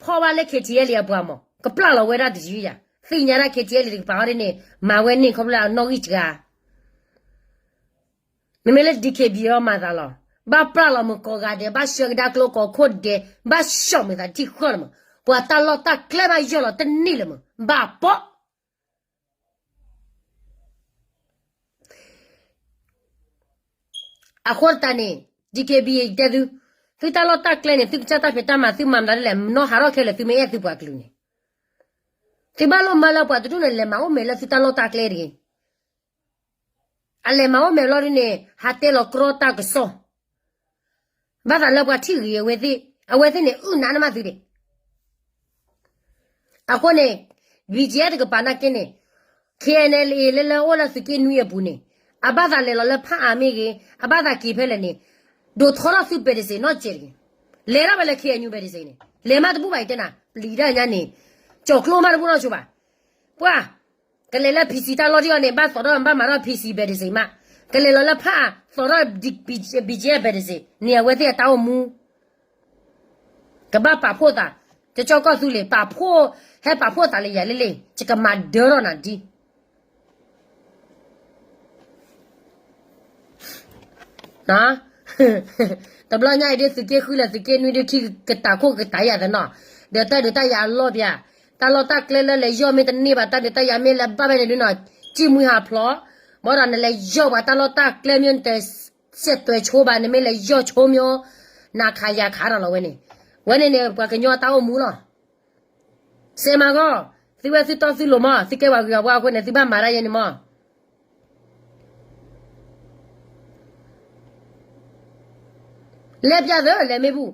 ဖီၣ်ဘၣ်လၢ K T L A အပှၤမး ကပျၢ်လီၤဝဲဒၣ်တယုၢ်ယၤ, သ့ၣ်ညါဒၣ် K T L A တကပၤအီၤဒ်န့ၣ် မၤဝဲန့ၢ်ခီဖျိလၢအနီၣ်ဂံၢ်စှၤ မ့မ့ၢ်လၢ D K B A အီၤမၤသးလီၤ, ဘၣ်ပျၢ်လီၤမုၢ်ကိးဂၤဒဲး, ဘၣ်ဆှၢကဒါကျိကိးခိၣ်ဒဲး, ဘၣ်ဆှၢမုၢ်သးတထံၣ်ဃၢလီၤမး, ပှၤတၢ်လီၢ်တၢ်ကျဲဘၣ်ယၢၢ်လီၤတန့ၢ်လၢၤမး, ဘၣ်ပီၣ် အဃိသတးန့ၣ် D K B A တဲသု, သုတၢ်လီၢ်တၢ်ကျဲန့ၣ် သုကစၢ်တၢ်ဖံးတၢ်မၤ သုမၤမတၤဒ်လဲၣ်, နီၢ်ဟးထီၣ်ခဲလၢာ် သုမ့ၢ်အဲၣ်သုပှၤကလုာ်န့ၣ်, သုဘၣ်လိၣ်မၢလၢပှၤတဒူၣ်န့ၣ် လဲၤမၤအိၣ်မဲာ်လၢသုတၢ်လီၢ်တၢ်ကျဲတဂ့ၤ. အလဲၤမၤအိၣ်မဲာ်ဘျီဒ်န့ၣ် ဟးတဲလီၤကြီတၢ်ကစီၣ်, ဘၣ်သးလၢပှၤထံၣ်ဂ့ၤအဝဲသ့ၣ်, အဝဲသ့ၣ်န့ၣ် အုၣ်နးနမးသုဒံး. အဃိန့ၣ် B G F တကပၤနာ်က့န့ၣ် K N L A လၢလၢအိၣ်လၢသုးက့နွံအပူၤန့ၣ် အဘၣ်သးလဲၤလီၤလၢဖၣ်အါမ့ၢ်ဂ့ၤ, အဘၣ်သးက့ၤဖဲလဲၣ်န့ၣ် ဒိးထီထီၣ်သု ဘဲးတစ့း နီၢ်စဲးတဂ့ၤ. လဲၤထီၣ်ဝဲလၢ K N U ဘဲးတစ့းန့ၣ် လဲၤမးတဘူၣ်ဘၣ်အံၤတဲနၤ ပျံၤတၢ်ညါန့ၣ် ကၠီၤကျိမးတဘူၣ်နီၢ်ဆိဘၣ်. ပှၤ ကလဲၤလၢ P C တၢ်လီၢ်ထံအီၤန့ၣ် ဘၣ်သိးထီၣ်ဘၣ်မၤထီၣ် P C ဘဲးတစ့းမး, ကလဲၤလီၤလၢဖၣ်အါ သိးထီၣ် B G F ဘဲးတစ့းန့ၣ် အဝဲသ့ၣ်အတၢ်အိၣ်မူ ကဘၣ်ပာ်ဖှိၣ်သး, တကၠီကီၢ်သူလ့ၤ ပာ်ဖှိၣ်, ဟဲပာ်ဖှိၣ်သးလၢယၤလ့လ့, ယကမၤဒၢထီၣ်နၤဒ် တဘျီညါအံၤဒ်သုးက့ဃုလၢသုးက့နွံဒ်ခံကတၢၢ်ခိၣ်ကတၢၢ်ယၤသနီၤ, ဒီးတၢ်ဒုးတၢ်ယၤအလီၢ်ပၠး, တၢ်လီၢ်တၢ်ကျဲလၢလဲၤယီၢ်မ့ၢ်တန့ၢ်ဘၣ် တၢ်ဒုးတၢ်ယၤမ့ၢ်လၢဘၣ်ဖဲန့ၣ်ဒုနီၤ စံၣ်မှံဟးဖျိး, ဘၣ်ဒီးနလဲၤယီၢ်ပှၤတၢ်လီၢ်တၢ်ကျဲမ့ၢ်နတစဲးသွဲးဆိဘၣ် နမ့ၢ်လဲၤယီၢ်ဆိမ့ၢ် နၤခးယၤခးဒီးလီၤဝဲန့ၣ်, ဝဲန့ၣ်န့ၣ် ပှၤကညီတၢ်အိၣ်မူလီၤ. စဲးမၤဂီၢ်, သုဝဲသုတီသုလိၤမး သုကဲပှၤဂုၤပှၤဂၤအဃိန့ၣ် သုဘၣ်မၤတၢ်ယဲန့ၣ်မး လဲၤပျၢ်သၢလဲၤမ့ၢ်ဘူၣ်,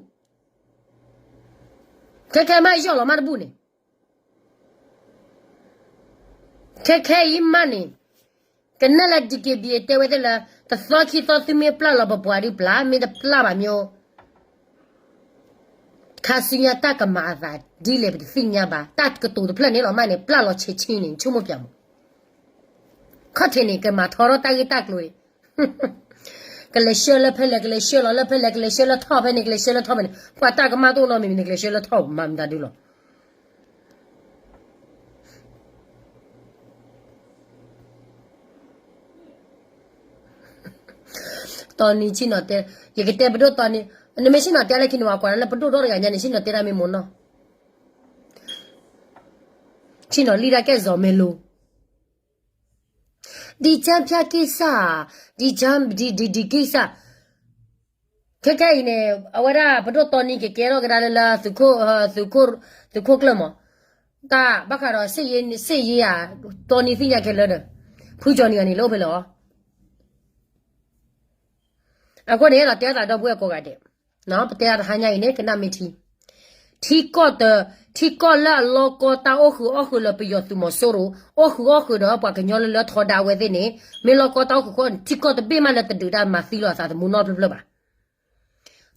ခဲခဲမးယီၢ်လီၤမးတဘူၣ်န့ၣ်, ခဲခဲအံၤမးန့ၣ်, ကနဲၣ်လၢ DKBA တဲဝဲသ့ၣ်လၢ တသီခံသီသုမ့ၢ်ပျၢ်လီၤပပှၤဒုပျၢ် မ့ၢ်တပျၢ်ဘၣ်မ့ၢ် ခါဆူညါတၢ်ကမၤအသးဒ်လဲၣ်ပတသ့ၣ်ညါဘၣ် တၢ်ကတိၤတဖျၢၣ်န့ၣ်လီၤမးန့ၣ် ပျၢ်လီၤဆဲးဆ့န့ၣ် ဆိကမိၣ်ပျၢ်မး, ခီၣ်ထံးန့ၣ် ကမၤထီထီၣ်တၢ်ဂ့ၢ်တၢ်ကျိၤန့ၣ် ကလဲၤဆှၢလၢဖဲလဲၣ် ကလဲၤဆှၢလီၤလၢဖဲလဲၣ် ကလဲၤဆှၢလၢထီၣ်ဖဲန့ၣ် ကလဲၤဆှၢလၢထီၣ်ဖဲန့ၣ် ပှၤတၢ်ကမၣ်တအိၣ်နီတမံၤန့ၣ် ကလဲၤဆှၢလၢထီၣ်မၤမတၤဒုလီၤ. တီနံၤဆ့ၣ်နီၤတဲ, ယကတဲပဒိၣ်တီနံၤ, နမ့ၢ်ဆ့ၣ်နီၤတဲလၢခံန့ၣ် ပှၤကွၢ်လၢပဒိၣ်ဒီတဂၤညါန့ၣ် ဆ့ၣ်နီၤတဲတၢ်မ့ၢ်မိၢ်နီၢ်, ဆ့ၣ်နီၤလံတၢ်ကဲၣ်ဇီၤမဲလိၤ ဒ်ကၠၢဖၠၣ်က့ၢ်စၢ်, ဒ်ကၠၢ ဒ် ဒ် ဒ်က့ၢ်စၢ်, ခဲခဲအံၤန့ၣ် အဝဲဒၣ်ပဒိၣ်တီနံၤကကဲထီၣ်ကဒါလၢလၢ သုးခိၣ်ကျၢၢ်မး, တၢ်ဘၣ်ဃးဒီး စစ်ရေး စစ်ရေး ဧါ, တီနံၤသ့ၣ်ညါခဲလၢာ်ဒီး ဖုကၠီနံၤဂၤန့ၣ်လၢအိၣ်ဖဲလဲၣ်အီၤ အဃိန့ၣ် အဲၣ်ဒိးတဲအသးဒီပုၢ်ဝဲၢ်ကိးဂၤဒဲး, ပတဲအတဟါညါအံၤန့ၣ် ကနၣ်မ့ၢ်ထံ, ထံကီၢ်တ, ထံကီၢ်လၢအလီၢ်ကီတၢ်အိၣ်ဃုာ်အီၣ်ဃုာ်လၢပယီၤသုးမီၤစိရိၤ, အိၣ်ဃုာ်အီၣ်ဃုာ်ဒီးပှၤကညီလၢလၢထီဒါအဝဲသ့ၣ်န့ၣ် မ့ၢ်လီၢ်ကီတၢ်အိၣ်ဃုာ်ဃီ ထံကီၢ်တဘ့ၣ်မးလၢတဒုးတၢ်မၤသံလီၤအသးသမူနီတဖျၢၣ်ဖျၢၣ်ဘၣ်.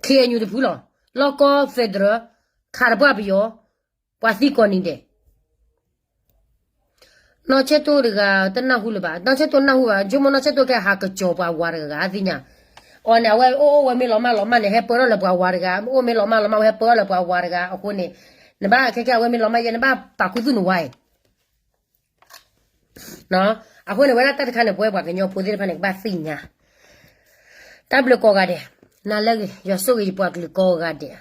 ခ့ၣ်အဲၣ်ယူၣ်တဖုလီၤ, လီၢ်ကီ federal ခးတပှၢ်ပယီၤ, ပှၤသံကိးနံၤဒဲး နီၢ်ဆဲၣ်တိၢ်တဂၤ တနၢ်ဟူလၢၤဘၣ်, နီၢ်ဆဲၣ်တိၢ်နၢ်ဟူဘၣ်, ဆိကမိၣ်နီၢ်ဆဲၣ်တိၢ်ကဟးကစီၤပှၤဝၤတဂၤသ့ၣ်ညါ, အီၤန့ၣ် အဝဲအိၣ်အိၣ်ဝဲမ့ၢ်လီၤမၢ်လီၤမၢ်န့ၣ် ဟဲပၢထီၣ်လၢပှၤဝၤတဂၤ, အိၣ်မ့ၢ်လီၤမၢ်လီၤမၢ် ဝဲဟဲပၢထီၣ်လၢပှၤဝၤတဂၤ, အဃိန့ၣ် နဘၣ်ခဲကဲအဝဲမ့ၢ်လီၤမၢ်ယဲ နဘၣ်ပာ်ခူသူၣ်နဝါအံၤ အဃိန့ၣ် ဝဲဒၣ်တၢ်တခါန့ၣ် ပဝဲပှၤကညီဖိသ့ၣ်တဖၣ်န့ၣ် ကဘၣ်သ့ၣ်ညါ, တၢ်ဘျုးကိးဂၤဒဲး, နၤလၢဂ့ၤ ယွၤဆိၣ်ဂ့ၤယပှၤကလုာ်ကိးဂၤဒဲး,